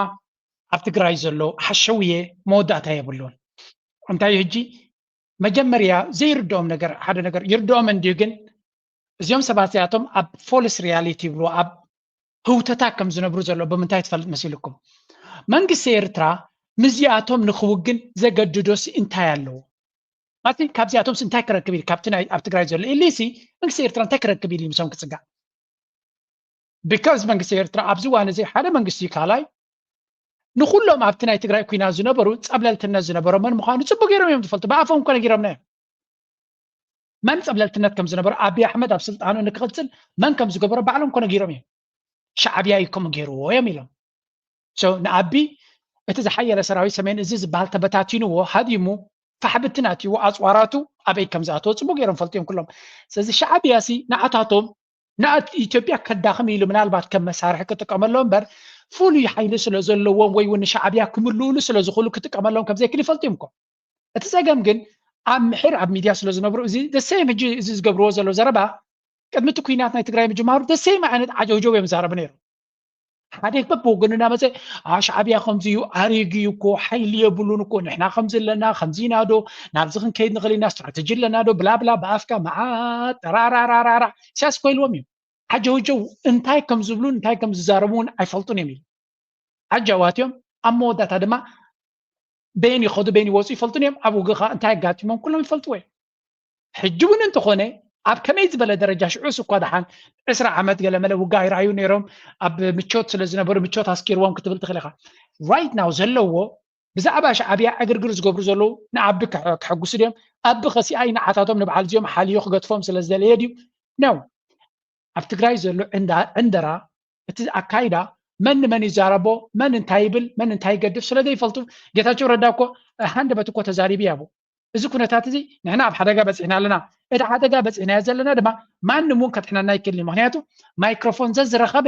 ኣብ ትግራይ ዘሎ ሓሸውየ መወዳእታ የብሉን እንታይ እዩ ሕጂ መጀመርያ ዘይርድኦም ነገር ሓደ ነገር ይርድኦም እንድዩ ግን እዚኦም ሰባት እዚኣቶም ኣብ false reality ይብሉ ኣብ ህውተታ ከም ዝነብሩ ዘሎ ብምንታይ ትፈልጥ መሲልኩም? መንግስቲ ኤርትራ ምስዚኣቶም ንክውግን ዘገድዶሲ እንታይ ኣለዎ? ማለት ካብዚኣቶምስ እንታይ ክረክብ ኢሉ ካብቲ ናይ ኣብ ትግራይ ዘሎ ኢሊሲ መንግስቲ ኤርትራ እንታይ ክረክብ ኢሉ ምሶም ክፅጋዕ? Because መንግስቲ ኤርትራ ኣብዚ እዋን እዚ ሓደ መንግስቲ ካልኣይ ንኩሎም ኣብቲ ናይ ትግራይ ኩናት ዝነበሩ ፀብለልትነት ዝነበሮም መን ምዃኑ ፅቡቅ ገይሮም እዮም ዝፈልጡ። ብኣፎም እኮ ነጊሮምና እዮም። መን ፀብለልትነት ከም ዝነበሩ፣ ኣብይ ኣሕመድ ኣብ ስልጣኑ ንክቕፅል መን ከም ዝገበሮ ባዕሎም እኮ ነጊሮም እዮም። ሻዕብያ እዩ ከምኡ ገይርዎ እዮም ኢሎም። So ንኣቢ እቲ ዝሓየለ ሰራዊት ሰሜን እዚ ዝበሃል ተበታቲንዎ፣ ሃዲሙ፣ ፋሕብትን ኣትይዎ፣ ኣፅዋራቱ ኣበይ ከም ዝኣተወ ፅቡቅ ገይሮም ፈልጡ እዮም ኩሎም። ስለዚ ሻዕብያ ሲ ንዓታቶም ንኣት ኢትዮጵያ ከዳኽም ኢሉ ምናልባት ከም መሳርሒ ክጥቀመሎ እምበር ፍሉይ ሓይሊ ስለ ዘለዎም ወይ እውን ንሻዕብያ ክምልኡሉ ስለ ዝኽእሉ ክጥቀመሎም ከም ዘይክእል ይፈልጡ እዮም እኮ። እቲ ጸገም ግን ኣብ ምሕር ኣብ ሚድያ ስለ ዝነብሩ እዚ the same ሕጂ እዚ ዝገብርዎ ዘለዉ ዘረባ ቅድሚ እቲ ኩናት ናይ ትግራይ ምጅማሩ the same ዓይነት ዓጀውጀው እዮም ዝዛረቡ ነይሮም። ሓደ በብወገኑ እናመፀ ሻዕብያ ከምዚ እዩ፣ ኣሪግ እዩ እኮ፣ ሓይሊ የብሉን እኮ፣ ንሕና ከምዚ ኣለና፣ ከምዚ ኢና ዶ፣ ናብዚ ክንከይድ ንኽእል ኢና፣ ስትራተጂ ኣለና ዶ፣ ብላብላ ብኣፍካ መዓት ጠራራራራራ ኢሳያስ እኮ ኢልዎም እዩ። ዓጀውጀው እንታይ ከም ዝብሉን እንታይ ከም ዝዛረቡ እውን ኣይፈልጡን እዮም ኢሉ። ዓጃዋት እዮም። ኣብ መወዳእታ ድማ በየን ይኸዱ በየን ይወፁ ይፈልጡን እዮም። ኣብ ውግእ ከዓ እንታይ ኣጋጢሞም ኩሎም ይፈልጥዎ እዮም። ሕጂ እውን እንተኾነ ኣብ ከመይ ዝበለ ደረጃ ሽዑስ እኳ ደሓን ዕስራ ዓመት ገለመለ ውግእ ኣይረኣዩ ነይሮም ኣብ ምቾት ስለ ዝነበሩ ምቾት ኣስኪርዎም ክትብል ትኽእል ኢኻ። Right now ዘለዎ ብዛዕባ ሻዕብያ ዕግርግር ዝገብሩ ዘለዉ ንኣቢ ከሐጉሱ ድዮም? ኣቢ ኸሲኣይ ንዓታቶም ንበዓል እዚኦም ሓልዮ ክገድፎም ስለ ዝደለየ ድዩ? ነው ኣብ ትግራይ ዘሎ ዕንደራ እቲ ኣካይዳ መን ንመን ይዛረቦ መን እንታይ ይብል መን እንታይ ይገድፍ ስለ ዘይፈልጡ ጌታቸው ረዳ እኮ ሃንደበት እኮ ተዛሪቡ ያቡ እዚ ኩነታት እዚ ንሕና ኣብ ሓደጋ በፂሕና ኣለና እቲ ሓደጋ በፂሕናዮ ዘለና ድማ ማንም እውን ከድሕነና ኣይክእልን እዩ ምክንያቱ ማይክሮፎን ዘዝረኸበ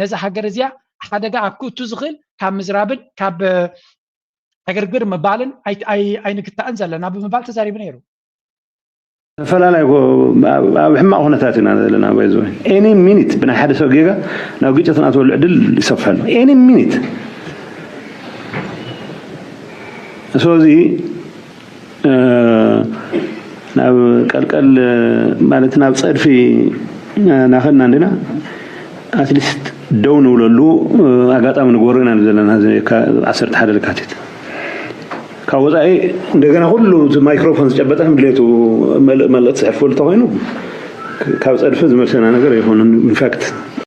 ነዚ ሃገር እዚኣ ሓደጋ ኣብ ክእቱ ዝኽእል ካብ ምዝራብን ካብ ዕግርግር ምባልን ኣይንግታእን ዘለና ብምባል ተዛሪቡ ነይሩ። ተፈላላይ ኣብ ሕማቕ ኩነታት ኢና ዘለና ባይዘ any minute ብናይ ሓደ ሰብ ጌጋ ናብ ግጭት ናትወሉ ዕድል ይሰፍሐሉ any minute so እዚ ናብ ቀልቀል ማለት ናብ ፀድፊ ናኸድና እንዲና ኣትሊስት ደው ንብለሉ ኣጋጣሚ ንግበሮ ኢና ዘለና ዓሰርተ ሓደ ለካቲት ካብ ወፃኢ እንደገና ኩሉ እቲ ማይክሮፎን ዝጨበጠ ከም ድሌቱ መልእ መልእክቲ ዝሕልፈሉ ተኮይኑ ካብ ፀድፊ ዝመልሰና ነገር ኣይኮነን ኢንፋክት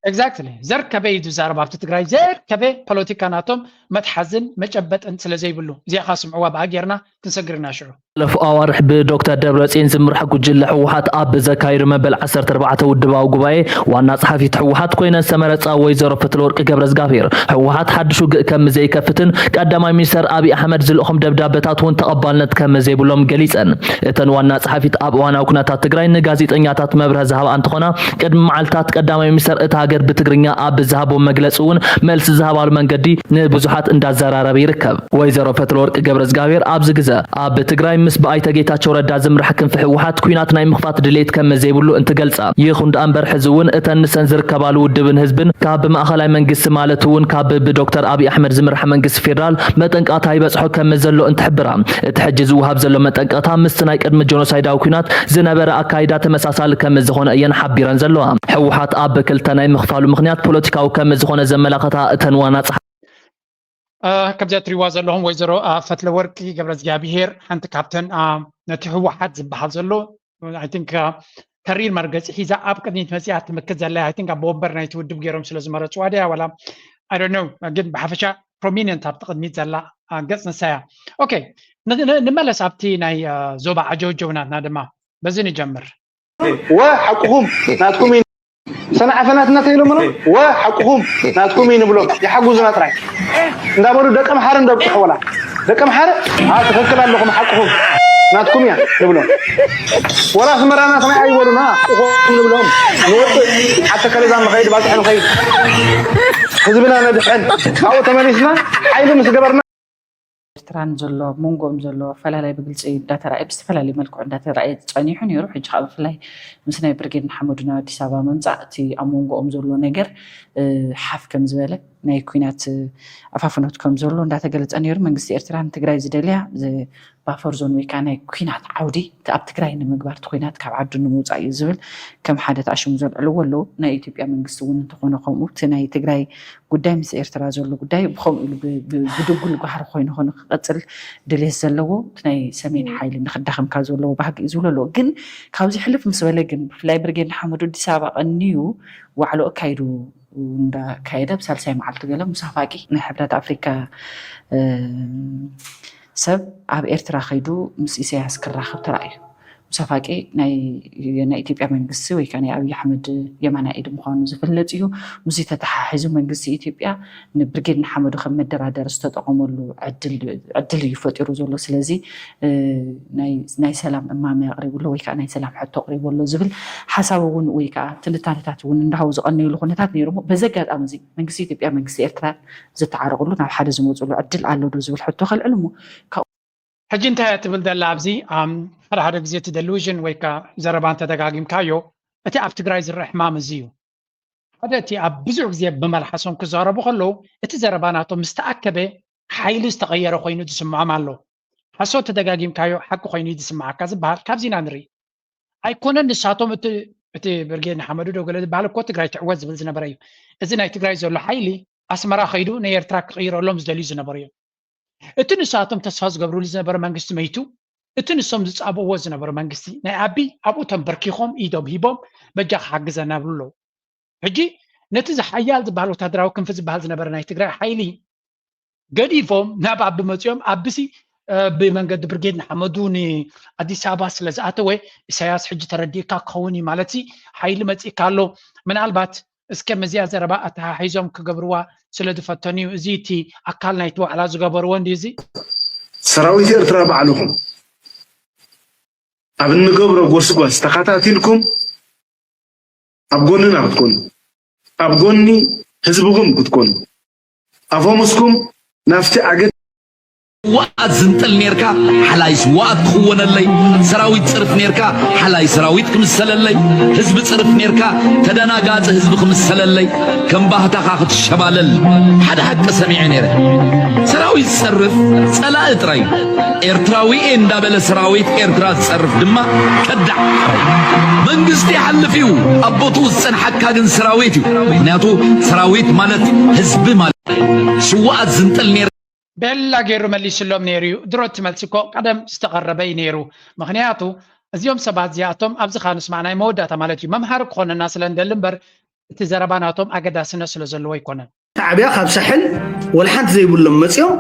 Exactly ዘርከበ እዩ ዝዛረብ ኣብቲ ትግራይ ዘርከበ ፖለቲካ ናቶም መትሓዝን መጨበጥን ስለ ዘይብሉ እዚኣ ካ ስምዕዋ ብኣ ጌርና ክንሰግር ኢና ሽዑ። ዝሓለፉ ኣዋርሕ ብዶክተር ደብረፅዮን ዝምራሕ ጉጅለ ህወሓት ኣብ ዘካየዶ መበል ዓሰርተ ኣርባዕተ ውድባዊ ጉባኤ ዋና ፀሓፊት ህወሓት ኮይነን ዝተመረፃ ወይዘሮ ፈትለወርቂ ገብረዝጋብሄር ህወሓት ሓዱሽ ውግእ ከምዘይከፍትን ቀዳማይ ሚኒስተር ኣብይ ኣሕመድ ዝልእኾም ደብዳበታት እውን ተቐባልነት ከምዘይብሎም ገሊፀን። እተን ዋና ፀሓፊት ኣብ እዋናዊ ኩነታት ትግራይ ንጋዜጠኛታት መብርሂ ዝሃባ እንትኾና ቅድሚ መዓልታት ቀዳማይ ሚኒስተር እታ ሃገር ብትግርኛ ኣብ ዝሃቦ መግለፂ እውን መልሲ ዝሃባሉ መንገዲ ንብዙሓት እንዳዘራረበ ይርከብ። ወይዘሮ ፈትለወርቂ ገብረዝጋብሄር ኣብዚ ግዘ ኣብ ትግራይ ምስ ብኣይተ ጌታቸው ረዳ ዝምራሕ ክንፊ ህወሓት ኲናት ናይ ምኽፋት ድሌት ከም ዘይብሉ እንትገልፃ፣ ይኹን ደኣ እምበር ሕዚ እውን እተን ንሰን ዝርከባሉ ውድብን ህዝብን ካብ ማእኸላይ መንግስቲ ማለት እውን ካብ ብዶክተር ኣብይ ኣሕመድ ዝምራሕ መንግስቲ ፌዴራል መጠንቃቕታ ይበፅሖ ከም ዘሎ እንትሕብራ፣ እቲ ሕጂ ዝወሃብ ዘሎ መጠንቀቕታ ምስቲ ናይ ቅድሚ ጀኖሳይዳዊ ኲናት ዝነበረ ኣካይዳ ተመሳሳሊ ከም ዝኾነ እየን ሓቢረን ዘለዋ። ህወሓት ኣብ ክልተ ናይ ምኽፋሉ ምኽንያት ፖለቲካዊ ከም ዝኾነ ዘመላኸታ እተን ዋና ፀሓ ከምዚኣ ትሪዋ ዘለኹም ወይዘሮ ፈትለ ወርቂ ገብረ እግዚኣብሄር ሓንቲ ካብተን ነቲ ህወሓት ዝበሃል ዘሎ I think ተሪር መርገፂ ሒዛ ኣብ ቅድሚት መፅያ ትምክት ዘላ I think ኣብ ወንበር ናይቲ ውድብ ገይሮም ስለ ዝመረፅዋ ድያ ዋላ I don't know ግን ብሓፈሻ prominent ኣብቲ ቅድሚት ዘላ ገፅ ንሳ እያ okay ንመለስ ኣብቲ ናይ ዞባ ዓጀውጀው ናትና ድማ በዚ ንጀምር ወ ሓቅኹም ናትኩም እዩ ሰንዓፈ ናትና ተይሎምና ወ ሓቅኹም ናትኩም እዩ ንብሎም ይሓጉዙና ጥራይ እንዳበሉ ደቂ ምሓረ እንደብፅሑ ወላ ደቂ ምሓረ ኣ ትኽክል ኣለኹም ሓቅኹም ናትኩም እያ ንብሎም ወላ ኣስመራና ሰማይ ኣይበሉና እኾም ንብሎም ንወፅእ ሓተ ከለዛ ንኸይድ ባፅሒ ንኸይድ ህዝብና ነድሕን ካብኡ ተመሊስና ሓይሊ ምስ ገበርና ኤርትራን ዘሎ ኣብ መንጎኦም ዘሎ ኣፈላላይ ብግልፂ እንዳተረኣየ ብዝተፈላለየ መልክዑ እንዳተረኣየ ፀኒሑ ነይሩ። ሕጂ ከዓ ብፍላይ ምስ ናይ ብርጌድ ንሓመዱ ናብ ኣዲስ ኣበባ ምምፃእ እቲ ኣብ መንጎኦም ዘሎ ነገር ሓፍ ከም ዝበለ ናይ ኩናት ኣፋፍኖት ከም ዘሎ እንዳተገለፀ ነይሩ። መንግስቲ ኤርትራ ንትግራይ ዝደልያ ባፈር ዞን ወይ ከዓ ናይ ኩናት ዓውዲ እቲ ኣብ ትግራይ ንምግባር እቲ ኩናት ካብ ዓዱ ንምውፃእ እዩ ዝብል ከም ሓደ ተኣሽሙ ዘልዕልዎ ኣለዉ። ናይ ኢትዮጵያ መንግስቲ እውን እንተኾነ ከምኡ እቲ ናይ ትግራይ ጉዳይ ምስ ኤርትራ ዘሎ ጉዳይ ብከምኡ ኢሉ ብድጉል ጓህሪ ኮይኑ ኮይኑ ክቐፅል ድሌት ዘለዎ እቲ ናይ ሰሜን ሓይሊ ንክዳኸም ካብ ዘለዎ ባህጊ እዩ ዝብሉ ኣለዉ። ግን ካብዚ ሕልፍ ምስ በለ ግን ብፍላይ ብርጌድ ንሓመዱ ኣዲስ ኣበባ ቀንዩ ዋዕሎ ኣካይዱ እንዳካየደ ኣብ ሳልሳይ መዓልቱ ገለ ምስ ኣፋቂ ናይ ሕብረት ኣፍሪካ ሰብ ኣብ ኤርትራ ከይዱ ምስ ኢሳያስ ክራኸብ ተራእዩ። ምስ ኣፋቂ ናይ ኢትዮጵያ መንግስቲ ወይ ከዓ ናይ ኣብይ ኣሕመድ የማናይ ኢድ ምዃኑ ዝፍለጥ እዩ። ምስዚ ተተሓሒዙ መንግስቲ ኢትዮጵያ ንብርጌድ ንሓመዱ ከም መደራደሪ ዝተጠቐመሉ ዕድል እዩ ፈጢሩ ዘሎ። ስለዚ ናይ ሰላም እማመ ኣቕሪቡ ኣሎ ወይ ከዓ ናይ ሰላም ሕቶ ኣቕሪቡ ኣሎ ዝብል ሓሳብ እውን ወይ ከዓ ትንታነታት እውን እንዳሃቡ ዝቐነዩሉ ኩነታት ነይሩ። በዚ ኣጋጣሚ እዚ መንግስቲ ኢትዮጵያ መንግስቲ ኤርትራ ዝተዓረቕሉ ናብ ሓደ ዝመፅሉ ዕድል ኣሎ ዶ ዝብል ሕቶ ከልዕል እሞ ሕጂ እንታይ እያ ትብል ዘላ ኣብዚ ሓደ ሓደ ግዜ እቲ ደሉዥን ወይ ከዓ ዘረባ እንተደጋጊምካዮ እቲ ኣብ ትግራይ ዝረአ ሕማም እዚ እዩ። ሓደ እቲ ኣብ ብዙሕ ግዜ ብመልሓሶም ክዛረቡ ከለዉ እቲ ዘረባ ናቶም ምስ ተኣከበ ሓይሊ ዝተቐየረ ኮይኑ ዝስምዖም ኣሎ። ሓሶት ተደጋጊምካዮ ሓቂ ኮይኑ እዩ ዝስምዓካ ዝበሃል ካብዚ ኢና ንርኢ። ኣይኮነን ንሳቶም እቲ እቲ ብርጌድ ንሓመዱ ዶ ገለ ዝበሃል እኮ ትግራይ ትዕወት ዝብል ዝነበረ እዩ። እዚ ናይ ትግራይ ዘሎ ሓይሊ ኣስመራ ከይዱ ንኤርትራ ክቕይረሎም ዝደልዩ ዝነበሩ እዮም። እቲ ንሳቶም ተስፋ ዝገብርሉ ዝነበረ መንግስቲ መይቱ፣ እቲ ንሶም ዝፃብእዎ ዝነበሩ መንግስቲ ናይ ኣቢ ኣብኡ ተንበርኪኾም ኢዶም ሂቦም በጃ ክሓግዘና ይብሉ ኣለዉ። ሕጂ ነቲ ዝሓያል ዝበሃል ወታደራዊ ክንፊ ዝበሃል ዝነበረ ናይ ትግራይ ሓይሊ ገዲፎም ናብ ኣቢ መፂኦም ኣብሲ ብመንገዲ ብርጌድ ንሓመዱ ንኣዲስ ኣበባ ስለ ዝኣተወ ኢሳያስ ሕጂ ተረዲእካ ክኸውን እዩ ማለት ሓይሊ መፂእካ ኣሎ ምናልባት እስከ መዚኣ ዘረባ ኣተሓሒዞም ክገብርዋ ስለ ዝፈተኑ እዩ። እዚ እቲ ኣካል ናይቲ ዋዕላ ዝገበርዎ እንዲ እዚ ሰራዊት ኤርትራ ባዕልኹም ኣብ እንገብሮ ጎስጓስ ተኸታቲልኩም ኣብ ጎንና ክትኮኑ ኣብ ጎኒ ህዝብኹም ክትኮኑ ኣፈሙስኩም ናብቲ ኣገድ ስዋኣት ዝንጥል ኔርካ ሓላይ ስዋኣት ክኽወነለይ፣ ሰራዊት ጽርፍ ኔርካ ሓላይ ሰራዊት ክምሰለለይ፣ ህዝቢ ጽርፍ ኔርካ ተደናጋጺ ህዝቢ ክምሰለለይ፣ ከም ባህታኻ ክትሸባለል ሓደ ሓቂ ሰሚዐ ኔረ። ሰራዊት ዝጸርፍ ጸላኢ ጥራይ እዩ። ኤርትራዊ እየ እንዳበለ ሰራዊት ኤርትራ ዝጸርፍ ድማ ከዳዕ ጥራይ። መንግስቲ ይሓልፍ እዩ፣ ኣብ ቦትኡ ዝጸንሓካ ግን ሰራዊት እዩ። ምኽንያቱ ሰራዊት ማለት ህዝቢ ማለት እዩ። ስዋኣት ዝንጥል ኔር ቤላ ገይሩ መሊስሎም ነይሩ እዩ። ድሮ እቲ መልሲ እኮ ቀደም ዝተቐረበ እዩ ነይሩ። ምኽንያቱ እዚኦም ሰባት እዚኣቶም ኣብዚ ካ ንስማዕ ናይ መወዳእታ ማለት እዩ መምሃሪ ክኾነና ስለ እንደሊ እምበር እቲ ዘረባ ናቶም ኣገዳስነት ስለ ዘለዎ ኣይኮነን። ሻዕብያ ካብ ሳሕል ወላ ሓንቲ ዘይብሎም መፂኦም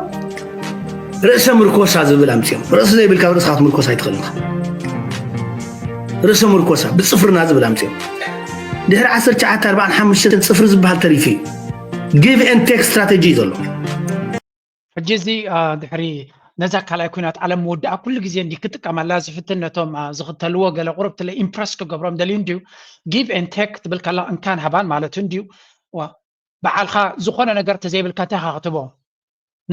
ርእሰ ምርኮሳ ዝብል ኣምፂኦም። ርእሲ ዘይብልካ ርእስኻ ክትምርኮስ ኣይትኽእልን ኢኻ። ርእሰ ምርኮሳ ብፅፍርና ዝብል ኣምፂኦም። ድሕሪ ዓሰርተ ትሽዓተ ኣርባዓን ሓሙሽተን ፅፍሪ ዝበሃል ተሪፉ እዩ። Give and take strategy እዩ ዘሎ። ሕጂ እዚ ድሕሪ ነዛ ካልኣይ ኩናት ዓለም ምውዳኣ ኩሉ ግዜ እንዲ ክጥቀመላ ዝፍትን ነቶም ዝኽተልዎ ገለ ቁርብቲ ኢምፕረስ ክገብሮም ደልዩ እንድዩ give and take ትብል ከላ እንካን ሃባን ማለት እንድዩ ባዓልኻ ዝኾነ ነገር ተዘይብልካ እንታይ ኢኻ ክትቦ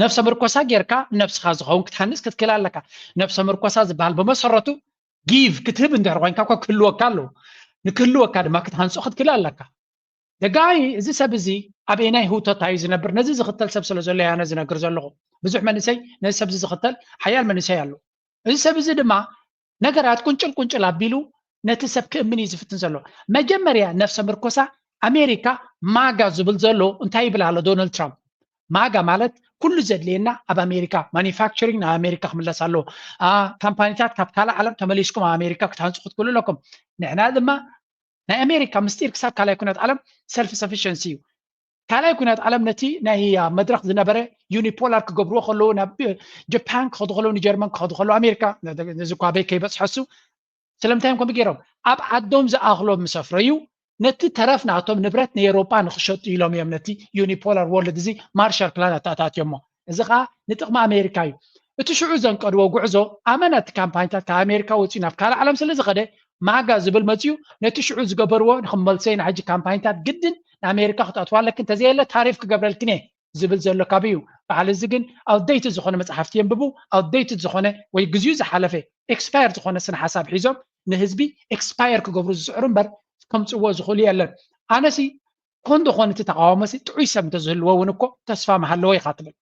ነብሰ ምርኮሳ ጌርካ ነብስኻ ዝኸውን ክትሃንስ ክትክእል ኣለካ ነብሰ ምርኮሳ ዝበሃል ብመሰረቱ give ክትህብ እንድሕር ኮይንካ እኳ ክህልወካ ኣለዎ ንክህልወካ ድማ ክትሃንጾ ክትክእል ኣለካ ደጋይ እዚ ሰብ እዚ ኣበየናይ ህውተታ እዩ ዝነብር ነዚ ዝኽተል ሰብ ስለ ዘሎ ያነ ዝነግር ዘለኹ ብዙሕ መንእሰይ ነዚ ሰብ እዚ ዝኽተል ሓያል መንእሰይ ኣሎ እዚ ሰብ እዚ ድማ ነገራት ቁንጭል ቁንጭል ኣቢሉ ነቲ ሰብ ክእምን እዩ ዝፍትን ዘሎ መጀመርያ ነፍሰ ምርኮሳ ኣሜሪካ ማጋ ዝብል ዘሎ እንታይ ይብል ኣሎ ዶናልድ ትራምፕ ማጋ ማለት ኩሉ ዘድልየና ኣብ ኣሜሪካ ማኒፋክቸሪንግ ናብ ኣሜሪካ ክምለስ ኣለዎ ካምፓኒታት ካብ ካልእ ዓለም ተመሊስኩም ኣብ ኣሜሪካ ክትሃንፁ ክትክእሉ ኣለኩም ንሕና ድማ ናይ ኣሜሪካ ምስጢር ክሳብ ካልኣይ ኩናት ዓለም ሰልፍ ሰፊሸንሲ እዩ ካልኣይ ኩናት ዓለም ነቲ ናይ መድረክ ዝነበረ ዩኒፖላር ክገብርዎ ከለዉ ናብ ጀፓን ክኸዱ ከለዉ ንጀርመን ክኸዱ ከለዉ ኣሜሪካ ነዚ እኳ በይ ከይበፅሐሱ ስለምንታይ እዮም ከምኡ ገይሮም ኣብ ዓዶም ዝኣኽሎም ምስ ኣፍረዩ ነቲ ተረፍ ናቶም ንብረት ንኤሮጳ ንክሸጡ ኢሎም እዮም ነቲ ዩኒፖላር ወርልድ እዚ ማርሻል ፕላን ኣተኣታትዮሞ እዚ ከዓ ንጥቕሚ ኣሜሪካ እዩ እቲ ሽዑ ዘንቀድዎ ጉዕዞ ኣመና እቲ ካምፓኒታት ካብ ኣሜሪካ ወፂኡ ናብ ካልእ ዓለም ስለ ዝኸደ ማጋ ዝብል መፅዩ ነቲ ሽዑ ዝገበርዎ ንክመልሰይ ንሕጂ ካምፓኒታት ግድን ንኣሜሪካ ክትኣትዋ ኣለክን ተዘየለ ታሪፍ ክገብረልክን እየ ዝብል ዘሎ ካብ እዩ በዓል እዚ ግን ኣውደይቲ ዝኾነ መፅሓፍቲ የንብቡ ኣውደይቲ ዝኾነ ወይ ግዜኡ ዝሓለፈ ኤክስፓየር ዝኾነ ስነ ሓሳብ ሒዞም ንህዝቢ ኤክስፓየር ክገብሩ ዝፅዕሩ እምበር ከምፅዎ ዝኽእሉ የለን ኣነሲ ኮን ዶ ኮን እቲ ተቃዋሞ ሲ ጥዑይ ሰብ እንተዝህልዎ እውን እኮ ተስፋ ምሃለዎ ኢኻ ትብል።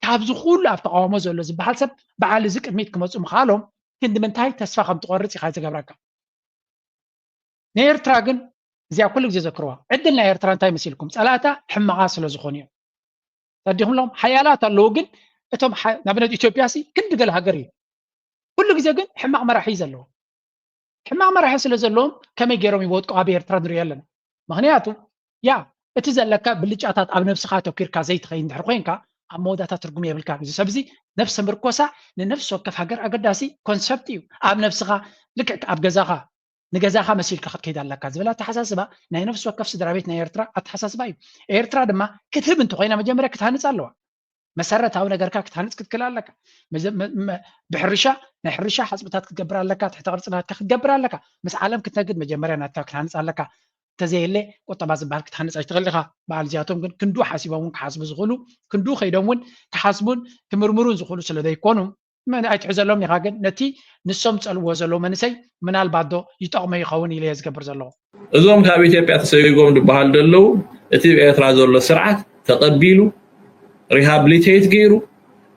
ካብዚ ኩሉ ኣብ ተቃዋሞ ዘሎ ዝበሃል ሰብ በዓል እዚ ቅድሚት ክመፁ ምኽኣሎም ክንዲ ምንታይ ተስፋ ከም ትቆርፅ ኢኻ ዝገብረካ። ንኤርትራ ግን እዚኣ ኩሉ ግዜ ዘክርዋ። ዕድል ናይ ኤርትራ እንታይ መሲልኩም? ጸላእታ ሕማቓ ስለ ዝኾኑ እዮም። ተረዲኹምሎም? ሓያላት ኣለዉ፣ ግን እቶም ሓ-፣ ንኣብነት ኢትዮጵያ ሲ ክንዲ ገለ ሃገር እዩ። ኩሉ ግዜ ግን ሕማቕ መራሒ እዩ ዘለዎ። ሕማቕ መራሒ ስለ ዘለዎም ከመይ ገይሮም ይወድቁ ኣብ ኤርትራ ንሪኦ ኣለና። ምኽንያቱ ያ እቲ ዘለካ ብልጫታት ኣብ ነብስኻ ኣተኪርካ ዘይትኸይድ እንድሕር ኮይንካ ኣብ መወዳእታ ትርጉም የብልካን። እዚ ሰብ እዚ ነብሰ ምርኮሳ ንነፍሲ ወከፍ ሃገር ኣገዳሲ ኮንሰፕት እዩ። ኣብ ነብስኻ ልክዕ ኣብ ገዛኻ ንገዛኻ መሲልካ ክትከይድ ኣለካ ዝብል ኣተሓሳስባ ናይ ነፍሲ ወከፍ ስድራ ቤት ናይ ኤርትራ ኣተሓሳስባ እዩ። ኤርትራ ድማ ክትህብ እንተኮይና መጀመርያ ክትሃንጽ ኣለዋ። መሰረታዊ ነገርካ ክትሃንጽ ክትክእል ኣለካ። መዘ-፣ መ-፣ መ-፣ ብሕርሻ ናይ ሕርሻ ሓጽብታት ክትገብር ኣለካ፣ ትሕተ ቅርጺ ናትካ ክትገብር ኣለካ። ምስ ዓለም ክትነግድ መጀመርያ ናትካ ክትሃንጽ ኣለካ። እንተዘየለ ቁጠባ ዝበሃል ክትሃንጽ ኣይትኽእል ኢኻ። በዓል እዚኣቶም ግን ክንዱ ሓሲቦም እውን ክሓስቡ ዝኽእሉ፣ ክንዱ ከይዶም እውን ክሓስቡን ክምርምሩን ዝኽእሉ ስለ ዘይኮኑ፣ መን ኣይትሕዘሎም ኢኻ። ግን ነቲ ንሶም ዝጸልዎ ዘለዉ መንእሰይ ምናልባት ዶ ይጠቕሞ ይኸውን ኢለ እየ ዝገብር ዘለኹ። እዞም ካብ ኢትዮጵያ ተሰጊጎም ዝበሃል ዘለዉ እቲ ኣብ ኤርትራ ዘሎ ስርዓት ተቐቢሉ፣ ሪሃብሊቴት ገይሩ፣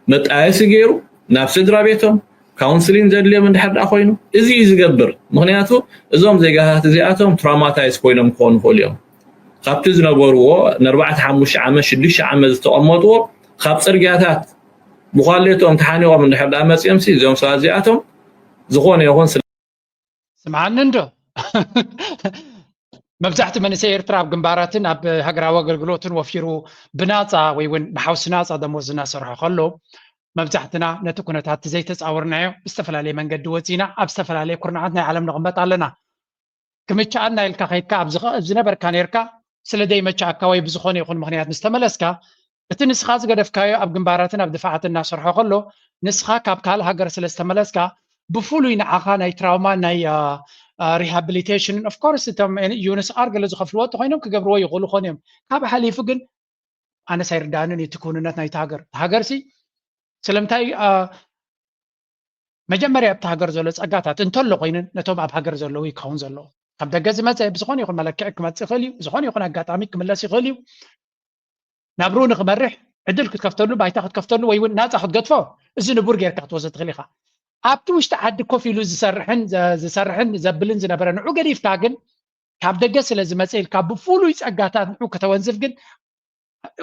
መጣየሲ ገይሩ፣ ናብ ስድራ ቤቶም ካውንስሊን ዘድልዮም እንድሕር ደኣ ኮይኑ፣ እዚ እዩ ዝገብር። ምኽንያቱ እዞም ዜጋታት እዚኣቶም ትራውማታይዝ ኮይኖም ክኾኑ ይኽእሉ እዮም። ካብቲ ዝነበርዎ ንኣርባዕተ ሓሙሽተ ዓመት፣ ሽዱሽተ ዓመት ዝተቐመጥዎ፣ ካብ ጽርግያታት ብኳሌቶም ተሓኒቖም እንድሕር ደኣ መጺኦም ሲ፣ እዞም ሰባት እዚኣቶም ዝኾነ ይኹን ስለ ስምዓኒ እንዶ። መብዛሕቲ መንእሰይ ኤርትራ ኣብ ግንባራትን ኣብ ሃገራዊ ኣገልግሎትን ወፊሩ ብናጻ ወይ እውን ብሓውሲ ናጻ ደሞዝ እናሰርሖ ከሎ፣ መብዛሕትና ነቲ ኩነታት ዘይተጻወርናዮ ብዝተፈላለየ መንገዲ ወጺና ኣብ ዝተፈላለየ ኩርናዓት ናይ ዓለም ንቕመጥ ኣለና። ክምችኣና ኢልካ ከይድካ ኣብ ዝኸ-፣ ኣብ ዝነበርካ ኔርካ ስለ ዘይመችኣካ ወይ ብዝኾነ ይኹን ምኽንያት ምስ ተመለስካ፣ እቲ ንስኻ ዝገደፍካዮ ኣብ ግንባራትን ኣብ ድፋዓትን እናሰርሖ ከሎ፣ ንስኻ ካብ ካልእ ሃገር ስለ ዝተመለስካ፣ ብፍሉይ ንዓኻ ናይ ትራውማ፣ ናይ፣ አ፣ አ፣ ሪሃብሊቴሽንን፣ ኦፍ ኮርስ፣ እቶም ዩንስኣር ገለ ዝኸፍልዎ እንተኾይኖም ክገብርዎ ይኽእሉ ኾን እዮም። ካብ ሓሊፉ ግን ኣነስ ኣይርድኣንን እዩ እቲ ክውንነት ናይቲ ሃገር። እቲ ሃገርሲ ስለምንታይ፣ አ፣ መጀመርያ ኣብቲ ሃገር ዘሎ ጸጋታት እንተሎ ኮይንን ነቶም ኣብ ሃገር ዘለዉ ይከውን ዘለዎ። ካብ ደገ ዝመጸ ብዝኾነ ይኹን መለክዒ ክመጽእ ይኽእል እዩ፣ ብዝኾነ ይኹን ኣጋጣሚ ክምለስ ይኽእል እዩ። ናብርኡ ንክመርሕ ዕድል ክትከፍተሉ፣ ባይታ ክትከፍተሉ ወይ እውን ናጻ ክትገድፎ፣ እዚ ንቡር ጌርካ ክትወስዶ ትኽእል ኢኻ። ኣብቲ ውሽጢ ዓዲ ኮፍ ኢሉ ዝሰርሕን ዘ-፣ ዝሰርሕን ዘብልን ዝነበረ ንዑ ገዲፍካ ግን ካብ ደገ ስለ ዝመጸ ኢልካ ብፍሉይ ጸጋታት ንዑ ከተወንዝፍ ግን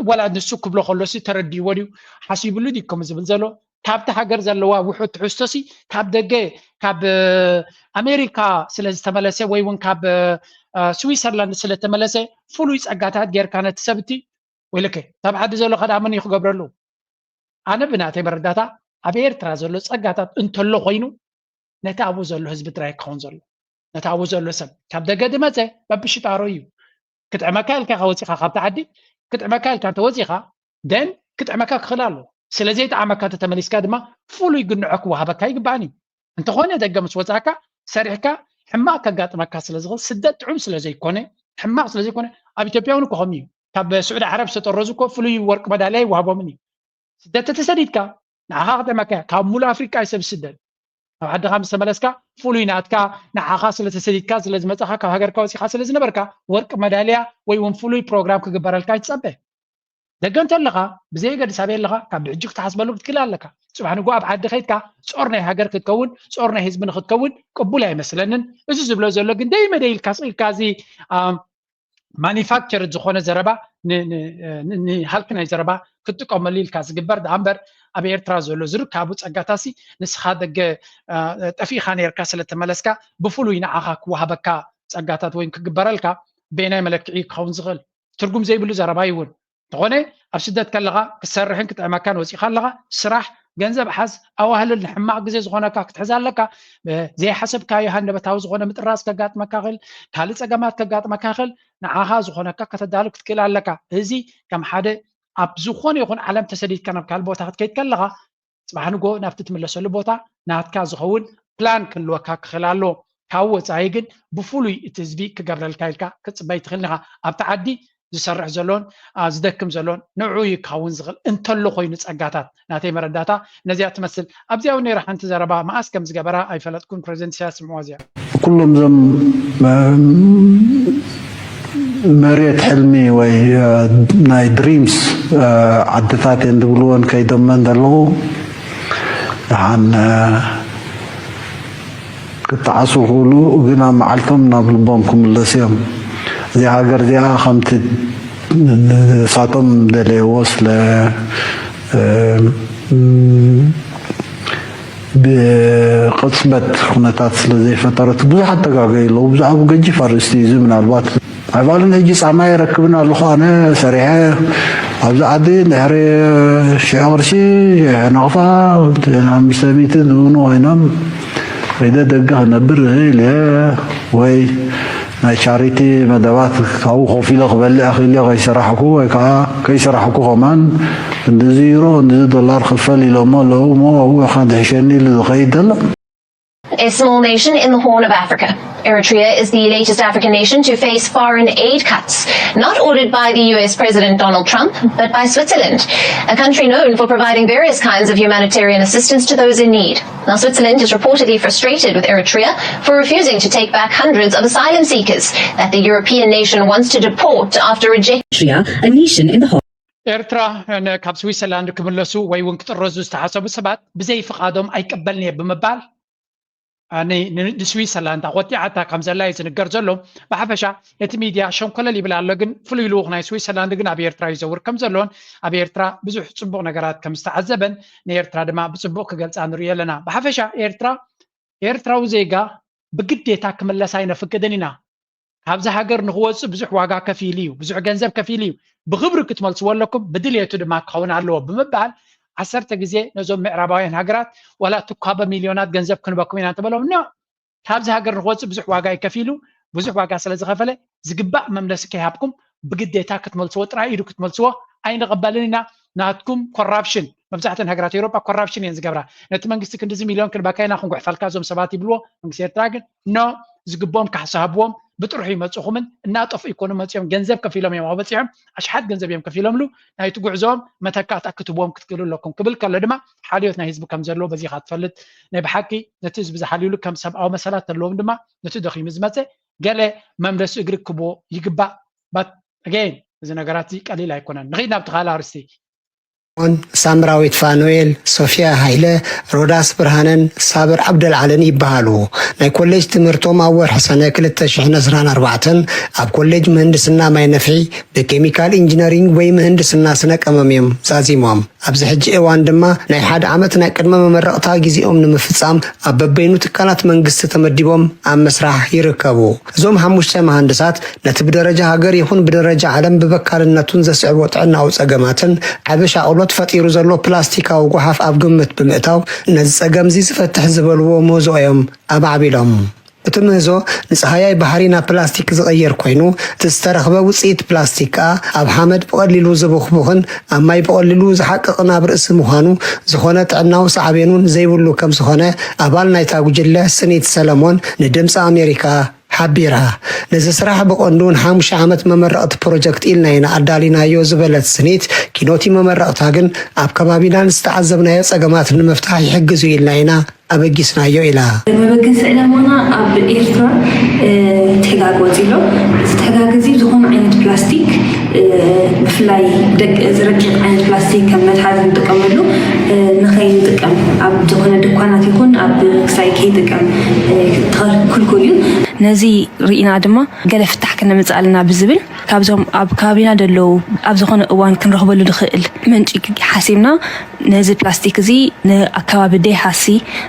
ዋላ ንሱ ክብሎ ከሎሲ ተረዲእዎ ድዩ ሓሲብሉ ድዩ ከምኡ ዝብል ዘሎ? ካብቲ ሃገር ዘለዋ ውሑድ ትሕዝቶሲ ካብ ደገ ካብ፣ እ፣ ኣሜሪካ ስለ ዝተመለሰ ወይ እውን ካብ፣ እ፣ ስዊሰርላንድ ስለ ተመለሰ ፍሉይ ጸጋታት ጌርካ ነቲ ሰብቲ ወይለከ፣ እታ ኣብ ዓዲ ዘሎ ከኣ መን እዩ ክገብረሉ? ኣነ ብናተይ መረዳእታ ኣብ ኤርትራ ዘሎ ጸጋታት እንተሎ ኮይኑ ነቲ ኣብኡ ዘሎ ህዝቢ ጥራይ ክኸውን ዘሎ። ነቲ ኣብኡ ዘሎ ሰብ ካብ ደገ ዝመጸ በብሽጣሮ እዩ። ክጥዕመካ ኢልካ ኢኻ ወጺኻ ካብቲ ዓዲ፣ ክጥዕመካ ኢልካ እንተወጺኻ ደን ክጥዕመካ ክኽእል ኣለዎ። ስለ ዘይጠዓመካ እንተተመሊስካ ድማ ፍሉይ ግንዖ ክወሃበካ ይግባእን እዩ። እንተኾነ ደገ ምስ ወጻእካ ሰሪሕካ ሕማቕ ከጋጥመካ ስለ ዝኽእል፣ ስደት ጥዑም ስለ ዘይኮነ፣ ሕማቕ ስለ ዘይኮነ፣ ኣብ ኢትዮጵያ እውን እኮ ከምኡ እዩ። ካብ ስዑዲ ዓረብ ዝተጠረዙ እኮ ፍሉይ ወርቂ መዳልያ ይወሃቦምን እዩ። ስደት ተተሰዲድካ ንዓኻ ክጥዕመካ እያ። ካብ ሙሉእ ኣፍሪቃ እዩ ሰብ ዝስደድ። ኣብ ዓድኻ ምስ ተመለስካ ፍሉይ ናትካ፣ ንዓኻ ስለ ተሰዲድካ ስለ ዝመጻኻ ካብ ሃገርካ ወጺኻ ስለ ዝነበርካ ወርቂ መዳልያ ወይ እውን ፍሉይ ፕሮግራም ክግበረልካ ይትጸበ። ደገ እንተለኻ ብዘየገድስ ኣበይ ኣለኻ ካብ ብሕጂ ክትሓስበሉ ክትክእል ኣለካ። ጽባሕ ንግሆ ኣብ ዓዲ ከይድካ ጾር ናይ ሃገር ክትከውን ጾር ናይ ህዝቢ ንክትከውን ቅቡል ኣይመስለንን። እዚ ዝብሎ ዘሎ ግን ደይመ ደይ ኢልካ ስቕ ኢልካ እዚ፣ ኣም፣ ማኒፋክቸርድ ዝኾነ ዘረባ ን-፣ ን-፣ ን-፣ ንሃልኪ ናይ ዘረባ ክትጥቀመሉ ኢልካ ዝግበር ደኣ እምበር ኣብ ኤርትራ ዘሎ ዝርካቡ ጸጋታሲ ንስኻ ደገ፣ አ፣ ጠፊእኻ ነርካ ስለ ተመለስካ ብፍሉይ ንዓኻ ክወሃበካ ጸጋታት ወይ ክግበረልካ በየናይ መለክዒ ክኸውን ዝኽእል? ትርጉም ዘይብሉ ዘረባ እዩ እውን። እንተኾነ ኣብ ስደት ከለኻ ክትሰርሕን ክጥዕመካን ወጺኻ ኣለኻ፣ ስራሕ፣ ገንዘብ ሓዝ፣ ኣዋህልል፣ ንሕማቕ ግዜ ዝኾነካ ክትሕዝ ኣለካ። እ፣ ዘይሓሰብካዮ ሃንደበታዊ ዝኾነ ምጥራዝ ከጋጥመካ ይኽእል፣ ካልእ ጸገማት ከጋጥመካ ይኽእል። ንዓኻ ዝኾነካ ከተዳሉ ክትክእል ኣለካ። እዚ ከም ሓደ ኣብ ዝኾነ ይኹን ዓለም ተሰዲድካ ናብ ካልእ ቦታ ክትከይድ ከለኻ፣ ጽባሕ ንግሆ ናብቲ ትምለሰሉ ቦታ ናትካ ዝኸውን ፕላን ክህልወካ ክኽእል ኣለዎ። ካብ ወጻኢ ግን ብፍሉይ እቲ ህዝቢ ክገብረልካ ኢልካ ክትጽበ ኣይትኽእልን ኢኻ። ኣብቲ ዓዲ ዝሰርሕ ዘሎን፣ አ፣ ዝደክም ዘሎን ንዕኡ እዩ ክኸውን ዝኽእል እንተሎ ኮይኑ ጸጋታት ናተይ መረዳእታ ነዚኣ ትመስል። ኣብዚኣ እውን ነይራ ሓንቲ ዘረባ መኣስ ከም ዝገበራ ኣይፈለጥኩን። ፕሬዚደንት ኢሳያስ ስምዕዋ እዚኣ። ኩሎም እዞም፣ እም፣ መሬት ሕልሚ ወይ ናይ ድሪምስ ዓድታት እየን ዝብልወን ከይዶመን ዘለዉ ደሓን ክጠዓሱ ክእሉ ግን ኣብ መዓልቶም ናብ ልቦም ክምለሱ እዮም። እዚኣ ሃገር እዚኣ ከምቲ ንሳቶም ደለይዎ ስለ ብቅፅበት ኩነታት ስለ ዘይፈጠረት ብዙሓት ተጋገዩ ኣለዉ። ብዛዕባ ገጂፍ ኣርእስቲ እዩ እዚ ምናልባት ኣይባልን ሕጂ ጻማ ይረክብን ኣለኹ ኣነ ሰሪሐ ኣብዚ ዓዲ ድሕሪ ሽዑ ቅርሺ ናቕፋ ኣምስተ ሚእቲ ዝብኑ ኮይኖም ከይደ ደገ ክነብር ኢለ ወይ ናይ ቻሪቲ መደባት ካብኡ ኮፍ ኢለ ክበልዕ ክእል ከይሰራሕኩ ወይ ከዓ ከይሰራሕኩ ከማን ክንድዚ ዩሮ ክንድዚ ዶላር ክፈል ኢሎሞ ኣለዉ እሞ ኣብኡ ኢኻ ድሕሸኒ ኢሉ ዝኸይድ ዘሎ A small nation in the Horn of Africa, Eritrea is the latest African nation to face foreign aid cuts, not ordered by the U S President Donald Trump, but by Switzerland, a country known for providing various kinds of humanitarian assistance to those in need. Now, Switzerland is reportedly frustrated with Eritrea for refusing to take back hundreds of asylum seekers that the European nation wants to deport after rejecting. Eritrea, a nation in the Horn. ኤርትራ ካብ ስዊሰርላንድ ክምለሱ ወይ እውን ክጥረዙ ዝተሓሰቡ ሰባት ብዘይ ፍቓዶም ኣይቀበልን እየ ብምባል ንስዊሰርላንድ ኣቆጢዓታ ከም ዘላ እዩ ዝንገር ዘሎ። ብሓፈሻ እቲ ሚድያ ሸንኮለል ይብል ኣሎ፣ ግን ፍሉይ ልኡኽ ናይ ስዊሰርላንድ ግን ኣብ ኤርትራ ይዘውር ከም ዘሎን ኣብ ኤርትራ ብዙሕ ፅቡቕ ነገራት ከም ዝተዓዘበን ንኤርትራ ድማ ብፅቡቕ ክገልፃ ንሪኢ ኣለና። ብሓፈሻ ኤርትራ ኤርትራዊ ዜጋ ብግዴታ ክምለስ ኣይነፍቅድን ኢና። ካብዚ ሃገር ንክወፅእ ብዙሕ ዋጋ ከፊሉ እዩ፣ ብዙሕ ገንዘብ ከፊሉ እዩ። ብክብሪ ክትመልስዎ ኣለኩም፣ ብድልየቱ ድማ ክኸውን ኣለዎ ብምባል ዓሰርተ ግዜ ነዞም ምዕራባውያን ሃገራት ዋላ ትኳ በሚልዮናት ገንዘብ ክንበኩም ኢና እንተበሎም ኖ ካብዚ ሃገር ንክወፅእ ብዙሕ ዋጋ እዩ ከፊሉ። ብዙሕ ዋጋ ስለ ዝኸፈለ ዝግባእ መምለሲ ከይሃብኩም ብግዴታ ክትመልስዎ ጥራይ ኢዱ ክትመልስዎ ኣይንቕበልን ኢና። ናትኩም ኮራፕሽን መብዛሕተን ሃገራት ኤውሮጳ ኮራፕሽን እየን ዝገብራ። ነቲ መንግስቲ ክንድዚ ሚልዮን ክንባካይና ክንጉሕፈልካ እዞም ሰባት ይብልዎ። መንግስቲ ኤርትራ ግን ኖ ዝግብኦም ካሕሳ ሃብዎም ብጥርሑ ይመፅኹምን እናጠፍኡ ይኮኑ መፅኦም ገንዘብ ከፊሎም እዮም ኣበፂሖም ኣሽሓት ገንዘብ እዮም ከፊሎምሉ ናይቲ ጉዕዞኦም መተካእታ ክትብዎም ክትክእሉ ኣለኩም ክብል ከሎ ድማ ሓልዮት ናይ ህዝቢ ከም ዘለዎ በዚኻ ትፈልጥ ናይ ብሓቂ ነቲ ህዝቢ ዝሓልዩሉ ከም ሰብኣዊ መሰላት ተለዎም ድማ ነቲ ደኺሙ ዝመፀ ገለ መምለሲ እግሪ ክቦ ይግባእ but again እዚ ነገራት እዚ ቀሊል ኣይኮነን ንኺድ ናብቲ ካልእ ኣርስቲ ን ሳምራዊት ፋኑኤል፣ ሶፊያ ሃይለ፣ ሮዳስ ብርሃነን ሳብር ዓብደልዓልን ይበሃሉ። ናይ ኮሌጅ ትምህርቶም ኣብ ወርሒ ሰነ ክልተ ሽሕን ዕስራን ኣርባዕተን ኣብ ኮሌጅ ምህንድስና ማይ ነፍሒ ብኬሚካል ኢንጂነሪንግ ወይ ምህንድስና ስነ ቀመም እዮም ዛዚሞም። ኣብዚ ሕጂ እዋን ድማ ናይ ሓደ ዓመት ናይ ቅድመ መመረቕታ ግዜኦም ንምፍጻም ኣብ በበይኑ ትካላት መንግስቲ ተመዲቦም ኣብ ምስራሕ ይርከቡ። እዞም ሓሙሽተ መሃንድሳት ነቲ ብደረጃ ሃገር ይኹን ብደረጃ ዓለም ብበካልነቱን ዘስዕቦ ጥዕናዊ ጸገማትን ዓቢ ሻቕሎት ፈጢሩ ዘሎ ፕላስቲካዊ ጓሓፍ ኣብ ግምት ብምእታው ነዚ ጸገምዚ ዝፈትሕ ዝበልዎ ምህዞ እዮም ኣማዕቢሎም። እቲ ምህዞ ንጸሃያይ ባሕሪ ናብ ፕላስቲክ ዝቕይር ኮይኑ እቲ ዝተረኽበ ውጽኢት ፕላስቲክ ከኣ ኣብ ሓመድ ብቐሊሉ ዝቡኽቡኽን ኣብ ማይ ብቐሊሉ ዝሓቅቕን ኣብ ርእሲ ምዃኑ ዝኾነ ጥዕናዊ ሳዕቤን እውን ዘይብሉ ከም ዝኾነ ኣባል ናይታ ጉጅለ ስኒት ሰለሞን ንድምፂ ኣሜሪካ ሓቢራ። ነዚ ስራሕ ብቐንዱ ንሓሙሽተ ዓመት መመረቕቲ ፕሮጀክት ኢልና ኢና ኣዳሊናዮ ዝበለት ስኒት ኪኖቲ መመረቕታ ግን ኣብ ከባቢና ንዝተዓዘብናዮ ጸገማት ንምፍታሕ ይሕግዝ እዩ ኢልና ኢና ኣበጊስናዮ ኢላ። መበገሲ ዕላማና ኣብ ኤርትራ እቲ ሕጋግ ወፂ ኣሎ። እዚ ሕጋግ እዚ ዝኾነ ዓይነት ፕላስቲክ ብፍላይ ደቂ እዚ ረቂቕ ዓይነት ፕላስቲክ ከም መትሓዚ ንጥቀመሉ ንኸይንጥቀም ኣብ ዝኾነ ድኳናት ይኹን ኣብ ክሳይ ከይጥቀም ክልኩል እዩ። ነዚ ርኢና ድማ ገለ ፍታሕ ከነምፅእ ኣለና ብዝብል ካብዞም ኣብ ከባቢና ደለዉ ኣብ ዝኾነ እዋን ክንረኽበሉ ንኽእል ምንጪ ሓሲብና ነዚ ፕላስቲክ እዚ ንኣከባቢ ደይሃሲ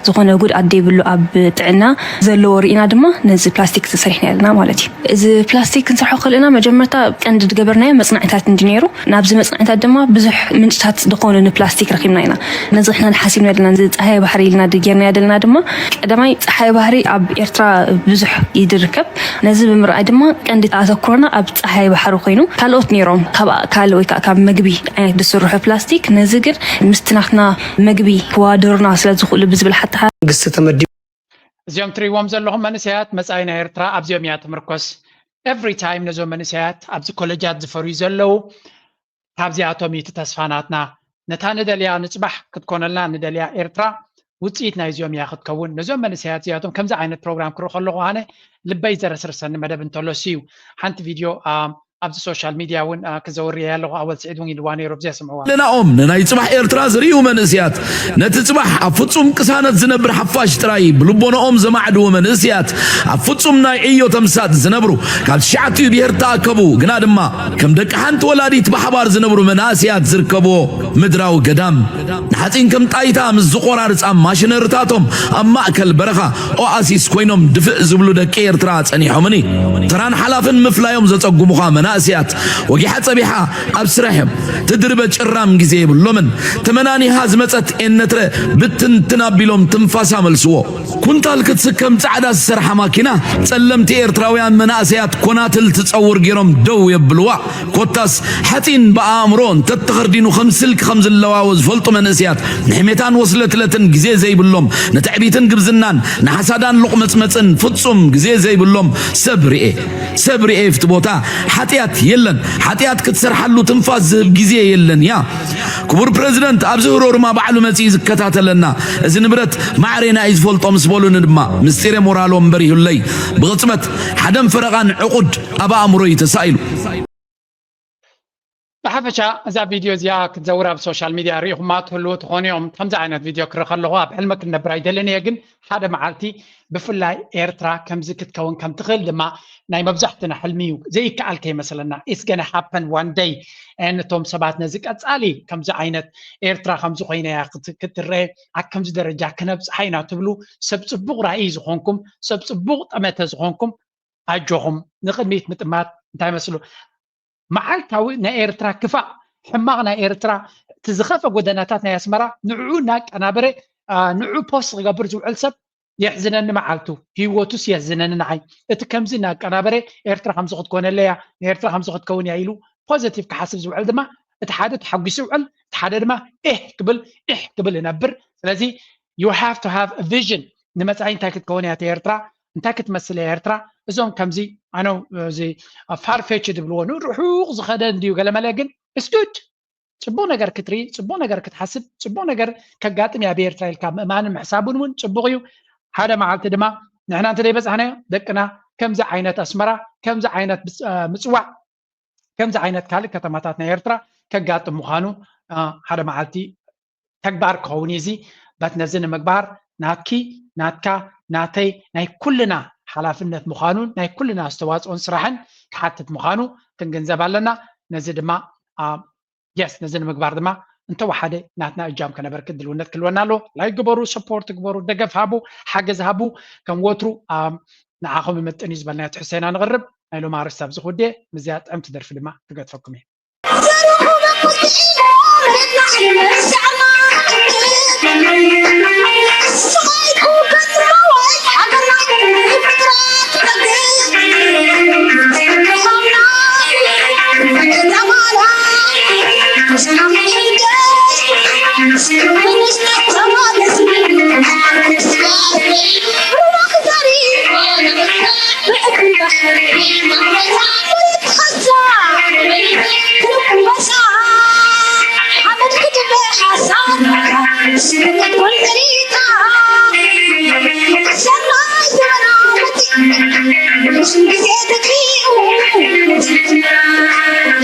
ዝኾነ ጉድኣት ደይብሉ ኣብ ጥዕና ዘለዎ ርኢና ድማ ነዚ ፕላስቲክ እዚ ሰሪሕና ኣለና ማለት እዩ። እዚ ፕላስቲክ ክንሰርሖ ከለና መጀመርታ ቀንዲ ዝገበርናዮ መፅናዕታት እንዲ ነይሩ። ናብዚ መፅናዕታት ድማ ብዙሕ ምንጭታት ዝኾኑ ንፕላስቲክ ረኺብና ኢና። ነዚ ሕና ሓሲብና ዘለና ነዚ ፀሃይ ባሕሪ ኢልና ጌርናዮ ዘለና ድማ ቀዳማይ ፀሃይ ባሕሪ ኣብ ኤርትራ ብዙሕ እዩ ዝርከብ። ነዚ ብምርኣይ ድማ ቀንዲ ኣተኩሮና ኣብ ፀሃይ ባሕሪ ኮይኑ ካልኦት ነይሮም ካብ ኣእካል ወይ ከዓ ካብ ምግቢ ዓይነት ዝስርሑ ፕላስቲክ ነዚ ግን ምስቲ ናትና ምግቢ ክዋደሩና ስለ ዝኽእሉ ብዝብል ሓተሓ መንግስቲ ተመዲቡ እዚኦም ትሪእዎም ዘለኹም መንእሰያት መጻኢ ናይ ኤርትራ ኣብዚኦም እያ ትምርኮስ every time ነዞም መንእሰያት ኣብዚ ኮለጃት ዝፈርዩ ዘለዉ ካብዚኣቶም እዩ እቲ ተስፋ ናትና ነታ ንደልያ ንጽባሕ ክትኮነልና ንደልያ ኤርትራ ውፅኢት ናይዚኦም እያ ክትከውን ነዞም መንእሰያት እዚኣቶም ከምዚ ዓይነት ፕሮግራም ክርኢ ከለኹ ኣነ ልበይ ዘረስርሰኒ መደብ እንተሎሲ እዩ ሓንቲ ቪድዮ ኣብዚ ሶሻል ሚድያ እውን ክዘውር እየ ኣለኹ። ኣወል ስዒድ እውን ኢልዋ ነይሩ፣ ብዘይ ስምዕዋ ለናኦም ንናይ ጽባሕ ኤርትራ ዝርእዩ መንእስያት፣ ነቲ ጽባሕ ኣብ ፍጹም ቅሳነት ዝነብር ሓፋሽ ጥራይ ብልቦናኦም ዘማዕድዉ መንእስያት፣ ኣብ ፍጹም ናይ ዕዮ ተምሳጥ ዝነብሩ፣ ካብ ትሽዓቲኡ ብሄር ተኣከቡ ግና ድማ ከም ደቂ ሓንቲ ወላዲት ብሓባር ዝነብሩ መናእስያት ዝርከብዎ ምድራዊ ገዳም፣ ንሓጺን ከም ጣይታ ምስ ዝቖራርጻ ማሽነርታቶም ኣብ ማእከል በረኻ ኦኣሲስ ኮይኖም ድፍእ ዝብሉ ደቂ ኤርትራ ጸኒሖምኒ። ተራን ሓላፍን ምፍላዮም ዘጸጉሙኻ መናእስያት፣ ወጊሓ ጸቢሓ ኣብ ስራሕ እዮም። ትድርበ ጭራም ግዜ የብሎምን። ተመናኒሃ ዝመጸት ኤነትረ ብትንትን ኣቢሎም ትንፋሳ መልስዎ። ኩንታል ክትስከም ጻዕዳ ዝሰርሓ ማኪና፣ ጸለምቲ ኤርትራውያን መናእሰያት ኮናትል ትጸውር ገይሮም ደው የብልዋ። ኮታስ ሓጺን ብኣእምሮ እንተተኸርዲኑ ከም ስልክ ከም ዝለዋወ ዝፈልጡ መንእስያት፣ ንሕሜታን ወስለትለትን ግዜ ዘይብሎም፣ ንትዕቢትን ግብዝናን ንሓሳዳን ሎቕመጽመጽን ፍጹም ግዜ ዘይብሎም ሰብ ርኤ። ሰብ ርኤ ኣብቲ ቦታ ሓጢኣት የለን። ሓጢኣት ክትሰርሓሉ ትንፋስ ዝህብ ግዜ የለን እያ። ክቡር ፕረዚደንት ኣብዚ ህሮርማ ባዕሉ መጺኡ ዝከታተለና፣ እዚ ንብረት ማዕሬና እዩ ዝፈልጦ ምስ በሉኒ ድማ ምስጢረ ሞራሎም በሪሁለይ። ብቕጽበት ሓደን ፈረቓን ዕቑድ ኣብ ኣእምሮይ ተሳኢሉ። ብሓፈሻ እዛ ቪድዮ እዚኣ ክትዘውር ኣብ ሶሻል ሚድያ ርኢኹማ ትህልዉ ትኾኑ እዮም። ከምዚ ዓይነት ቪድዮ ክርኢ ከለኹ ኣብ ሕልሚ ክነብር ኣይደልን እየ፣ ግን ሓደ መዓልቲ ብፍላይ ኤርትራ ከምዚ ክትከውን ከም ትኽእል ድማ ናይ መብዛሕትና ሕልሚ እዩ። ዘይከኣል ከይመስለና፣ it's gonna happen one day። And እቶም ሰባት ነዚ ቀጻሊ ከምዚ ዓይነት ኤርትራ ከምዚ ኮይና እያ ክት- ክትረአ፣ ኣብ ከምዚ ደረጃ ክነብጽሓ ኢና ትብሉ ሰብ ጽቡቕ ራእይ ዝኾንኩም፣ ሰብ ጽቡቕ ጠመተ ዝኾንኩም ኣጆኹም ንቕድሚት ምጥማት እንታይ መስሉ መዓልታዊ ናይ ኤርትራ ክፋእ ሕማቕ ናይ ኤርትራ እቲ ዝኸፈ ጎደናታት ናይ ኣስመራ ንዕኡ እናቀናበረ ንዑ ፖስት ክገብር ዝውዕል ሰብ የሕዝነኒ መዓልቱ ህይወቱስ የሕዝነኒ ንዓይ እቲ ከምዚ እናቀናበረ ኤርትራ ከምዚ ክትኮነለያ ንኤርትራ ከምዚ ክትከውን እያ ኢሉ ፖዘቲቭ ክሓስብ ዝውዕል ድማ እቲ ሓደ ተሓጒሱ ይውዕል እቲ ሓደ ድማ ኤህ ክብል ኢሕ ክብል ይነብር ስለዚ you have to have vision ንመጻኢ እንታይ ክትከውን እያ ኤርትራ እንታይ ክትመስል እያ ኤርትራ እዞም ከምዚ ኣነ እዚ ፋርፌች ዝብልዎ ንርሑቕ ዝኸደ እንድዩ ገለመለ ግን ስቱድ ጽቡቕ ነገር ክትርኢ ጽቡቕ ነገር ክትሓስብ ጽቡቕ ነገር ከጋጥም እያ ብኤርትራ ኢልካ ምእማንን ምሕሳቡን እውን ጽቡቕ እዩ ሓደ መዓልቲ ድማ ንሕና እንተ ዘይበጻሕናዮ ደቅና ከምዚ ዓይነት ኣስመራ ከምዚ ዓይነት ምጽዋዕ ከምዚ ዓይነት ካልእ ከተማታት ናይ ኤርትራ ከጋጥም ምዃኑ ሓደ መዓልቲ ተግባር ክኸውን እዩ እዚ በት ነዚ ንምግባር ናትኪ ናትካ ናተይ ናይ ኩልና ሓላፍነት ምዃኑን ናይ ኩልና ኣስተዋፅኦን ስራሕን ክሓትት ምዃኑ ክንግንዘብ ኣለና ነዚ ድማ የስ ነዚ ንምግባር ድማ እንተወሓደ ናትና እጃም ከነበርክት ድልውነት ክልወና ኣለዎ ላይክ ግበሩ ሰፖርት ግበሩ ደገፍ ሃቡ ሓገዝ ሃቡ ከም ወትሩ ንዓኹም ይምጥን እዩ ዝበልናዮ ትሕሰና ንቕርብ ናይ ሎም ኣርእስቲ ኣብዚ ክውድየ ምስዚኣ ጥዕምቲ ደርፊ ድማ ክገድፈኩም እየ